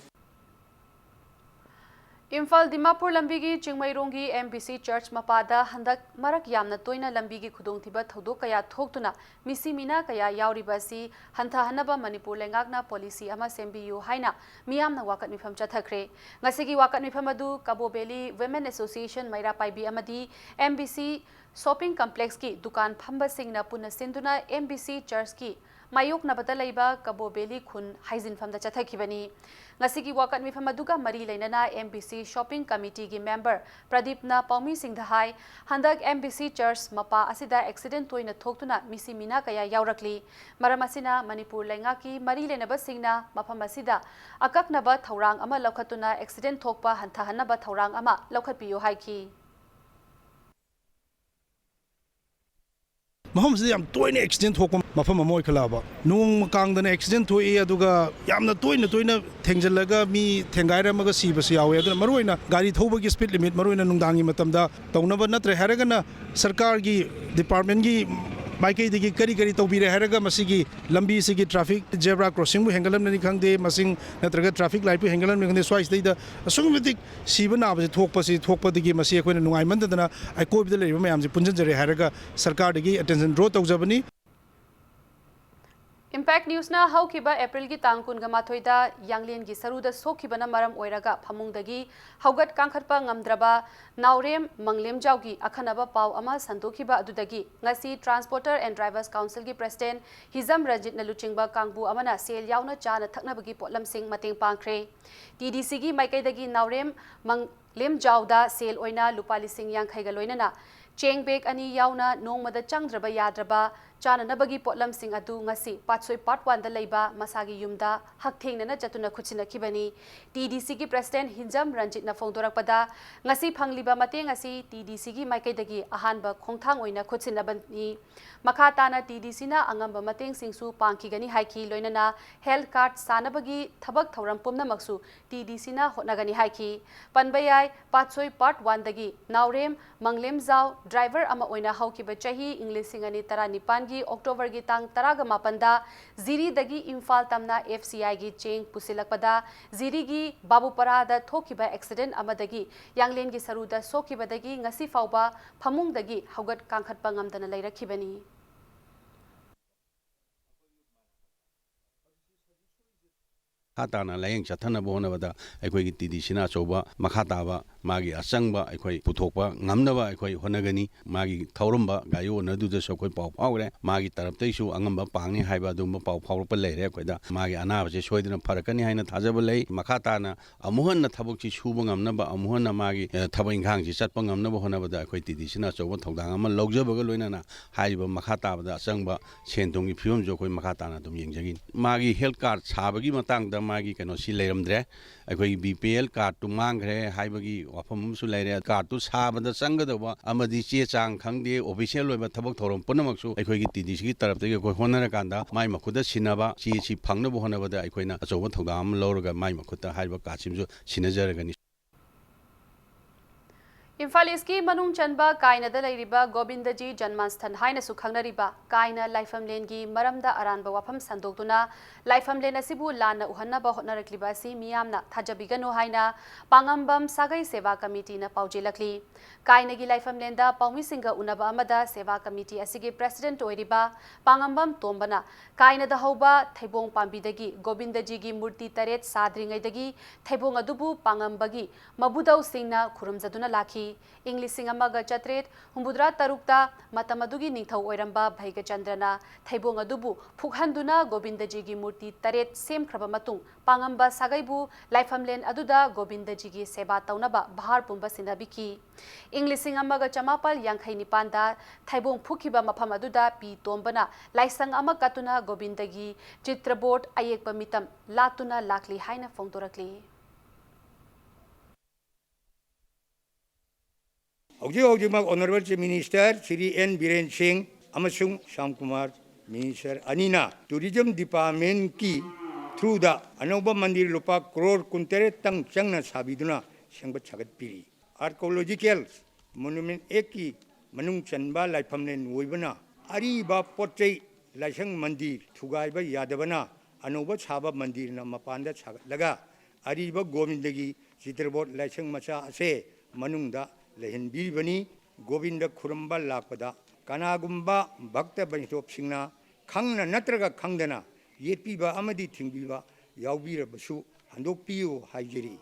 ꯏꯝꯐꯥꯜ ꯗꯤꯃꯥꯄꯨꯔ ꯂꯝꯕꯤꯒꯤ ꯆꯤꯡꯃꯩꯔꯣꯡꯒꯤ M B C Church ꯃꯄꯥꯗ ꯍꯟꯗꯛ ꯃꯔꯛ ꯌꯥꯝꯅ ꯇꯣꯏꯅ ꯂꯝꯕꯤꯒꯤ ꯈꯨꯗꯣꯡꯊꯤꯕ ꯊꯧꯗꯣꯛ ꯀꯌꯥ ꯊꯣꯛꯇꯨꯅ ꯃꯤꯁꯤ ꯃꯤꯅꯥ ꯀꯌꯥ ꯌꯥꯎꯔꯤꯕ ꯑꯁꯤ ꯍꯟꯊꯍꯟꯅꯕ ꯃꯅꯤꯄꯨꯔ ꯂꯩꯉꯥꯛꯅ policy ꯑꯃ ꯁꯦꯝꯕꯤꯌꯨ ꯍꯥꯏꯅ ꯃꯤꯌꯥꯝꯅ ꯋꯥꯀꯠ ꯃꯤꯐꯝ ꯆꯠꯊꯈ꯭ꯔꯦ꯫ ꯉꯁꯤꯒꯤ ꯋꯥꯀꯠ ꯃꯤꯐꯝ ꯑꯗꯨ ꯀꯕꯣ Valley Women Association ꯃꯩꯔꯥ ꯄꯥꯏꯕꯤ ꯑꯃꯗꯤ M B C Shopping Complexꯀꯤ ꯗꯨꯀꯥꯟ ꯐꯝꯕꯁꯤꯡꯅ ꯄꯨꯟꯅ ꯁꯤꯟꯗꯨꯅ M B C Churchꯀꯤ ꯃꯥꯌꯣꯛꯅꯕꯗ ꯂꯩꯕ ꯀꯕꯣ Valley ꯈꯨꯟ ꯍꯥꯏꯖꯤꯟꯐꯝꯗ ꯆꯠꯊꯈꯤꯕꯅꯤ꯫ ꯉꯁꯤꯒꯤ ꯋꯥꯀꯠ ꯃꯤꯐꯝ ꯑꯗꯨꯒ ꯃꯔꯤ ꯂꯩꯅꯅ M B C Shopping Committeeꯒꯤ member ꯄ꯭ꯔꯗꯤꯞꯅ ꯄꯥꯎꯃꯤꯁꯤꯡꯗ ꯍꯥꯏ, ꯍꯟꯗꯛ M B C Church ꯃꯄꯥ ꯑꯁꯤꯗ accident ꯇꯣꯏꯅ ꯊꯣꯛꯇꯨꯅ ꯃꯤꯁꯤ ꯃꯤꯅꯥ ꯀꯌꯥ ꯌꯥꯎꯔꯛꯂꯤ꯫ ꯃꯔꯝ ꯑꯁꯤꯅ ꯃꯅꯤꯄꯨꯔ ꯂꯩꯉꯥꯛꯀꯤ ꯃꯔꯤ ꯂꯩꯅꯕꯁꯤꯡꯅ ꯃꯐꯝ ꯑꯁꯤꯗ ꯑꯀꯛꯅꯕ ꯊꯧꯔꯥꯡ ꯑꯃ ꯂꯧꯈꯠꯇꯨꯅ accident ꯊꯣꯛꯄ ꯍꯟꯊꯍꯟꯅꯕ ꯊꯧꯔꯥꯡ ꯑꯃ ꯂꯧꯈꯠꯄꯤꯌꯨ ꯍꯥꯏꯈꯤ꯫ ꯃꯐꯝꯁꯤꯗ ꯌꯥꯝ ꯇꯣꯏꯅ accident ꯊꯣꯛꯄ ꯃꯐꯝ ꯑꯃ ꯑꯣꯏꯈꯠꯂꯛꯑꯕ꯫ ꯅꯣꯡꯃ ꯀꯥꯡꯗꯅ accident ꯊꯣꯛꯏ, ꯑꯗꯨꯒ ꯌꯥꯝꯅ ꯇꯣꯏꯅ ꯇꯣꯏꯅ ꯊꯦꯡꯖꯤꯜꯂꯒ ꯃꯤ ꯊꯦꯡꯒꯥꯏꯔꯝꯃꯒ ꯁꯤꯕꯁꯨ ꯌꯥꯎꯋꯦ꯫ ꯑꯗꯨꯅ ꯃꯔꯨꯑꯣꯏꯅ ꯒꯥꯔꯤ ꯊꯧꯕꯒꯤ speed limit, ꯃꯔꯨꯑꯣꯏꯅ ꯅꯨꯡꯗꯥꯡꯒꯤ ꯃꯇꯝꯗ ꯇꯧꯅꯕ ꯅꯠꯇ꯭ꯔꯦ ꯍꯥꯏꯔꯒꯅ, ꯁꯔꯀꯥꯔꯒꯤ departmentꯀꯤ ꯃꯥꯏꯀꯩꯗꯒꯤ ꯀꯔꯤ ꯀꯔꯤ ꯇꯧꯕꯤꯔꯦ ꯍꯥꯏꯔꯒ ꯃꯁꯤꯒꯤ ꯂꯝꯕꯤꯁꯤꯒꯤ traffic zebra crossingꯕꯨ ꯍꯦꯟꯒꯠꯍꯟꯕꯅꯤ ꯈꯪꯗꯦ, ꯃꯁꯤꯡ ꯅꯠꯇ꯭ꯔꯒ traffic lightꯄꯨ ꯍꯦꯟꯒꯠꯍꯟꯕꯅꯤ ꯈꯪꯗꯦ, ꯁ꯭ꯋꯥꯏꯁꯤꯗꯩꯗ ꯑꯁꯨꯛꯀꯤ ꯃꯇꯤꯛ ꯁꯤꯕ ꯅꯥꯕꯁꯤ ꯊꯣꯛꯄꯁꯤ, ꯊꯣꯛꯄꯗꯒꯤ ꯃꯁꯤ ꯑꯩꯈꯣꯏꯅ ꯅꯨꯡꯉꯥꯏꯃꯟꯗꯗꯅ ꯑꯀꯣꯏꯕꯗ ꯂꯩꯔꯤꯕ ꯃꯌꯥꯝꯁꯤ ꯄꯨꯟꯁꯤꯟꯖꯔꯦ ꯍꯥꯏꯔꯒ ꯁꯔꯀꯥꯔꯗꯒꯤ attention draw ꯇꯧꯖꯕꯅꯤ꯫ Impact Newsꯅ ꯍꯧꯈꯤꯕ Aprilꯒꯤ ꯇꯥꯡ ꯀꯨꯟꯒ ꯃꯥꯊꯣꯏꯗ ꯌꯥꯡꯂꯦꯟꯒꯤ ꯁꯔꯨꯗ ꯁꯣꯛꯈꯤꯕꯅ ꯃꯔꯝ ꯑꯣꯏꯔꯒ ꯐꯃꯨꯡꯗꯒꯤ ꯍꯧꯒꯠ ꯀꯥꯡꯈꯠꯄ ꯉꯝꯗ꯭ꯔꯕ ꯅꯥꯎꯔꯦꯝ ꯃꯪꯂꯦꯝꯖꯥꯎꯒꯤ ꯑꯈꯟꯅꯕ ꯄꯥꯎ ꯑꯃ ꯁꯟꯗꯣꯛꯈꯤꯕ ꯑꯗꯨꯗꯒꯤ ꯉꯁꯤ Transporter and Drivers Councilꯒꯤ President ꯍꯤꯖꯝ ꯔꯟꯖꯤꯠꯅ ꯂꯨꯆꯤꯡꯕ ꯀꯥꯡꯕꯨ ꯑꯃꯅ ꯁꯦꯜ ꯌꯥꯎꯅ ꯆꯥꯅ ꯊꯛꯅꯕꯒꯤ ꯄꯣꯠꯂꯝꯁꯤꯡ ꯃꯇꯦꯡ ꯄꯥꯡꯈ꯭ꯔꯦ꯫ TDCꯒꯤ ꯃꯥꯏꯀꯩꯗꯒꯤ ꯅꯥꯎꯔꯦꯝ ꯃꯪꯂꯦꯝꯖꯥꯎꯗ ꯁꯦꯜ ꯑꯣꯏꯅ ꯂꯨꯄꯥ ꯂꯤꯁꯤꯡ ꯌꯥꯡꯈꯩꯒ ꯂꯣꯏꯅꯅ ꯆꯦꯡ bag ꯑꯅꯤ ꯌꯥꯎꯅ ꯅꯣꯡꯃꯗ ꯆꯪꯗ꯭ꯔꯕ ꯌꯥꯗ꯭ꯔꯕ ꯆꯥꯅꯅꯕꯒꯤ ꯄꯣꯠꯂꯝꯁꯤꯡ ꯑꯗꯨ ꯉꯁꯤ ꯄꯥꯠꯁꯣꯏ Part Oneꯗ ꯂꯩꯕ ꯃꯁꯥꯒꯤ ꯌꯨꯝꯗ ꯍꯛꯊꯦꯡꯅꯅ ꯆꯠꯇꯨꯅ ꯈꯨꯠꯁꯤꯟꯅꯈꯤꯕꯅꯤ꯫ TDCꯒꯤ President ꯍꯤꯟꯖꯝ ꯔꯟꯖꯤꯠꯅ ꯐꯣꯡꯗꯣꯔꯛꯄꯗ, ꯉꯁꯤ ꯐꯪꯂꯤꯕ ꯃꯇꯦꯡ ꯑꯁꯤ TDCꯒꯤ ꯃꯥꯏꯀꯩꯗꯒꯤ ꯑꯍꯥꯟꯕ ꯈꯣꯡꯊꯥꯡ ꯑꯣꯏꯅ ꯈꯨꯠꯁꯤꯟꯅꯕꯅꯤ꯫ ꯃꯈꯥ ꯇꯥꯅ TDCꯅ ꯑꯉꯝꯕ ꯃꯇꯦꯡꯁꯤꯡꯁꯨ ꯄꯥꯡꯈꯤꯒꯅꯤ ꯍꯥꯏꯈꯤ꯫ ꯂꯣꯏꯅꯅ health card ꯁꯥꯅꯕꯒꯤ ꯊꯕꯛ ꯊꯧꯔꯝ ꯄꯨꯝꯅꯃꯛꯁꯨ TDCꯅ ꯍꯣꯠꯅꯒꯅꯤ ꯍꯥꯏꯈꯤ꯫ ꯄꯟꯕ ꯌꯥꯏ, ꯄꯥꯠꯁꯣꯏ Part Oneꯗꯒꯤ ꯅꯥꯎꯔꯦꯝ ꯃꯪꯂꯦꯝꯖꯥꯎ driver ꯑꯃ ꯑꯣꯏꯅ ꯍꯧꯈꯤꯕ ꯆꯍꯤ ꯏꯪ ꯂꯤꯁꯤꯡ ꯑꯅꯤ ꯇꯔꯥꯅꯤꯄꯥꯟ ꯒꯤ ꯑꯣꯛꯇꯣꯕꯔꯒꯤ ꯇꯥꯡ ꯇꯔꯥꯒ ꯃꯥꯄꯟꯗ ꯖꯤꯔꯤꯗꯒꯤ ꯏꯝꯐꯥꯜ ꯇꯝꯅ ꯑꯦꯐ ꯁꯤ ꯑꯥꯏꯒꯤ ꯆꯦꯡ ꯄꯨꯁꯤꯜꯂꯛꯄꯗ ꯖꯤꯔꯤꯒꯤ ꯕꯥꯕꯨꯄꯔꯥꯗ ꯊꯣꯛꯈꯤꯕ ꯑꯦꯛꯁꯤꯗꯦꯟ ꯑꯃꯗꯒꯤ ꯌꯥꯡꯂꯦꯟꯒꯤ ꯁꯔꯨꯗ ꯁꯣꯛꯈꯤꯕꯗꯒꯤ ꯉꯁꯤ ꯐꯥꯎꯕ ꯐꯃꯨꯡꯗꯒꯤ ꯍꯧꯒꯠ ꯀꯥꯡꯈꯠꯄ ꯉꯝꯗꯅ ꯂꯩꯔꯛꯈꯤꯕꯅꯤ꯫ ꯃꯈꯥ ꯇꯥꯅ ꯂꯥꯌꯦꯡ ꯆꯠꯊꯅꯕ ꯍꯣꯠꯅꯕꯗ ꯑꯩꯈꯣꯏꯒꯤ ꯇꯤ ꯗꯤ ꯁꯤꯅ ꯑꯆꯧꯕ ꯃꯈꯥ ꯇꯥꯕ ꯃꯥꯒꯤ ꯑꯆꯪꯕ ꯑꯩꯈꯣꯏ ꯄꯨꯊꯣꯛꯄ ꯉꯝꯅꯕ ꯑꯩꯈꯣꯏ ꯍꯣꯠꯅꯒꯅꯤ꯫ ꯃꯥꯒꯤ ꯊꯧꯔꯝꯕ ꯒꯥꯔꯤ ꯑꯣꯅꯔꯗꯨꯗꯁꯨ ꯑꯩꯈꯣꯏ ꯄꯥꯎ ꯐꯥꯎꯈ꯭ꯔꯦ꯫ ꯃꯥꯒꯤ ꯇꯔꯞꯇꯩꯁꯨ ꯑꯉꯝꯕ ꯄꯥꯡꯅꯤ ꯍꯥꯏꯕ ꯑꯗꯨꯒꯨꯝꯕ ꯄꯥꯎ ꯐꯥꯎꯔꯛꯄ ꯂꯩꯔꯦ ꯑꯩꯈꯣꯏꯗ꯫ ꯃꯥꯒꯤ ꯑꯅꯥꯕꯁꯦ ꯁꯣꯏꯗꯅ ꯐꯔꯛꯀꯅꯤ ꯍꯥꯏꯅ ꯊꯥꯖꯕ ꯂꯩ꯫ ꯃꯈꯥ ꯇꯥꯅ ꯑꯃꯨꯛ ꯍꯟꯅ ꯊꯕꯛꯁꯤ ꯁꯨꯕ ꯉꯝꯅꯕ, ꯑꯃꯨꯛ ꯍꯟꯅ ꯃꯥꯒꯤ, ꯑ, ꯊꯕꯛ ꯏꯪꯈꯥꯡꯁꯤ ꯆꯠꯄ ꯉꯝꯅꯕ ꯍꯣꯠꯅꯕꯗ ꯑꯩꯈꯣꯏ ꯇꯤ ꯗꯤ ꯁꯤꯅ ꯑꯆꯧꯕ ꯊꯧꯗꯥꯡ ꯑꯃ ꯂꯧꯖꯕꯒ ꯂꯣꯏꯅꯅ ꯍꯥꯏꯔꯤꯕ ꯃꯈꯥ ꯇꯥꯕꯗ ꯑꯆꯪꯕ ꯁꯦꯟ ꯊꯨꯝꯒꯤ ꯐꯤꯕꯝꯁꯨ ꯑꯩꯈꯣꯏ ꯃꯈꯥ ꯇꯥꯅ ꯑꯗꯨꯝ ꯌꯦꯡꯖꯒꯅꯤ꯫ ꯃꯥꯒꯤ ꯍꯦꯜꯊ ꯀꯥꯔꯗ ꯁꯥꯕꯒꯤ ꯃꯇꯥꯡꯗ ꯃꯥꯒꯤ ꯀꯩꯅꯣꯁꯤ ꯂꯩꯔꯝꯗ꯭ꯔꯦ꯫ ꯑꯩꯈꯣꯏꯒꯤ ꯕꯤ ꯄꯤ ꯑꯦꯜ ꯀꯥꯔꯗꯇꯨ ꯃꯥꯡꯈ꯭ꯔꯦ ꯍꯥꯏꯕꯒꯤ ꯋꯥꯐꯝ ꯑꯃꯁꯨ ꯂꯩꯔꯦ꯫ ꯀꯥꯔꯗꯇꯨ ꯁꯥꯕꯗ ꯆꯪꯒꯗꯧꯕ ꯑꯃꯗꯤ ꯆꯦ ꯆꯥꯡ ꯈꯪꯗꯦ, ꯑꯣꯐꯤꯁꯤꯌꯦꯜ ꯑꯣꯏꯕ ꯊꯕꯛ ꯊꯧꯔꯝ ꯄꯨꯝꯅꯃꯛꯁꯨ ꯑꯩꯈꯣꯏꯒꯤ ꯇꯤ ꯗꯤ ꯁꯤꯒꯤ ꯇꯔꯞꯇꯒꯤ ꯑꯩꯈꯣꯏ ꯍꯣꯠꯅꯔꯀꯥꯟꯗ ꯃꯥꯏ ꯃꯈꯨꯠꯇ ꯁꯤꯟꯅꯕ, ꯆꯦ ꯁꯤ ꯐꯪꯅꯕ ꯍꯣꯠꯅꯕꯗ ꯑꯩꯈꯣꯏꯅ ꯑꯆꯧꯕ ꯊꯧꯗꯥꯡ ꯑꯃ ꯂꯧꯔꯒ ꯃꯥꯏ ꯃꯈꯨꯠꯇ ꯍꯥꯏꯔꯤꯕ ꯀꯥꯔꯗꯁꯤꯃꯁꯨ ꯁꯤꯟꯅꯖꯔꯒꯅꯤ꯫ ꯏꯝꯐꯥꯜ ꯏꯁꯀꯤ ꯃꯅꯨꯡ ꯆꯟꯕ ꯀꯥꯏꯅꯗ ꯂꯩꯔꯤꯕ ꯒꯣꯕꯤꯟꯗꯖꯤ ꯖꯟꯃꯥꯁꯊꯟ ꯍꯥꯏꯅꯁꯨ ꯈꯪꯅꯔꯤꯕ ꯀꯥꯏꯅ ꯂꯥꯏꯐꯝꯂꯦꯟꯒꯤ ꯃꯔꯝꯗ ꯑꯔꯥꯟꯕ ꯋꯥꯐꯝ ꯁꯟꯗꯣꯛꯇꯨꯅ ꯂꯥꯏꯐꯝꯂꯦꯟ ꯑꯁꯤꯕꯨ ꯂꯥꯟꯅ ꯎꯍꯟꯅꯕ ꯍꯣꯠꯅꯔꯛꯂꯤꯕ ꯑꯁꯤ ꯃꯤꯌꯥꯝꯅ ꯊꯥꯖꯕꯤꯒꯅꯨ ꯍꯥꯏꯅ ꯄꯥꯉꯝꯕꯝ ꯁꯥꯒꯩ ꯁꯦꯕꯥ ꯀꯃꯤꯇꯤꯅ ꯄꯥꯎꯖꯦꯜꯂꯛꯂꯤ꯫ ꯀꯥꯏꯅꯒꯤ ꯂꯥꯏꯐꯝꯂꯦꯟꯗ ꯄꯥꯎꯃꯤꯁꯤꯡꯒ ꯎꯅꯕ ꯑꯃꯗ ꯁꯦꯕꯥ ꯀꯃꯤꯇꯤ ꯑꯁꯤꯒꯤ ꯄ꯭ꯔꯦꯁꯤꯗꯦꯟꯠ ꯑꯣꯏꯔꯤꯕ ꯄꯥꯉꯝꯕꯝ ꯇꯣꯝꯕꯅ ꯀꯥꯏꯅꯗ ꯍꯧꯕ ꯊꯩꯕꯣꯡ ꯄꯥꯝꯕꯤꯗꯒꯤ ꯒꯣꯕꯤꯟꯗꯖꯤꯒꯤ ꯃꯨꯔꯇꯤ ꯇꯔꯦꯠ ꯁꯥꯗ꯭ꯔꯤꯉꯩꯗꯒꯤ ꯊꯩꯕꯣꯡ ꯑꯗꯨꯕꯨ ꯄꯥꯉꯝꯕꯒꯤ ꯃꯕꯨꯗꯧꯁꯤꯡꯅ ꯈꯨꯔꯨꯝꯖꯗꯨꯅ ꯂꯥꯛꯈꯤ꯫ ꯏꯪ ꯂꯤꯁꯤꯡ ꯑꯃꯒ ꯆꯥꯇ꯭ꯔꯦꯠ ꯍꯨꯝꯐꯨꯇꯔꯥ ꯇꯔꯨꯛꯇ ꯃꯇꯝ ꯑꯗꯨꯒꯤ ꯅꯤꯡꯊꯧ ꯑꯣꯏꯔꯝꯕ ꯚꯩꯒꯆꯟꯗ꯭ꯔꯅ ꯊꯩꯕꯣꯡ ꯑꯗꯨꯕꯨ ꯐꯨꯛꯍꯟꯗꯨꯅ ꯒꯣꯕꯤꯟꯗꯖꯤꯒꯤ ꯃꯨꯔꯇꯤ ꯇꯔꯦꯠ ꯁꯦꯝꯈ꯭ꯔꯕ ꯃꯇꯨꯡ ꯄꯥꯉꯝꯕ ꯁꯥꯒꯩꯕꯨ ꯂꯥꯏꯐꯝꯂꯦꯟ ꯑꯗꯨꯗ ꯒꯣꯕꯤꯟꯗꯖꯤꯒꯤ ꯁꯦꯕꯥ ꯇꯧꯅꯕ ꯚꯥꯔ ꯄꯨꯝꯕ ꯁꯤꯟꯅꯕꯤꯈꯤ꯫ ꯏꯪ ꯂꯤꯁꯤꯡ ꯑꯃꯒ ꯆꯃꯥꯄꯜ ꯌꯥꯡꯈꯩ ꯅꯤꯄꯥꯟꯗ ꯊꯩꯕꯣꯡ ꯐꯨꯛꯈꯤꯕ ꯃꯐꯝ ꯑꯗꯨꯗ ꯄꯤ ꯇꯣꯝꯕꯅ ꯂꯥꯏꯁꯪ ꯑꯃ ꯀꯠꯇꯨꯅ ꯒꯣꯕꯤꯟꯗꯒꯤ ꯆꯤꯇ꯭ꯔꯕꯣꯠ ꯑꯌꯦꯛꯄ ꯃꯤꯇꯝ ꯂꯥꯠꯇꯨꯅ ꯂꯥꯛꯂꯤ ꯍꯥꯏꯅ ꯐꯣꯡꯗꯣꯔꯛꯂꯤ꯫ ꯍꯧꯖꯤꯛ ꯍꯧꯖꯤꯛꯃꯛ Honourable Chief Minister Shri N Biren Singh ꯑꯃꯁꯨꯡ ꯁ꯭ꯌꯥꯝ ꯀꯨꯃꯥꯔ Minister ꯑꯅꯤꯅ Tourism Department ꯀꯤ through ꯗ ꯑꯅꯧꯕ ꯃꯟꯗꯤꯔ ꯂꯨꯄꯥ ꯀ꯭ꯔꯣꯔ ꯀꯨꯟꯇꯔꯦꯠꯇꯪ ꯆꯪꯅ ꯁꯥꯕꯤꯗꯨꯅ ꯁꯦꯝꯒꯠ ꯁꯥꯒꯠꯄꯤꯔꯤ꯫ Archaeological Monument Act ꯀꯤ ꯃꯅꯨꯡ ꯆꯟꯕ ꯂꯥꯏꯐꯝꯂꯦꯟ ꯑꯣꯏꯕꯅ ꯑꯔꯤꯕ ꯄꯣꯠ ꯆꯩ ꯂꯥꯏꯁꯪ ꯃꯟꯗꯤꯔ ꯊꯨꯒꯥꯏꯕ ꯌꯥꯗꯕꯅ ꯑꯅꯧꯕ ꯁꯥꯕ ꯃꯟꯗꯤꯔꯅ ꯃꯄꯥꯟꯗ ꯁꯥꯒꯠꯂꯒ ꯑꯔꯤꯕ ꯒꯣꯕꯤꯟꯗꯒꯤ ꯆꯤꯇ꯭ꯔꯕꯣꯠ ꯂꯥꯏꯁꯪ ꯃꯆꯥ ꯑꯁꯦ ꯃꯅꯨꯡꯗ ꯂꯩꯍꯟꯕꯤꯔꯤꯕꯅꯤ꯫ ꯒꯣꯕꯤꯟꯗ ꯈꯨꯔꯨꯝꯕ ꯂꯥꯛꯄꯗ ꯀꯅꯥꯒꯨꯝꯕ ꯚꯛꯇ ꯕꯩꯁꯅꯣꯞꯁꯤꯡꯅ ꯈꯪꯅ ꯅꯠꯇ꯭ꯔꯒ ꯈꯪꯗꯅ ꯌꯦꯠꯄꯤꯕ ꯑꯃꯗꯤ ꯊꯤꯡꯕꯤꯕ ꯌꯥꯎꯕꯤꯔꯕꯁꯨ ꯍꯟꯗꯣꯛꯄꯤꯌꯨ ꯍꯥꯏꯖꯔꯤ꯫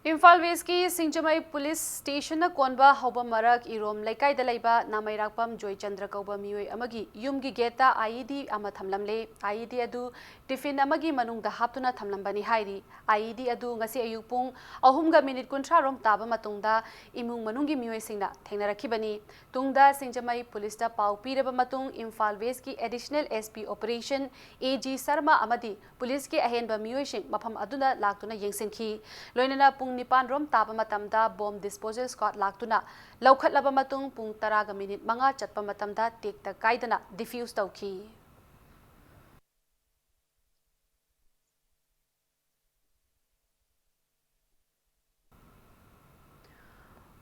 ꯏꯝꯐꯥꯜ ꯋꯦꯁꯀꯤ ꯁꯤꯡꯖꯃꯩ ꯄꯨꯂꯤꯁ ꯁ꯭ꯇꯦꯁꯟꯅ ꯀꯣꯟꯕ ꯍꯧꯕ ꯃꯔꯛ ꯏꯔꯣꯝ ꯂꯩꯀꯥꯏꯗ ꯂꯩꯕ ꯅꯥꯃꯩꯔꯥꯛꯄꯝ ꯖꯣꯏꯆꯟꯗ꯭ꯔ ꯀꯧꯕ ꯃꯤꯑꯣꯏ ꯑꯃꯒꯤ ꯌꯨꯝꯒꯤ ꯒꯦꯠꯇ IED ꯑꯃ ꯊꯝꯂꯝꯂꯦ꯫ IED ꯑꯗꯨ ꯇꯤꯐꯤꯟ ꯑꯃꯒꯤ ꯃꯅꯨꯡꯗ ꯍꯥꯞꯇꯨꯅ ꯊꯝꯂꯝꯕꯅꯤ ꯍꯥꯏꯔꯤ꯫ IED ꯑꯗꯨ ꯉꯁꯤ ꯑꯌꯨꯛ ꯄꯨꯡ ꯑꯍꯨꯝꯒ ꯃꯤꯅꯤꯠ ꯀꯨꯟꯊ꯭ꯔꯥ ꯔꯣꯝ ꯇꯥꯕ ꯃꯇꯨꯡꯗ ꯏꯃꯨꯡ ꯃꯅꯨꯡꯒꯤ ꯃꯤꯑꯣꯏꯁꯤꯡꯅ ꯊꯦꯡꯅꯔꯛꯈꯤꯕꯅꯤ꯫ ꯇꯨꯡꯗ ꯁꯤꯡꯖꯃꯩ ꯄꯨꯂꯤꯁꯇ ꯄꯥꯎ ꯄꯤꯔꯕ ꯃꯇꯨꯡ ꯏꯝꯐꯥꯜ ꯋꯦꯁꯀꯤ Additional SP Operation AG Sharma ꯑꯃꯗꯤ ꯄꯨꯂꯤꯁꯀꯤ ꯑꯍꯦꯟꯕ ꯃꯤꯑꯣꯏꯁꯤꯡ ꯃꯐꯝ ꯑꯗꯨꯗ ꯂꯥꯛꯇꯨꯅ ꯌꯦꯡꯁꯤꯟꯈꯤ꯫ ꯂꯣꯏꯅꯅ ꯄꯨꯡ ꯅꯤꯄꯥꯟ ꯔꯣꯝ ꯇꯥꯕ ꯃꯇꯝꯗ ꯕꯣꯝ ꯗꯤꯁꯄꯣꯖꯦꯜ ꯁ꯭ꯀ꯭ꯋꯥꯗ ꯂꯥꯛꯇꯨꯅ ꯂꯧꯈꯠꯂꯕ ꯃꯇꯨꯡ ꯄꯨꯡ ꯇꯔꯥꯒ ꯃꯤꯅꯤꯠ ꯃꯉꯥ ꯆꯠꯄ ꯃꯇꯝꯗ ꯇꯦꯛꯇ ꯀꯥꯏꯗꯅ ꯗꯤꯐ꯭ꯌꯨꯁ ꯇꯧꯈꯤ꯫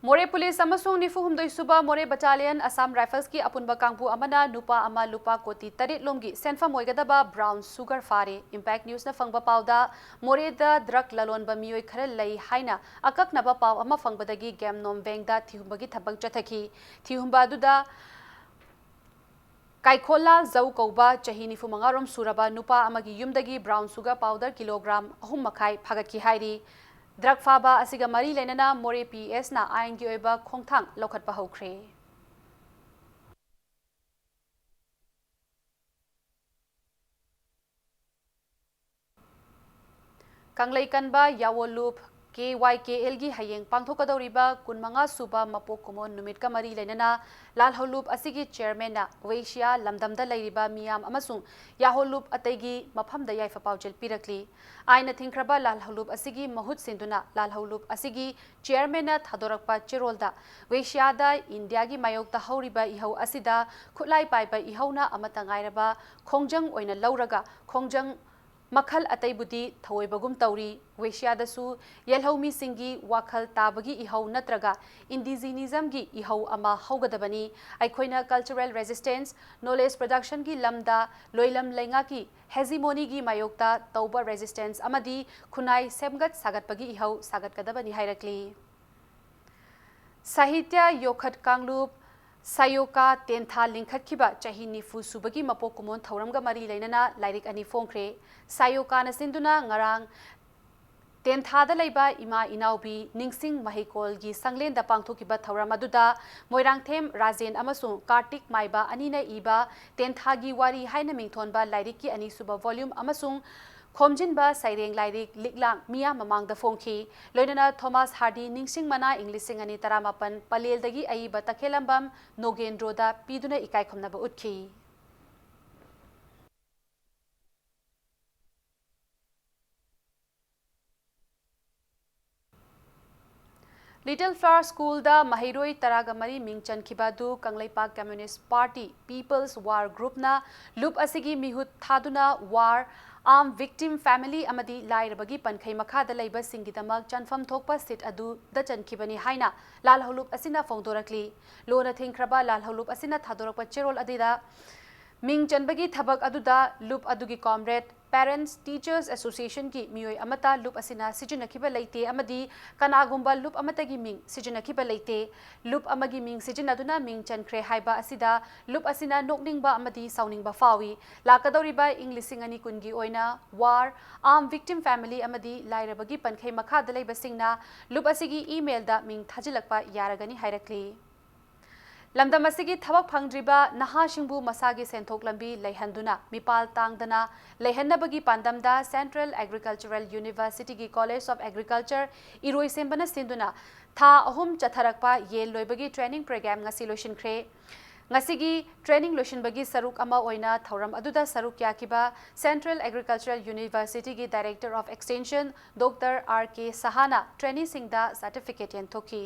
ꯃꯣꯔꯦ ꯄꯨꯂꯤꯁ ꯑꯃꯁꯨꯡ ꯅꯤꯐꯨ ꯍꯨꯝꯗꯣꯏ ꯁꯨꯕ ꯃꯣꯔꯦ ꯕꯠꯇꯥꯂꯤꯌꯟ ꯑꯁꯥꯝ ꯔꯥꯏꯐꯜꯁꯀꯤ ꯑꯄꯨꯟꯕ ꯀꯥꯡꯕꯨ ꯑꯃꯅ ꯅꯨꯄꯥ ꯑꯃ ꯂꯨꯄꯥ ꯀꯣꯇꯤ ꯇꯔꯦꯠ ꯂꯣꯝꯒꯤ ꯁꯦꯟꯐꯝ ꯑꯣꯏꯒꯗꯕ ꯕ꯭ꯔꯥꯎꯟ ꯁꯨꯒꯔ ꯐꯥꯔꯦ꯫ ꯏꯝꯄꯦꯛ ꯅ꯭ꯌꯨꯁꯅ ꯐꯪꯕ ꯄꯥꯎꯗ, ꯃꯣꯔꯦꯗ ꯗ꯭ꯔꯒ ꯂꯂꯣꯟꯕ ꯃꯤꯑꯣꯏ ꯈꯔ ꯂꯩ ꯍꯥꯏꯅ ꯑꯀꯛꯅꯕ ꯄꯥꯎ ꯑꯃ ꯐꯪꯕꯗꯒꯤ ꯒꯦꯝꯅꯣꯝ ꯕꯦꯡꯗ ꯊꯤꯍꯨꯝꯕꯒꯤ ꯊꯕꯛ ꯆꯠꯊꯈꯤ꯫ ꯊꯤꯍꯨꯝꯕ ꯑꯗꯨꯗ ꯀꯥꯏꯈꯣꯜꯂꯥ ꯖꯧ ꯀꯧꯕ ꯆꯍꯤ ꯅꯤꯐꯨ ꯃꯉꯥ ꯔꯣꯝ ꯁꯨꯔꯕ ꯅꯨꯄꯥ ꯑꯃꯒꯤ ꯌꯨꯝꯗꯒꯤ ꯕ꯭ꯔꯥꯎꯟ ꯁꯨꯒꯔ ꯄꯥꯎꯗꯔ ꯀꯤꯂꯣꯒ꯭ꯔꯥꯝ ꯑꯍꯨꯝ ꯃꯈꯥꯏ ꯐꯥꯒꯠꯈꯤ ꯍꯥꯏꯔꯤ꯫ ꯗ꯭ꯔꯒ ꯐꯥꯕ ꯑꯁꯤꯒ ꯃꯔꯤ ꯂꯩꯅꯅ ꯃꯣꯔꯦ PSꯅ ꯑꯥꯏꯟꯒꯤ ꯑꯣꯏꯕ ꯈꯣꯡꯊꯥꯡ ꯂꯧꯈꯠꯄ ꯍꯧꯈ꯭ꯔꯦ꯫ ꯀꯪꯂꯩ ꯀꯟꯕ ꯌꯥꯋꯣꯂꯨꯞ KYKLꯒꯤ ꯍꯌꯦꯡ ꯄꯥꯡꯊꯣꯛꯀꯗꯧꯔꯤꯕ ꯀꯨꯟꯃꯉꯥ ꯁꯨꯕ ꯃꯄꯣꯛ ꯀꯨꯝꯑꯣꯟ ꯅꯨꯃꯤꯠꯀ ꯃꯔꯤ ꯂꯩꯅꯅ ꯂꯥꯜꯍꯧꯂꯨꯞ ꯑꯁꯤꯒꯤ ꯆꯤꯌꯔꯃꯦꯟꯅ ꯋꯦꯁꯤꯌꯥ ꯂꯝꯗꯝꯗ ꯂꯩꯔꯤꯕ ꯃꯤꯌꯥꯝ ꯑꯃꯁꯨꯡ ꯌꯥꯍꯧꯂꯨꯞ ꯑꯇꯩꯒꯤ ꯃꯐꯝꯗ ꯌꯥꯏꯐ ꯄꯥꯎꯖꯦꯜ ꯄꯤꯔꯛꯂꯤ꯫ ꯑꯥꯏꯟꯅ ꯊꯤꯡꯈ꯭ꯔꯕ ꯂꯥꯜꯍꯧꯂꯨꯞ ꯑꯁꯤꯒꯤ ꯃꯍꯨꯠ ꯁꯤꯟꯗꯨꯅ ꯂꯥꯜꯍꯧꯂꯨꯞ ꯑꯁꯤꯒꯤ ꯆꯤꯌꯔꯃꯦꯟꯅ ꯊꯥꯗꯣꯔꯛꯄ ꯆꯦꯔꯣꯜꯗ, ꯋꯦꯁꯤꯌꯥꯗ ꯏꯟꯗꯤꯌꯥꯒꯤ ꯃꯥꯌꯣꯛꯇ ꯍꯧꯔꯤꯕ ꯏꯍꯧ ꯑꯁꯤꯗ ꯈꯨꯠꯂꯥꯏ ꯄꯥꯏꯕ ꯏꯍꯧꯅ ꯑꯃꯠꯇ ꯉꯥꯏꯔꯕ ꯈꯣꯡꯖꯪ ꯑꯣꯏꯅ ꯂꯧꯔꯒ ꯈꯣꯡꯖꯪ ꯃꯈꯜ ꯑꯇꯩꯕꯨꯗꯤ ꯊꯧꯑꯣꯏꯕꯒꯨꯝ ꯇꯧꯔꯤ꯫ ꯋꯦꯁꯤꯌꯥꯗꯁꯨ ꯌꯦꯜꯍꯧꯃꯤꯁꯤꯡꯒꯤ ꯋꯥꯈꯜ ꯇꯥꯕꯒꯤ ꯏꯍꯧ ꯅꯠꯇ꯭ꯔꯒ indigenismꯒꯤ ꯏꯍꯧ ꯑꯃ ꯍꯧꯒꯗꯕꯅꯤ꯫ ꯑꯩꯈꯣꯏꯅ cultural resistance, knowledge productionꯒꯤ ꯂꯝꯗ ꯂꯣꯏꯂꯝ ꯂꯩꯉꯥꯛꯀꯤ hegemonygꯤ ꯃꯥꯌꯣꯛꯇ ꯇꯧꯕ resistance ꯑꯃꯗꯤ ꯈꯨꯟꯅꯥꯏ ꯁꯦꯝꯒꯠ ꯁꯥꯒꯠꯄꯒꯤ ꯏꯍꯧ ꯁꯥꯒꯠꯀꯗꯕꯅꯤ ꯍꯥꯏꯔꯛꯂꯤ꯫ ꯁꯥꯍꯤꯇ꯭ꯌ ꯌꯣꯈꯠ ꯀꯥꯡꯂꯨꯞ ꯁꯥꯌꯣꯀꯥ ꯇꯦꯟꯊꯥ ꯂꯤꯡꯈꯠꯈꯤꯕ ꯆꯍꯤ ꯅꯤꯐꯨ ꯁꯨꯕꯒꯤ ꯃꯄꯣꯛ ꯀꯨꯝꯑꯣꯟ ꯊꯧꯔꯝꯒ ꯃꯔꯤ ꯂꯩꯅꯅ ꯂꯥꯏꯔꯤꯛ ꯑꯅꯤ ꯐꯣꯡꯈ꯭ꯔꯦ꯫ ꯁꯥꯌꯣꯀꯥꯅ ꯁꯤꯟꯗꯨꯅ ꯉꯔꯥꯡ ꯇꯦꯟꯊꯥꯗ ꯂꯩꯕ ꯏꯃꯥ ꯏꯅꯥꯎꯕꯤ ꯅꯤꯡꯁꯤꯡ ꯃꯍꯩꯀꯣꯜꯒꯤ ꯁꯪꯂꯦꯟꯗ ꯄꯥꯡꯊꯣꯛꯈꯤꯕ ꯊꯧꯔꯝ ꯑꯗꯨꯗ ꯃꯣꯏꯔꯥꯡꯊꯦꯝ ꯔꯥꯖꯦꯟ ꯑꯃꯁꯨꯡ ꯀꯥꯔꯇꯤꯛ ꯃꯥꯏꯕ ꯑꯅꯤꯅ ꯏꯕ ꯇꯦꯟꯊꯥꯒꯤ ꯋꯥꯔꯤ ꯍꯥꯏꯅ ꯃꯤꯡꯊꯣꯟꯕ ꯂꯥꯏꯔꯤꯛꯀꯤ ꯑꯅꯤꯁꯨꯕ volume ꯑꯃꯁꯨꯡ ꯈꯣꯝꯖꯤꯟꯕ ꯁꯩꯔꯦꯡ ꯂꯥꯏꯔꯤꯛ ꯂꯤꯛꯂꯥꯡ ꯃꯤꯌꯥꯝ ꯃꯃꯥꯡꯗ ꯐꯣꯡꯈꯤ꯫ ꯂꯣꯏꯅꯅ ꯊꯣꯃꯥꯁ ꯍꯥꯔꯗꯤ ꯅꯤꯡꯁꯤꯡ ꯃꯅꯥ ꯏꯪ ꯂꯤꯁꯤꯡ ꯑꯅꯤ ꯇꯔꯥꯃꯥꯄꯟ ꯄꯂꯦꯜꯗꯒꯤ ꯑꯏꯕ ꯇꯈꯦꯂꯝꯕꯝ ꯅꯣꯒꯦꯟꯗ꯭ꯔꯣꯗ ꯄꯤꯗꯨꯅ ꯏꯀꯥꯏ ꯈꯨꯝꯅꯕ ꯎꯠꯈꯤ꯫ Little Flower Schoolꯗ ꯃꯍꯩꯔꯣꯏ ꯇꯔꯥꯒ ꯃꯔꯤ ꯃꯤꯡ ꯆꯟꯈꯤꯕ ꯑꯗꯨ Kangleipak Communist Party People's War Groupꯅ ꯂꯨꯞ ꯑꯁꯤꯒꯤ ꯃꯤꯍꯨꯠ ꯊꯥꯗꯨꯅ war, armed victim family ꯑꯃꯗꯤ ꯂꯥꯏꯔꯕꯒꯤ ꯄꯟꯈꯩ ꯃꯈꯥꯗ ꯂꯩꯕꯁꯤꯡꯒꯤꯗꯃꯛ ꯆꯟꯐꯝ ꯊꯣꯛꯄ seat ꯑꯗꯨꯗ ꯆꯟꯈꯤꯕꯅꯤ ꯍꯥꯏꯅ ꯂꯥꯜꯍꯧꯂꯨꯞ ꯑꯁꯤꯅ ꯐꯣꯡꯗꯣꯔꯛꯂꯤ꯫ ꯂꯣꯟꯅ ꯊꯤꯡꯈ꯭ꯔꯕ ꯂꯥꯜꯍꯧꯂꯨꯞ ꯑꯁꯤꯅ ꯊꯥꯗꯣꯔꯛꯄ ꯆꯦꯔꯣꯜ ꯑꯗꯨꯗ ꯃꯤꯡ ꯆꯟꯕꯒꯤ ꯊꯕꯛ ꯑꯗꯨꯗ ꯂꯨꯞ ꯑꯗꯨꯒꯤ comrade, parents, teachers associationꯒꯤ ꯃꯤꯑꯣꯏ ꯑꯃꯠꯇ ꯂꯨꯞ ꯑꯁꯤꯅ ꯁꯤꯖꯤꯟꯅꯈꯤꯕ ꯂꯩꯇꯦ ꯑꯃꯗꯤ ꯀꯅꯥꯒꯨꯝꯕ ꯂꯨꯞ ꯑꯃꯠꯇꯒꯤ ꯃꯤꯡ ꯁꯤꯖꯤꯟꯅꯈꯤꯕ ꯂꯩꯇꯦ꯫ ꯂꯨꯞ ꯑꯃꯒꯤ ꯃꯤꯡ ꯁꯤꯖꯤꯟꯅꯗꯨꯅ ꯃꯤꯡ ꯆꯟꯈ꯭ꯔꯦ ꯍꯥꯏꯕ ꯑꯁꯤꯗ ꯂꯨꯞ ꯑꯁꯤꯅ ꯅꯣꯛꯅꯤꯡꯕ ꯑꯃꯗꯤ ꯁꯥꯎꯅꯤꯡꯕ ꯐꯥꯎꯏ꯫ ꯂꯥꯛꯀꯗꯧꯔꯤꯕ ꯏꯪ ꯂꯤꯁꯤꯡ ꯑꯅꯤ ꯀꯨꯟꯒꯤ ꯑꯣꯏꯅ war, armed victim family ꯑꯃꯗꯤ ꯂꯥꯏꯔꯕꯒꯤ ꯄꯟꯈꯩ ꯃꯈꯥꯗ ꯂꯩꯕꯁꯤꯡꯅ ꯂꯨꯞ ꯑꯁꯤꯒꯤ emailꯗ ꯃꯤꯡ ꯊꯥꯖꯤꯜꯂꯛꯄ ꯌꯥꯔꯒꯅꯤ ꯍꯥꯏꯔꯛꯂꯤ꯫ ꯂꯝꯗꯝ ꯑꯁꯤꯒꯤ ꯊꯕꯛ ꯐꯪꯗ꯭ꯔꯤꯕ ꯅꯍꯥꯁꯤꯡꯕꯨ ꯃꯁꯥꯒꯤ ꯁꯦꯟꯊꯣꯛ ꯂꯝꯕꯤ ꯂꯩꯍꯟꯗꯨꯅ ꯃꯤꯄꯥꯜ ꯇꯥꯡꯗꯅ ꯂꯩꯍꯟꯅꯕꯒꯤ ꯄꯥꯟꯗꯝꯗ Central Agricultural Universityꯒꯤ College of Agriculture ꯏꯔꯣꯏꯁꯦꯝꯕꯅ ꯁꯤꯟꯗꯨꯅ ꯊꯥ ꯑꯍꯨꯝ ꯆꯠꯊꯔꯛꯄ ꯌꯦꯟ ꯂꯣꯏꯕꯒꯤ training program ꯉꯁꯤ ꯂꯣꯏꯁꯤꯟꯈ꯭ꯔꯦ꯫ ꯉꯁꯤꯒꯤ training ꯂꯣꯏꯁꯤꯟꯕꯒꯤ ꯁꯔꯨꯛ ꯑꯃ ꯑꯣꯏꯅ ꯊꯧꯔꯝ ꯑꯗꯨꯗ ꯁꯔꯨꯛ ꯌꯥꯈꯤꯕ Central Agricultural Universityꯒꯤ Director of Extension Doctor R K ꯁꯍꯥꯅ traineeꯁꯤꯡꯗ certificate ꯌꯦꯟꯊꯣꯛꯈꯤ꯫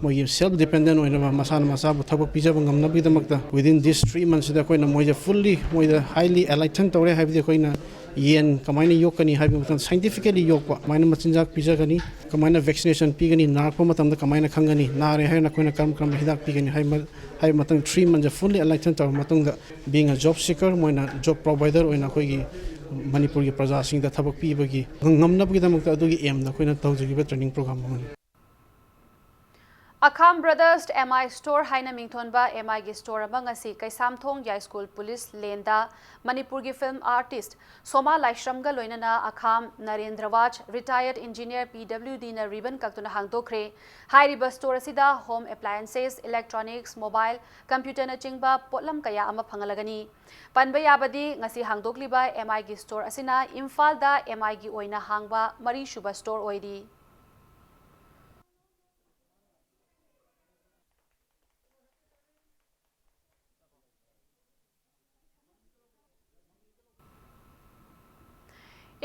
ꯃꯣꯏꯒꯤ self dependent ꯑꯣꯏꯅꯕ, ꯃꯁꯥꯅ ꯃꯁꯥꯕꯨ ꯊꯕꯛ ꯄꯤꯖꯕ ꯉꯝꯅꯕꯒꯤꯗꯃꯛꯇ within this three monthsꯁꯤꯗ ꯑꯩꯈꯣꯏꯅ ꯃꯣꯏꯁꯦ fully, ꯃꯣꯏꯗ highly enlighten ꯇꯧꯔꯦ꯫ ꯍꯥꯏꯕꯗꯤ ꯑꯩꯈꯣꯏꯅ ꯌꯦꯟ ꯀꯃꯥꯏꯅ ꯌꯣꯛꯀꯅꯤ ꯍꯥꯏꯕꯒꯤ ꯃꯇꯥꯡꯗ, scientifically ꯌꯣꯛꯄ, ꯀꯃꯥꯏꯅ ꯃꯆꯤꯟꯖꯥꯛ ꯄꯤꯖꯒꯅꯤ, ꯀꯃꯥꯏꯅ vaccination ꯄꯤꯒꯅꯤ, ꯅꯥꯔꯛꯄ ꯃꯇꯝꯗ ꯀꯃꯥꯏꯅ ꯈꯪꯒꯅꯤ, ꯅꯥꯔꯦ ꯍꯥꯏꯔꯒꯅ ꯑꯩꯈꯣꯏꯅ ꯀꯔꯝ ꯀꯔꯝꯕ ꯍꯤꯗꯥꯛ ꯄꯤꯒꯅꯤ ꯍꯥꯏꯕ, ꯍꯥꯏꯕ ꯃꯇꯥꯡ three months fully enlighten ꯇꯧꯔꯕ ꯃꯇꯨꯡꯗ, being a job seeker, ꯃꯣꯏꯅ job provider ꯑꯣꯏꯅ ꯑꯩꯈꯣꯏꯒꯤ ꯃꯅꯤꯄꯨꯔꯒꯤ ꯄ꯭ꯔꯖꯥꯁꯤꯡꯗ ꯊꯕꯛ ꯄꯤꯕꯒꯤ ꯉꯝꯅꯕꯒꯤꯗꯃꯛꯇ ꯑꯗꯨꯒꯤ aimꯗ ꯑꯩꯈꯣꯏꯅ ꯇꯧꯖꯈꯤꯕ training program ꯑꯃꯅꯤ꯫ ꯑꯈꯥꯝ Brothers M I Store ꯍꯥꯏꯅ ꯃꯤꯡꯊꯣꯟꯕ M Iꯒꯤ store ꯑꯃ ꯉꯁꯤ ꯀꯩꯁꯥꯝꯊꯣꯡ ꯌꯥꯏꯁ꯭ꯀꯨꯜ ꯄꯨꯂꯤꯁ ꯂꯦꯟꯗ ꯃꯅꯤꯄꯨꯔꯒꯤ film artist ꯁꯣꯃꯥ ꯂꯥꯏꯁ꯭ꯔꯝꯒ ꯂꯣꯏꯅꯅ ꯑꯈꯥꯝ ꯅꯔꯦꯟꯗ꯭ꯔ ꯋꯥꯖ, retired engineer P W Dꯅ ribbon ꯀꯛꯇꯨꯅ ꯍꯥꯡꯗꯣꯛꯈ꯭ꯔꯦ꯫ ꯍꯥꯏꯔꯤꯕ store ꯑꯁꯤꯗ home appliances, electronics, mobile, computerꯅꯆꯤꯡꯕ ꯄꯣꯠꯂꯝ ꯀꯌꯥ ꯑꯃ ꯐꯪꯍꯜꯂꯒꯅꯤ꯫ ꯄꯟꯕ ꯌꯥꯕꯗꯤ, ꯉꯁꯤ ꯍꯥꯡꯗꯣꯛꯂꯤꯕ M Iꯒꯤ store ꯑꯁꯤꯅ ꯏꯝꯐꯥꯜꯗ M Iꯒꯤ ꯑꯣꯏꯅ ꯍꯥꯡꯕ ꯃꯔꯤꯁꯨꯕ store ꯑꯣꯏꯔꯤ꯫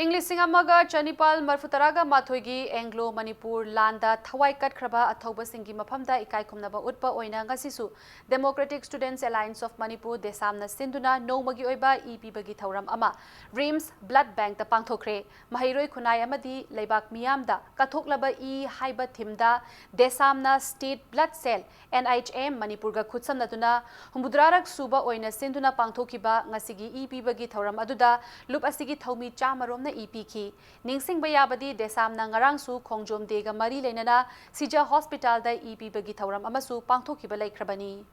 ꯏꯪ ꯂꯤꯁꯤꯡ ꯑꯃꯒ ꯆꯅꯤꯄꯥꯜ ꯃꯔꯤꯐꯨ ꯇꯔꯥꯒ ꯃꯥꯊꯣꯏꯒꯤ Anglo Manipur ꯂꯥꯟꯗ ꯊꯋꯥꯏ ꯀꯠꯈ꯭ꯔꯕ ꯑꯊꯧꯕꯁꯤꯡꯒꯤ ꯃꯐꯝꯗ ꯏꯀꯥꯏ ꯈꯨꯝꯅꯕ ꯎꯠꯄ ꯑꯣꯏꯅ ꯉꯁꯤꯁꯨ Democratic Students Alliance of Manipur, ꯗꯦꯁꯥꯝꯅ ꯁꯤꯟꯗꯨꯅ ꯅꯣꯡꯃꯒꯤ ꯑꯣꯏꯕ ꯏ ꯄꯤꯕꯒꯤ ꯊꯧꯔꯝ ꯑꯃ RIMS Blood Bankꯇ ꯄꯥꯡꯊꯣꯛꯈ꯭ꯔꯦ꯫ ꯃꯍꯩꯔꯣꯏ ꯈꯨꯟꯅꯥꯏ ꯑꯃꯗꯤ ꯂꯩꯕꯥꯛ ꯃꯤꯌꯥꯝꯗ ꯀꯠꯊꯣꯛꯂꯕ ꯏ ꯍꯥꯏꯕ themeꯗ ꯗꯦꯁꯥꯝꯅ State Blood Cell, N H M, ꯃꯅꯤꯄꯨꯔꯒ ꯈꯨꯠꯁꯝꯅꯗꯨꯅ ꯍꯨꯝꯐꯨꯇꯔꯥꯔꯛ ꯁꯨꯕ ꯑꯣꯏꯅ ꯁꯤꯟꯗꯨꯅ ꯄꯥꯡꯊꯣꯛꯈꯤꯕ ꯉꯁꯤꯒꯤ ꯏ ꯄꯤꯕꯒꯤ ꯊꯧꯔꯝ ꯑꯗꯨꯗ ꯂꯨꯞ ꯑꯁꯤꯒꯤ ꯊꯧꯃꯤ ꯆꯥꯃꯔꯣꯝꯅ ꯏ ꯄꯤꯈꯤ꯫ ꯅꯤꯡꯁꯤꯡꯕ ꯌꯥꯕꯗꯤ, ꯗꯦꯁꯥꯝꯅ ꯉꯔꯥꯡꯁꯨ ꯈꯣꯡꯖꯣꯝ ꯗꯦꯒ ꯃꯔꯤ ꯂꯩꯅꯅ ꯁꯤꯖ ꯍꯣꯁꯄꯤꯇꯥꯜꯗ ꯏ ꯄꯤꯕꯒꯤ ꯊꯧꯔꯝ ꯑꯃꯁꯨ ꯄꯥꯡꯊꯣꯛꯈꯤꯕ ꯂꯩꯈ꯭ꯔꯕꯅꯤ꯫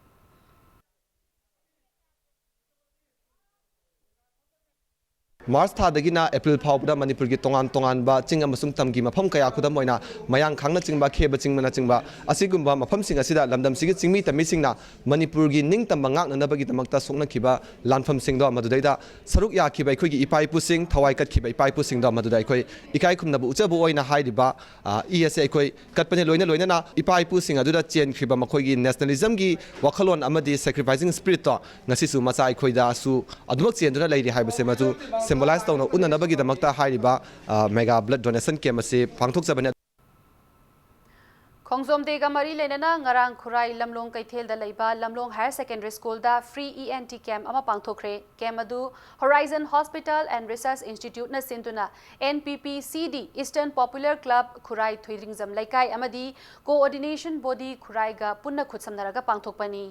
ꯃꯥꯔꯆ ꯊꯥꯗꯒꯤꯅ ꯑꯦꯄ꯭ꯔꯤꯜ ꯐꯥꯎꯕꯗ ꯃꯅꯤꯄꯨꯔꯒꯤ ꯇꯣꯉꯥꯟ ꯇꯣꯉꯥꯟꯕ ꯆꯤꯡ ꯑꯃꯁꯨꯡ ꯇꯝꯒꯤ ꯃꯐꯝ ꯀꯌꯥ, ꯈꯨꯗꯝ ꯑꯣꯏꯅ ꯃꯌꯥꯡꯈꯥꯡꯅꯆꯤꯡꯕ, ꯈꯦꯕ ꯆꯤꯡꯅꯆꯤꯡꯕ ꯑꯁꯤꯒꯨꯝꯕ ꯃꯐꯝꯁꯤꯡ ꯑꯁꯤꯗ ꯂꯝꯗꯝꯁꯤꯒꯤ ꯆꯤꯡꯃꯤ ꯇꯝꯃꯤꯁꯤꯡꯅ ꯃꯅꯤꯄꯨꯔꯒꯤ ꯅꯤꯡꯇꯝꯕ ꯉꯥꯛꯅꯅꯕꯒꯤꯗꯃꯛꯇ ꯁꯣꯛꯅꯈꯤꯕ ꯂꯥꯟꯐꯝꯁꯤꯡꯗꯣ, ꯃꯗꯨꯗꯩꯗ ꯁꯔꯨꯛ ꯌꯥꯈꯤꯕ ꯑꯩꯈꯣꯏꯒꯤ ꯏꯄꯥ ꯏꯄꯨꯁꯤꯡ, ꯊꯋꯥꯏ ꯀꯠꯈꯤꯕ ꯏꯄꯥ ꯏꯄꯨꯁꯤꯡꯗꯣ, ꯃꯗꯨꯗ ꯑꯩꯈꯣꯏ ꯏꯀꯥꯏ ꯈꯨꯝꯅꯕ ꯎꯠꯆꯕ ꯑꯣꯏꯅ ꯍꯥꯏꯔꯤꯕ, ꯑ, ꯏ ꯑꯁꯦ ꯑꯩꯈꯣꯏ ꯀꯠꯄꯅꯤ꯫ ꯂꯣꯏꯅ ꯂꯣꯏꯅꯅ ꯏꯄꯥ ꯏꯄꯨꯁꯤꯡ ꯑꯗꯨꯗ ꯆꯦꯟꯈ꯭ꯔꯤꯕ ꯃꯈꯣꯏꯒꯤ nationalismꯒꯤ ꯋꯥꯈꯜꯂꯣꯟ ꯑꯃꯗꯤ sacrificing spiritꯇꯣ ꯉꯁꯤꯁꯨ ꯃꯆꯥ ꯑꯩꯈꯣꯏꯗꯁꯨ ꯑꯗꯨꯃꯛ ꯆꯦꯟꯗꯨꯅ ꯂꯩꯔꯤ ꯍꯥꯏꯕꯁꯦ ꯃꯗꯨ symbolize ꯇꯧꯅ ꯎꯠꯅꯅꯕꯒꯤꯗꯃꯛꯇ ꯍꯥꯏꯔꯤꯕ, ꯑ, mega blood donation camp ꯑꯁꯤ ꯄꯥꯡꯊꯣꯛꯆꯕꯅꯤ꯫ ꯈꯣꯡꯖꯣꯝ ꯗꯦꯒ ꯃꯔꯤ ꯂꯩꯅꯅ ꯉꯔꯥꯡ ꯈꯨꯔꯥꯏ ꯂꯝꯂꯣꯡ ꯀꯩꯊꯦꯜꯗ ꯂꯩꯕ ꯂꯝꯂꯣꯡ Higher Secondary Schoolꯗ Free E N T camp ꯑꯃ ꯄꯥꯡꯊꯣꯛꯈ꯭ꯔꯦ꯫ Camp ꯑꯗꯨ Horizon Hospital and Research Instituteꯅ ꯁꯤꯟꯗꯨꯅ N P P C D Eastern Popular Club ꯈꯨꯔꯥꯏ ꯊꯣꯏꯗ꯭ꯔꯤꯡꯖꯝ ꯂꯩꯀꯥꯏ ꯑꯃꯗꯤ Coordination Body ꯈꯨꯔꯥꯏꯒ ꯄꯨꯟꯅ ꯈꯨꯠꯁꯝꯅꯔꯒ ꯄꯥꯡꯊꯣꯛꯄꯅꯤ꯫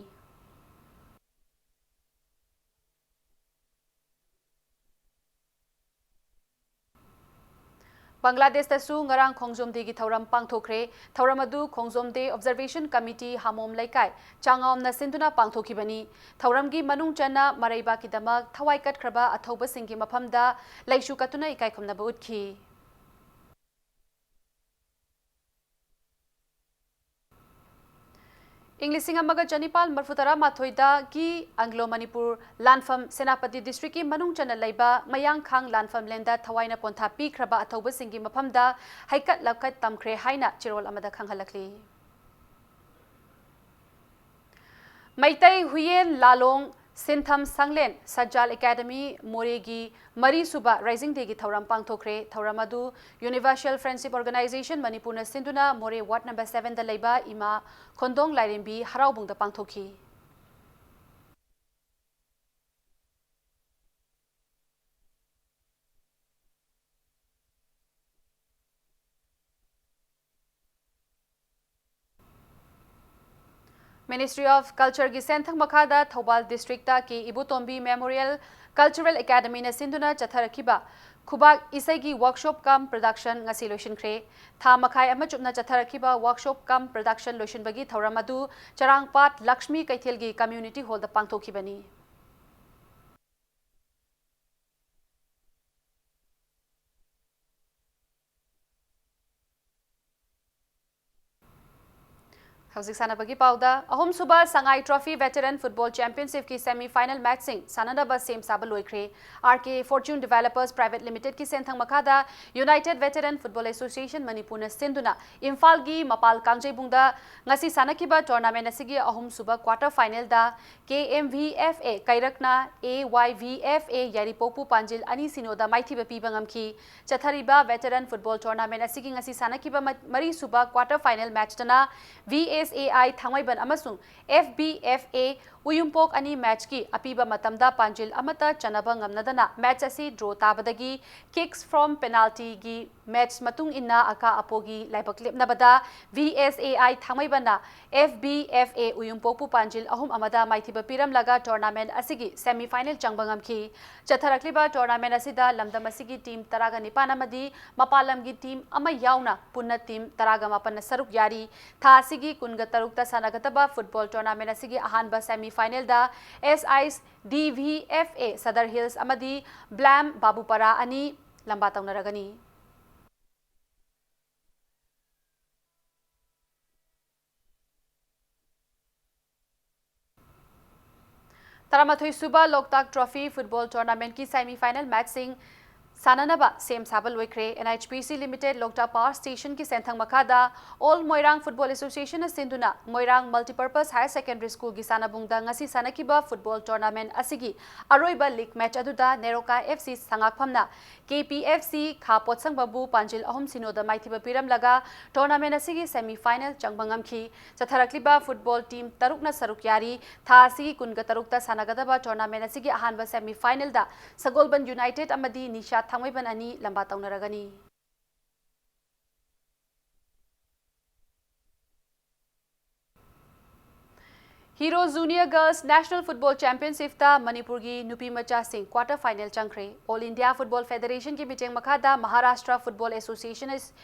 ꯕꯪꯒ꯭ꯂꯥꯗꯦꯁꯇꯁꯨ ꯉꯔꯥꯡ ꯈꯣꯡꯖꯣꯝ ꯗꯦꯒꯤ ꯊꯧꯔꯝ ꯄꯥꯡꯊꯣꯛꯈ꯭ꯔꯦ꯫ ꯊꯧꯔꯝ ꯑꯗꯨ ꯈꯣꯡꯖꯣꯝ ꯗꯦ Observation Committee ꯍꯥꯃꯣꯝ ꯂꯩꯀꯥꯏ ꯆꯥꯉꯥꯎꯝꯅ ꯁꯤꯟꯗꯨꯅ ꯄꯥꯡꯊꯣꯛꯈꯤꯕꯅꯤ꯫ ꯊꯧꯔꯝꯒꯤ ꯃꯅꯨꯡ ꯆꯟꯅ ꯃꯔꯩꯕꯥꯛꯀꯤꯗꯃꯛ ꯊꯋꯥꯏ ꯀꯠꯈ꯭ꯔꯕ ꯑꯊꯧꯕꯁꯤꯡꯒꯤ ꯃꯐꯝꯗ ꯂꯩꯁꯨ ꯀꯠꯇꯨꯅ ꯏꯀꯥꯏ ꯈꯨꯝꯅꯕ ꯎꯠꯈꯤ꯫ ꯏꯪ ꯂꯤꯁꯤꯡ ꯑꯃꯒ ꯆꯅꯤꯄꯥꯜ ꯃꯔꯤꯐꯨ ꯇꯔꯥꯃꯥꯊꯣꯏꯗꯒꯤ Anglo Manipur ꯂꯥꯟꯐꯝ ꯁꯦꯅꯥꯄꯇꯤ districtꯀꯤ ꯃꯅꯨꯡ ꯆꯟꯅ ꯂꯩꯕ ꯃꯌꯥꯡꯈꯥꯡ ꯂꯥꯟꯐꯝ land ꯊꯋꯥꯏꯅ ꯄꯣꯟꯊꯥ ꯄꯤꯈ꯭ꯔꯕ ꯑꯊꯧꯕꯁꯤꯡꯒꯤ ꯃꯐꯝꯗ ꯍꯩꯀꯠ ꯂꯞꯀꯠ ꯇꯝꯈ꯭ꯔꯦ ꯍꯥꯏꯅ ꯆꯦꯔꯣꯜ ꯑꯃꯗ ꯈꯪꯍꯜꯂꯛꯂꯤ꯫ ꯃꯩꯇꯩ ꯍꯨꯏꯌꯦꯟ ꯂꯥꯂꯣꯡ ꯁꯤꯟꯊꯝ ꯁꯪꯂꯦꯟ ꯁꯠꯖꯥꯜ ꯑꯦꯀꯥꯗꯃꯤ ꯃꯣꯔꯦꯒꯤ ꯃꯔꯤꯁꯨꯕ Rising Dayꯒꯤ ꯊꯧꯔꯝ ꯄꯥꯡꯊꯣꯛꯈ꯭ꯔꯦ꯫ ꯊꯧꯔꯝ ꯑꯗꯨ Universal Friendship Organization ꯃꯅꯤꯄꯨꯔꯅ ꯁꯤꯟꯗꯨꯅ ꯃꯣꯔꯦ ward number sevenꯗ ꯂꯩꯕ ꯏꯃꯥ ꯈꯣꯟꯗꯣꯡ ꯂꯥꯏꯔꯦꯝꯕꯤ ꯍꯔꯥꯎꯕꯨꯡꯗ ꯄꯥꯡꯊꯣꯛꯈꯤ꯫ Ministry of Cultureꯒꯤ ꯁꯦꯟꯊꯪ ꯃꯈꯥꯗ ꯊꯧꯕꯥꯜ districtꯇ ꯀꯦ ꯏꯕꯣꯇꯣꯝꯕꯤ Memorial Cultural Academyꯅ ꯁꯤꯟꯗꯨꯅ ꯆꯠꯊꯔꯛꯈꯤꯕ ꯈꯨꯕꯥꯛ ꯏꯁꯩꯒꯤ workshop cum production ꯉꯁꯤ ꯂꯣꯏꯁꯤꯟꯈ꯭ꯔꯦ꯫ ꯊꯥ ꯃꯈꯥꯏ ꯑꯃ ꯆꯨꯞꯅ ꯆꯠꯊꯔꯛꯈꯤꯕ workshop cum production ꯂꯣꯏꯁꯤꯟꯕꯒꯤ ꯊꯧꯔꯝ ꯑꯗꯨ ꯆꯔꯥꯡꯄꯥꯠ ꯂꯛꯁꯃꯤ ꯀꯩꯊꯦꯜꯒꯤ community hallꯗ ꯄꯥꯡꯊꯣꯛꯈꯤꯕꯅꯤ꯫ ꯍꯧꯖꯤꯛ ꯁꯥꯟꯅꯕꯒꯤ ꯄꯥꯎꯗ, ꯑꯍꯨꯝꯁꯨꯕ ꯁꯉꯥꯏ ꯇ꯭ꯔꯣꯐꯤ ꯚꯦꯇꯔꯟ ꯐꯨꯠꯕꯣꯜ ꯆꯦꯝꯄꯤꯌꯟꯁꯤꯞꯀꯤ ꯁꯦꯃꯤ ꯐꯥꯏꯅꯦꯜ ꯃꯦꯆꯁꯤꯡ ꯁꯥꯟꯅꯅꯕ ꯁꯦꯝ ꯁꯥꯕ ꯂꯣꯏꯈ꯭ꯔꯦ꯫ ꯑꯥꯔ ꯀꯦ ꯐꯣꯔꯆꯨꯟ ꯗꯤꯚꯦꯂꯣꯄꯔꯁ ꯄ꯭ꯔꯥꯏꯚꯦꯠ ꯂꯤꯃꯤꯇꯦꯗꯀꯤ ꯁꯦꯟꯊꯪ ꯃꯈꯥꯗ ꯌꯨꯅꯥꯏꯇꯦꯗ ꯚꯦꯇꯔꯟ ꯐꯨꯠꯕꯣꯜ ꯑꯦꯁꯣꯁꯤꯌꯦꯁꯟ ꯃꯅꯤꯄꯨꯔꯅ ꯁꯤꯟꯗꯨꯅ ꯏꯝꯐꯥꯜꯒꯤ ꯃꯄꯥꯜ ꯀꯥꯡꯖꯩꯕꯨꯡꯗ ꯉꯁꯤ ꯁꯥꯟꯅꯈꯤꯕ ꯇꯣꯔꯅꯥꯃꯦꯟ ꯑꯁꯤꯒꯤ ꯑꯍꯨꯝꯁꯨꯕ ꯀ꯭ꯋꯥꯇꯔ ꯐꯥꯏꯅꯦꯜꯗ ꯀꯦ ꯑꯦꯝ ꯚꯤ ꯑꯦꯐ ꯑꯦ ꯀꯩꯔꯛꯅ ꯑꯦ ꯋꯥꯏ ꯚꯤ ꯑꯦꯐ ꯑꯦ ꯌꯥꯏꯔꯤꯄꯣꯛꯄꯨ ꯄꯥꯟꯖꯤꯜ ꯑꯅꯤ ꯁꯤꯅꯣꯗ ꯃꯥꯏꯊꯤꯕ ꯄꯤꯕ ꯉꯝꯈꯤ꯫ ꯆꯠꯊꯔꯤꯕ ꯚꯦꯇꯔꯟ ꯐꯨꯠꯕꯣꯜ ꯇꯣꯔꯅꯥꯃꯦꯟ ꯑꯁꯤꯒꯤ ꯉꯁꯤ ꯁꯥꯟꯅꯈꯤꯕ ꯃ-, ꯃꯔꯤꯁꯨꯕ ꯀ꯭ꯋꯥꯇꯔ ꯐꯥꯏꯅꯦꯜ ꯃꯦꯆꯇꯅ V S A I Thangmeiband ꯑꯃꯁꯨꯡ F B F A Uyumpok ꯑꯅꯤ ꯃꯦꯆꯀꯤ ꯑꯄꯤꯕ ꯃꯇꯝꯗ ꯄꯥꯟꯖꯤꯜ ꯑꯃꯠꯇ ꯆꯟꯅꯕ ꯉꯝꯅꯗꯅ ꯃꯦꯆ ꯑꯁꯤ ꯗ꯭ꯔꯣ ꯇꯥꯕꯗꯒꯤ ꯀꯤꯛꯁ ꯐ꯭ꯔꯣꯝ ꯄꯦꯅꯥꯜꯇꯤꯒꯤ ꯃꯦꯆ ꯃꯇꯨꯡ ꯏꯟꯅ ꯑꯀꯥ ꯑꯄꯣꯒꯤ ꯂꯥꯏꯕꯛ ꯂꯦꯞꯅꯕꯗ ꯚꯤ ꯑꯦꯁ ꯑꯦ ꯑꯥꯏ ꯊꯥꯡꯃꯩꯕꯟꯅ ꯑꯦꯐ ꯕꯤ ꯑꯦꯐ ꯑꯦ ꯎꯌꯨꯝꯄꯣꯛꯄꯨ ꯄꯥꯟꯖꯤꯜ ꯑꯍꯨꯝ ꯑꯃꯗ ꯃꯥꯏꯊꯤꯕ ꯄꯤꯔꯝꯂꯒ ꯇꯣꯔꯅꯥꯃꯦꯟ ꯑꯁꯤꯒꯤ ꯁꯦꯃꯤ ꯐꯥꯏꯅꯦꯜ ꯆꯪꯕ ꯉꯝꯈꯤ꯫ ꯆꯠꯊꯔꯛꯂꯤꯕ ꯇꯣꯔꯅꯥꯃꯦꯟ ꯑꯁꯤꯗ ꯂꯝꯗꯝ ꯑꯁꯤꯒꯤ ꯇꯤꯝ ꯇꯔꯥꯒ ꯅꯤꯄꯥꯟ ꯑꯃꯗꯤ ꯃꯄꯥꯟ ꯂꯝꯒꯤ ꯇꯤꯝ ꯑꯃ ꯌꯥꯎꯅ ꯄꯨꯟꯅ ꯇꯤꯝ ꯇꯔꯥꯒ ꯃꯥꯄꯟꯅ ꯁꯔꯨꯛ ꯌꯥꯔꯤ꯫ ꯊꯥ ꯑꯁꯤꯒꯤ ꯀꯨꯟꯒ ꯇꯔꯨꯛꯇ ꯁꯥꯟꯅꯒꯗꯕ ꯐꯨꯠꯕꯣꯜ ꯇꯣꯔꯅꯥꯃꯦꯟ ꯑꯁꯤꯒꯤ ꯑꯍꯥꯟꯕ ꯁꯦꯃꯤ ꯐꯥꯏꯅꯦꯜꯗ S I D V F A Sadar hills ꯑꯃꯗꯤ ꯕ꯭ꯂꯥꯝ ꯕꯥꯕꯨꯄꯥꯔꯥ ꯑꯅꯤ ꯂꯝꯕꯥ ꯇꯧꯅꯔꯒꯅꯤ꯫ ꯇꯔꯥꯃꯥꯊꯣꯏ ꯁꯨꯕ ꯂꯣꯛꯇꯥꯛ ꯇ꯭ꯔꯣꯐꯤ ꯐꯨꯠꯕꯣꯜ ꯇꯣꯔꯅꯥꯃꯦꯟꯀꯤ ꯁꯦꯃꯤ ꯐꯥꯏꯅꯦꯜ ꯃꯦꯆꯁꯤꯡ ꯁꯥꯟꯅꯅꯕ ꯁꯦꯝ ꯁꯥꯕ ꯂꯣꯏꯈ꯭ꯔꯦ꯫ ꯑꯦꯟ ꯑꯩꯆ ꯄꯤ ꯁꯤ ꯂꯤꯃꯤꯇꯦꯗ ꯂꯣꯛꯇꯥꯛ ꯄꯥꯋꯔ ꯁ꯭ꯇꯦꯁꯟꯒꯤ ꯁꯦꯟꯊꯪ ꯃꯈꯥꯗ ꯑꯣꯜ ꯃꯣꯏꯔꯥꯡ ꯐꯨꯠꯕꯣꯜ ꯑꯦꯁꯣꯁꯤꯌꯦꯁꯟꯅ ꯁꯤꯟꯗꯨꯅ ꯃꯣꯏꯔꯥꯡ ꯃꯜꯇꯤꯄꯔꯄꯁ ꯍꯥꯌꯔ ꯁꯦꯀꯦꯟꯗꯔꯤ ꯁ꯭ꯀꯨꯜꯒꯤ ꯁꯥꯟꯅꯕꯨꯡꯗ ꯉꯁꯤ ꯁꯥꯟꯅꯈꯤꯕ ꯐꯨꯠꯕꯣꯜ ꯇꯣꯔꯅꯥꯃꯦꯟ ꯑꯁꯤꯒꯤ ꯑꯔꯣꯏꯕ ꯂꯤꯒ ꯃꯦꯆ ꯑꯗꯨꯗ NEROCA F C ꯁꯉꯥꯛꯐꯝꯅ K P F C ꯈꯥ ꯄꯣꯠꯁꯪꯕꯝꯕꯨ ꯄꯥꯟꯖꯤꯜ ꯑꯍꯨꯝ ꯁꯤꯅꯣꯗ ꯃꯥꯏꯊꯤꯕ ꯄꯤꯔꯝꯂꯒ ꯇꯣꯔꯅꯥꯃꯦꯟ ꯑꯁꯤꯒꯤ ꯁꯦꯃꯤ ꯐꯥꯏꯅꯦꯜ ꯆꯪꯕ ꯉꯝꯈꯤ꯫ ꯆꯠꯊꯔꯛꯂꯤꯕ ꯐꯨꯠꯕꯣꯜ ꯇꯤꯝ ꯇꯔꯨꯛꯅ ꯁꯔꯨꯛ ꯌꯥꯔꯤ꯫ ꯊꯥ ꯑꯁꯤꯒꯤ ꯀꯨꯟꯒ ꯇꯔꯨꯛꯇ ꯁꯥꯟꯅꯒꯗꯕ ꯇꯣꯔꯅꯥꯃꯦꯟ ꯑꯁꯤꯒꯤ ꯑꯍꯥꯟꯕ ꯁꯦꯃꯤ ꯐꯥꯏꯅꯦꯜꯗ ꯁꯒꯣꯜꯕꯟ ꯌꯨꯅꯥꯏꯇꯦꯗ ꯑꯃꯗꯤ ꯅꯤꯁꯥ ꯊꯥꯡꯃꯩꯕꯟ ꯑꯅꯤ ꯂꯝꯕꯥ ꯇꯧꯅꯔꯒꯅꯤ꯫ Hero junior girls national football ꯆꯦꯝꯄꯤꯌꯟꯁꯤꯞꯇ ꯃꯅꯤꯄꯨꯔꯒꯤ ꯅꯨꯄꯤ ꯃꯆꯥꯁꯤꯡ ꯀ꯭ꯋꯥꯇꯔ ꯐꯥꯏꯅꯦꯜ ꯆꯪꯈ꯭ꯔꯦ꯫ ꯑꯣꯜ ꯏꯟꯗꯤꯌꯥ ꯐꯨꯠꯕꯣꯜ ꯐꯦꯗꯦꯔꯦꯁꯟꯒꯤ ꯃꯤꯠꯌꯦꯡ ꯃꯈꯥꯗ ꯃꯍꯥꯔꯥꯁꯇ꯭ꯔ ꯐꯨꯠꯕꯣꯜ ꯑꯦꯁꯣꯁꯤꯌꯦꯁꯟ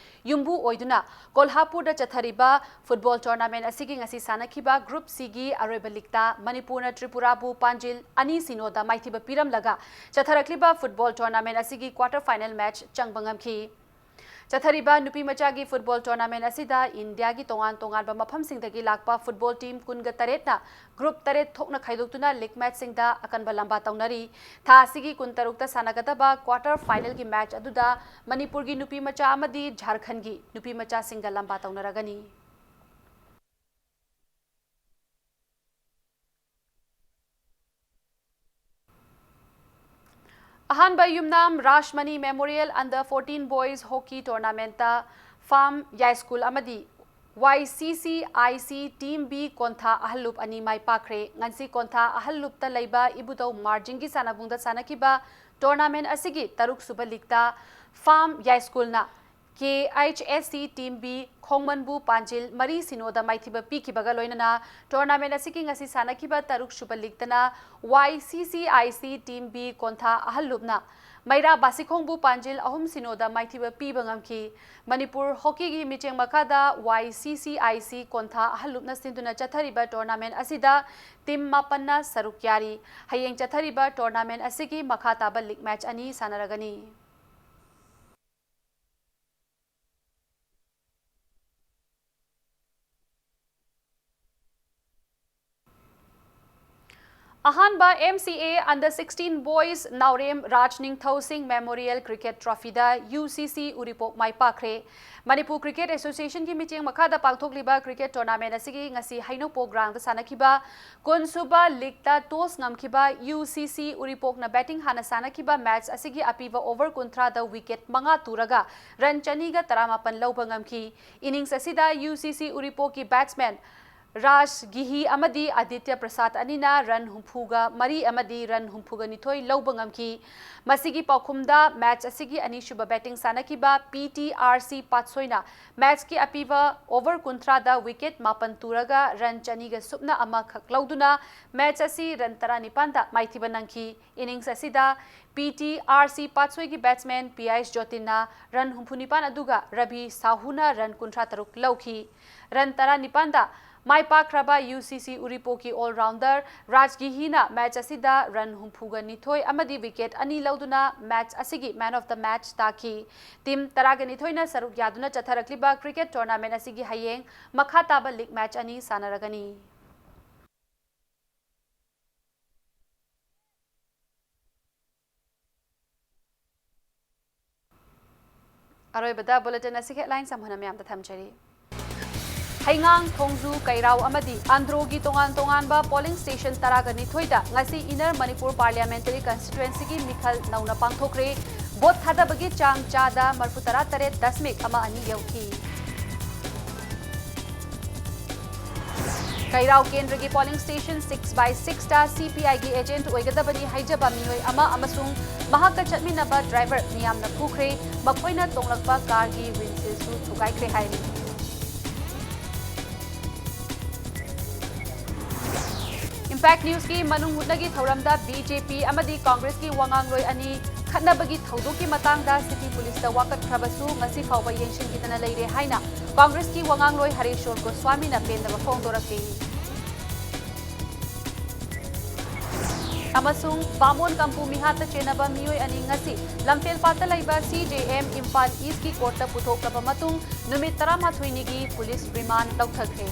ꯌꯨꯝꯕꯨ ꯑꯣꯏꯗꯨꯅ ꯀꯣꯜꯍꯥꯄꯨꯔꯗ ꯆꯠꯊꯔꯤꯕ ꯐꯨꯠꯕꯣꯜ ꯇꯣꯔꯅꯥꯃꯦꯟ ꯑꯁꯤꯒꯤ ꯉꯁꯤ ꯁꯥꯟꯅꯈꯤꯕ ꯒ꯭ꯔꯨꯞ ꯁꯤꯒꯤ ꯑꯔꯣꯏꯕ ꯂꯤꯛꯇ ꯃꯅꯤꯄꯨꯔꯅ ꯇ꯭ꯔꯤꯄꯨꯔꯥꯕꯨ ꯄꯥꯟꯖꯤꯜ ꯑꯅꯤ ꯁꯤꯅꯣꯗ ꯃꯥꯏꯊꯤꯕ ꯄꯤꯔꯝꯂꯒ ꯆꯠꯊꯔꯛꯂꯤꯕ ꯐꯨꯠꯕꯣꯜ ꯇꯣꯔꯅꯥꯃꯦꯟ ꯑꯁꯤꯒꯤ ꯀ꯭ꯋꯥꯇꯔ ꯐꯥꯏꯅꯦꯜ ꯃꯦꯆ ꯆꯪꯕ ꯉꯝꯈꯤ꯫ ꯆꯠꯊꯔꯤꯕ ꯅꯨꯄꯤ ꯃꯆꯥꯒꯤ ꯐꯨꯠꯕꯣꯜ ꯇꯣꯔꯅꯥꯃꯦꯟ ꯑꯁꯤꯗ ꯏꯟꯗꯤꯌꯥꯒꯤ ꯇꯣꯉꯥꯟ ꯇꯣꯉꯥꯟꯕ ꯃꯐꯝꯁꯤꯡꯗꯒꯤ ꯂꯥꯛꯄ ꯐꯨꯠꯕꯣꯜ ꯇꯤꯝ ꯀꯨꯟꯒ ꯇꯔꯦꯠꯅ ꯒ꯭ꯔꯨꯞ ꯇꯔꯦꯠ ꯊꯣꯛꯅ ꯈꯥꯏꯗꯣꯛꯇꯨꯅ ꯂꯤꯒ ꯃꯦꯆꯁꯤꯡꯗ ꯑꯀꯟꯕ ꯂꯝꯕꯥ ꯇꯧꯅꯔꯤ꯫ ꯊꯥ ꯑꯁꯤꯒꯤ ꯀꯨꯟꯇꯔꯨꯛꯇ ꯁꯥꯟꯅꯒꯗꯕ ꯀ꯭ꯋꯥꯇꯔ ꯐꯥꯏꯅꯦꯜꯒꯤ ꯃꯦꯆ ꯑꯗꯨꯗ ꯃꯅꯤꯄꯨꯔꯒꯤ ꯅꯨꯄꯤ ꯃꯆꯥ ꯑꯃꯗꯤ ꯖꯥꯔꯈꯟꯒꯤ ꯅꯨꯄꯤ ꯃꯆꯥꯁꯤꯡꯒ ꯂꯝꯕꯥ ꯇꯧꯅꯔꯒꯅꯤ꯫ ꯑꯍꯥꯟꯕ Yumnam Rajmani memorial under fourteen boys hockey ꯇꯣꯔꯅꯥꯃꯦꯟꯇ ꯐꯥꯝ ꯌꯥꯏꯁ꯭ꯀꯨꯜ ꯑꯃꯗꯤ ꯋꯥꯏ ꯁꯤ C I C team B ꯀꯣꯟꯊꯥ ꯑꯍꯜꯂꯨꯞ ꯑꯅꯤ ꯃꯥꯏ ꯄꯥꯛꯈ꯭ꯔꯦ꯫ ꯉꯁꯤ ꯀꯣꯟꯊꯥ ꯑꯍꯜꯂꯨꯞꯇ ꯂꯩꯕ ꯏꯕꯨꯙꯧ ꯃꯥꯔꯖꯤꯡꯒꯤ ꯁꯥꯟꯅꯕꯨꯡꯗ ꯁꯥꯟꯅꯈꯤꯕ ꯇꯣꯔꯅꯥꯃꯦꯟ ꯑꯁꯤꯒꯤ ꯇꯔꯨꯛꯁꯨꯕ ꯂꯤꯛꯇ ꯐꯥꯝ ꯌꯥꯏꯁ꯭ꯀꯨꯜꯅ ꯀꯦ H S C team B ꯈꯣꯡꯃꯟꯕꯨ ꯄꯥꯟꯖꯤꯜ ꯃꯔꯤ ꯁꯤꯅꯣꯗ ꯃꯥꯏꯊꯤꯕ ꯄꯤꯈꯤꯕꯒ ꯂꯣꯏꯅꯅ ꯇꯣꯔꯅꯥꯃꯦꯟ ꯑꯁꯤꯒꯤ ꯉꯁꯤ ꯁꯥꯟꯅꯈꯤꯕ ꯇꯔꯨꯛꯁꯨꯕ ꯂꯤꯛꯇꯅ ꯋꯥꯏ ꯁꯤ C I C team B ꯀꯣꯟꯊꯥ ꯑꯍꯜꯂꯨꯞꯅ ꯃꯩꯔꯥ ꯕꯥꯁꯤꯈꯣꯡꯕꯨ ꯄꯥꯟꯖꯤꯜ ꯑꯍꯨꯝ ꯁꯤꯅꯣꯗ ꯃꯥꯏꯊꯤꯕ ꯄꯤꯕ ꯉꯝꯈꯤ꯫ ꯃꯅꯤꯄꯨꯔ ꯍꯣꯀꯤꯒꯤ ꯃꯤꯠꯌꯦꯡ ꯃꯈꯥꯗ ꯋꯥꯏ ꯁꯤ ꯁꯤ ꯑꯥꯏ ꯁꯤ ꯀꯣꯟꯊꯥ ꯑꯍꯜꯂꯨꯞꯅ ꯁꯤꯟꯗꯨꯅ ꯆꯠꯊꯔꯤꯕ ꯇꯣꯔꯅꯥꯃꯦꯟ ꯑꯁꯤꯗ ꯇꯤꯝ ꯃꯥꯄꯟꯅ ꯁꯔꯨꯛ ꯌꯥꯔꯤ꯫ ꯍꯌꯦꯡ ꯆꯠꯊꯔꯤꯕ ꯇꯣꯔꯅꯥꯃꯦꯟ ꯑꯁꯤꯒꯤ ꯃꯈꯥ ꯇꯥꯕ ꯂꯤꯛ ꯃꯦꯆ ꯑꯅꯤ ꯁꯥꯟꯅꯔꯒꯅꯤ꯫ ꯑꯍꯥꯟꯕ ꯑꯦꯝ ꯁꯤ ꯑꯦ ꯑꯟꯗꯔ ꯁꯤꯛꯁꯇꯤꯟ ꯕꯣꯏꯁ ꯅꯥꯎꯔꯦꯝ ꯔꯥꯖ ꯅꯤꯡꯊꯧ ꯁꯤꯡ ꯃꯦꯃꯣꯔꯤꯌꯦꯜ ꯀ꯭ꯔꯤꯀꯦꯠ ꯇ꯭ꯔꯣꯐꯤꯗ ꯌꯨ ꯁꯤ ꯁꯤ ꯎꯔꯤꯄꯣꯛ ꯃꯥꯏ ꯄꯥꯛꯈ꯭ꯔꯦ꯫ ꯃꯅꯤꯄꯨꯔ ꯀ꯭ꯔꯤꯀꯦꯠ ꯑꯦꯁꯣꯁꯤꯌꯦꯁꯟꯒꯤ ꯃꯤꯠꯌꯦꯡ ꯃꯈꯥꯗ ꯄꯥꯡꯊꯣꯛꯂꯤꯕ ꯀ꯭ꯔꯤꯀꯦꯠ ꯇꯣꯔꯅꯥꯃꯦꯟ ꯑꯁꯤꯒꯤ ꯉꯁꯤ ꯍꯩꯅꯧꯄꯣꯛ ꯒ꯭ꯔꯥꯎꯟꯗ ꯁꯥꯟꯅꯈꯤꯕ ꯀꯨꯟꯁꯨꯕ ꯂꯤꯛꯇ ꯇꯣꯁ ꯉꯝꯈꯤꯕ ꯌꯨ ꯁꯤ ꯁꯤ ꯎꯔꯤꯄꯣꯛꯅ ꯕꯦꯇꯤꯡ ꯍꯥꯟꯅ ꯁꯥꯟꯅꯈꯤꯕ ꯃꯦꯆ ꯑꯁꯤꯒꯤ ꯑꯄꯤꯕ ꯑꯣꯚꯔ ꯀꯨꯟꯊ꯭ꯔꯥꯗ ꯋꯤꯀꯦꯠ ꯃꯉꯥ ꯇꯨꯔꯒ ꯔꯟ ꯆꯅꯤꯒ ꯇꯔꯥꯃꯥꯄꯟ ꯂꯧꯕ ꯉꯝꯈꯤ꯫ ꯏꯅꯤꯡꯁ ꯑꯁꯤꯗ ꯌꯨ ꯁꯤ ꯁꯤ ꯎꯔꯤꯄꯣꯛꯀꯤ ꯕꯦꯠꯁꯃꯦꯟ ꯔꯥꯖ ꯒꯤꯍꯤ ꯑꯃꯗꯤ ꯑꯗꯤꯇ꯭ꯌ ꯄ꯭ꯔꯁꯥꯗ ꯑꯅꯤꯅ ꯔꯟ ꯍꯨꯝꯐꯨꯒ ꯃꯔꯤ ꯑꯃꯗꯤ ꯔꯟ ꯍꯨꯝꯐꯨꯒ ꯅꯤꯊꯣꯏ ꯂꯧꯕ ꯉꯝꯈꯤ꯫ ꯃꯁꯤꯒꯤ ꯄꯥꯎꯈꯨꯝꯗ ꯃꯦꯆ ꯑꯁꯤꯒꯤ ꯑꯅꯤꯁꯨꯕ ꯕꯦꯇꯤꯡ ꯁꯥꯟꯅꯈꯤꯕ ꯄꯤ ꯇꯤ ꯑꯥꯔ ꯁꯤ ꯄꯥꯠꯁꯣꯏꯅ ꯃꯦꯆꯀꯤ ꯑꯄꯤꯕ ꯑꯣꯚꯔ ꯀꯨꯟꯊ꯭ꯔꯥꯗ ꯋꯤꯀꯦꯠ ꯃꯥꯄꯟ ꯇꯨꯔꯒ ꯔꯟ ꯆꯅꯤꯒ ꯁꯨꯞꯅ ꯑꯃꯈꯛ ꯂꯧꯗꯨꯅ ꯃꯦꯆ ꯑꯁꯤ ꯔꯟ ꯇꯔꯥꯅꯤꯄꯥꯟꯗ ꯃꯥꯏꯊꯤꯕ ꯅꯪꯈꯤ꯫ ꯏꯅꯤꯡꯁ ꯑꯁꯤꯗ ꯄꯤ ꯇꯤ ꯑꯥꯔ ꯁꯤ ꯄꯥꯠꯁꯣꯏꯒꯤ ꯕꯦꯠꯁꯃꯦꯟ ꯄꯤ ꯑꯩꯆ ꯖꯣꯇꯤꯟꯅ ꯔꯟ ꯍꯨꯝꯐꯨꯅꯤꯄꯥꯟ ꯑꯗꯨꯒ ꯔꯕꯤ ꯁꯥꯍꯨꯅ ꯔꯟ ꯀꯨꯟꯊ꯭ꯔꯥ ꯇꯔꯨꯛ ꯂꯧꯈꯤ꯫ ꯔꯟ ꯇꯔꯥꯅꯤꯄꯥꯟꯗ ꯃꯥꯏ ꯄꯥꯛꯈ꯭ꯔꯕ UCC ꯎꯔꯤꯄꯣꯛꯀꯤ all-rounder ꯔꯥꯖꯒꯤꯍꯤꯅ match ꯑꯁꯤꯗ run ꯍꯨꯝꯐꯨꯒ ꯅꯤꯊꯣꯏ ꯑꯃꯗꯤ wicket ꯑꯅꯤ ꯂꯧꯗꯨꯅ match ꯑꯁꯤꯒꯤ man of the match ꯇꯥꯈꯤ꯫ Team ꯇꯔꯥꯒ ꯅꯤꯊꯣꯏꯅ ꯁꯔꯨꯛ ꯌꯥꯗꯨꯅ ꯆꯠꯊꯔꯛꯂꯤꯕ cricket tournament ꯑꯁꯤꯒꯤ ꯍꯌꯦꯡ ꯃꯈꯥ ꯇꯥꯕ league match ꯑꯅꯤ ꯁꯥꯟꯅꯔꯒꯅꯤ꯫ ꯑꯔꯣꯏꯕꯗ bulletin ꯑꯁꯤꯒꯤ headlines ꯑꯃꯨꯛ ꯍꯟꯅ ꯃꯌꯥꯝꯗ ꯊꯝꯖꯔꯤ꯫ ꯍꯩꯉꯥꯡ, ꯊꯣꯡꯖꯨ, ꯀꯩꯔꯥꯎ ꯑꯃꯗꯤ ꯑꯟꯗ꯭ꯔꯣꯒꯤ ꯇꯣꯉꯥꯟ ꯇꯣꯉꯥꯟꯕ polling station ꯇꯔꯥꯒ ꯅꯤꯊꯣꯏꯗ ꯉꯁꯤ Inner Manipur Parliamentary Constituencyꯒꯤ ꯃꯤꯈꯜ ꯅꯧꯅ ꯄꯥꯡꯊꯣꯛꯈ꯭ꯔꯦ꯫ Vote ꯊꯥꯗꯕꯒꯤ ꯆꯥꯡ ꯆꯥꯗ ꯃꯔꯐꯨ ꯇꯔꯥ ꯇꯔꯦꯠ ꯗꯁꯃꯤꯛ ꯑꯃ ꯑꯅꯤ ꯌꯧꯈꯤ꯫ ꯀꯩꯔꯥꯎ ꯀꯦꯟꯗ꯭ꯔꯒꯤ polling station six by sixꯇ CPIꯒꯤ agent ꯑꯣꯏꯒꯗꯕꯅꯤ ꯍꯥꯏꯖꯕ ꯃꯤꯑꯣꯏ ꯑꯃ ꯑꯃꯁꯨꯡ ꯃꯍꯥꯛꯀ ꯆꯠꯃꯤꯟꯅꯕ driver ꯃꯤꯌꯥꯝꯅ ꯐꯨꯈ꯭ꯔꯦ꯫ ꯃꯈꯣꯏꯅ ꯇꯣꯡꯂꯛꯄ carꯒꯤ windshieldꯁꯨ ꯊꯨꯒꯥꯏꯈ꯭ꯔꯦ ꯍꯥꯏꯔꯤ꯫ Impact Newsꯀꯤ ꯃꯅꯨꯡ ꯍꯨꯠꯅꯒꯤ ꯊꯧꯔꯝꯗ BJP ꯑꯃꯗꯤ Congressꯀꯤ ꯋꯥꯉꯥꯡꯂꯣꯏ ꯑꯅꯤ ꯈꯠꯅꯕꯒꯤ ꯊꯧꯗꯣꯛꯀꯤ ꯃꯇꯥꯡꯗ city policeꯇ ꯋꯥꯀꯠꯈ꯭ꯔꯕꯁꯨ ꯉꯁꯤ ꯐꯥꯎꯕ ꯌꯦꯡꯁꯤꯟꯈꯤꯗꯅ ꯂꯩꯔꯦ ꯍꯥꯏꯅ Congressꯀꯤ ꯋꯥꯉꯥꯡꯂꯣꯏ ꯍꯔꯦꯁ꯭ꯋꯔ ꯒꯣꯁ꯭ꯋꯥꯃꯤꯅ ꯄꯦꯟꯗꯕ ꯐꯣꯡꯗꯣꯔꯛꯂꯤ꯫ ꯑꯃꯁꯨꯡ ꯕꯥꯃꯣꯟ ꯀꯝꯄꯨ ꯃꯤꯍꯥꯠꯇ ꯆꯦꯟꯅꯕ ꯃꯤꯑꯣꯏ ꯑꯅꯤ ꯉꯁꯤ ꯂꯝꯐꯦꯜꯄꯥꯠꯇ ꯂꯩꯕ CJM ꯏꯝꯐꯥꯜ Eastꯀꯤ courtꯇ ꯄꯨꯊꯣꯛꯂꯕ ꯃꯇꯨꯡ ꯅꯨꯃꯤꯠ ꯇꯔꯥꯃꯥꯊꯣꯏꯅꯤꯒꯤ police remand ꯂꯧꯊꯈ꯭ꯔꯦ꯫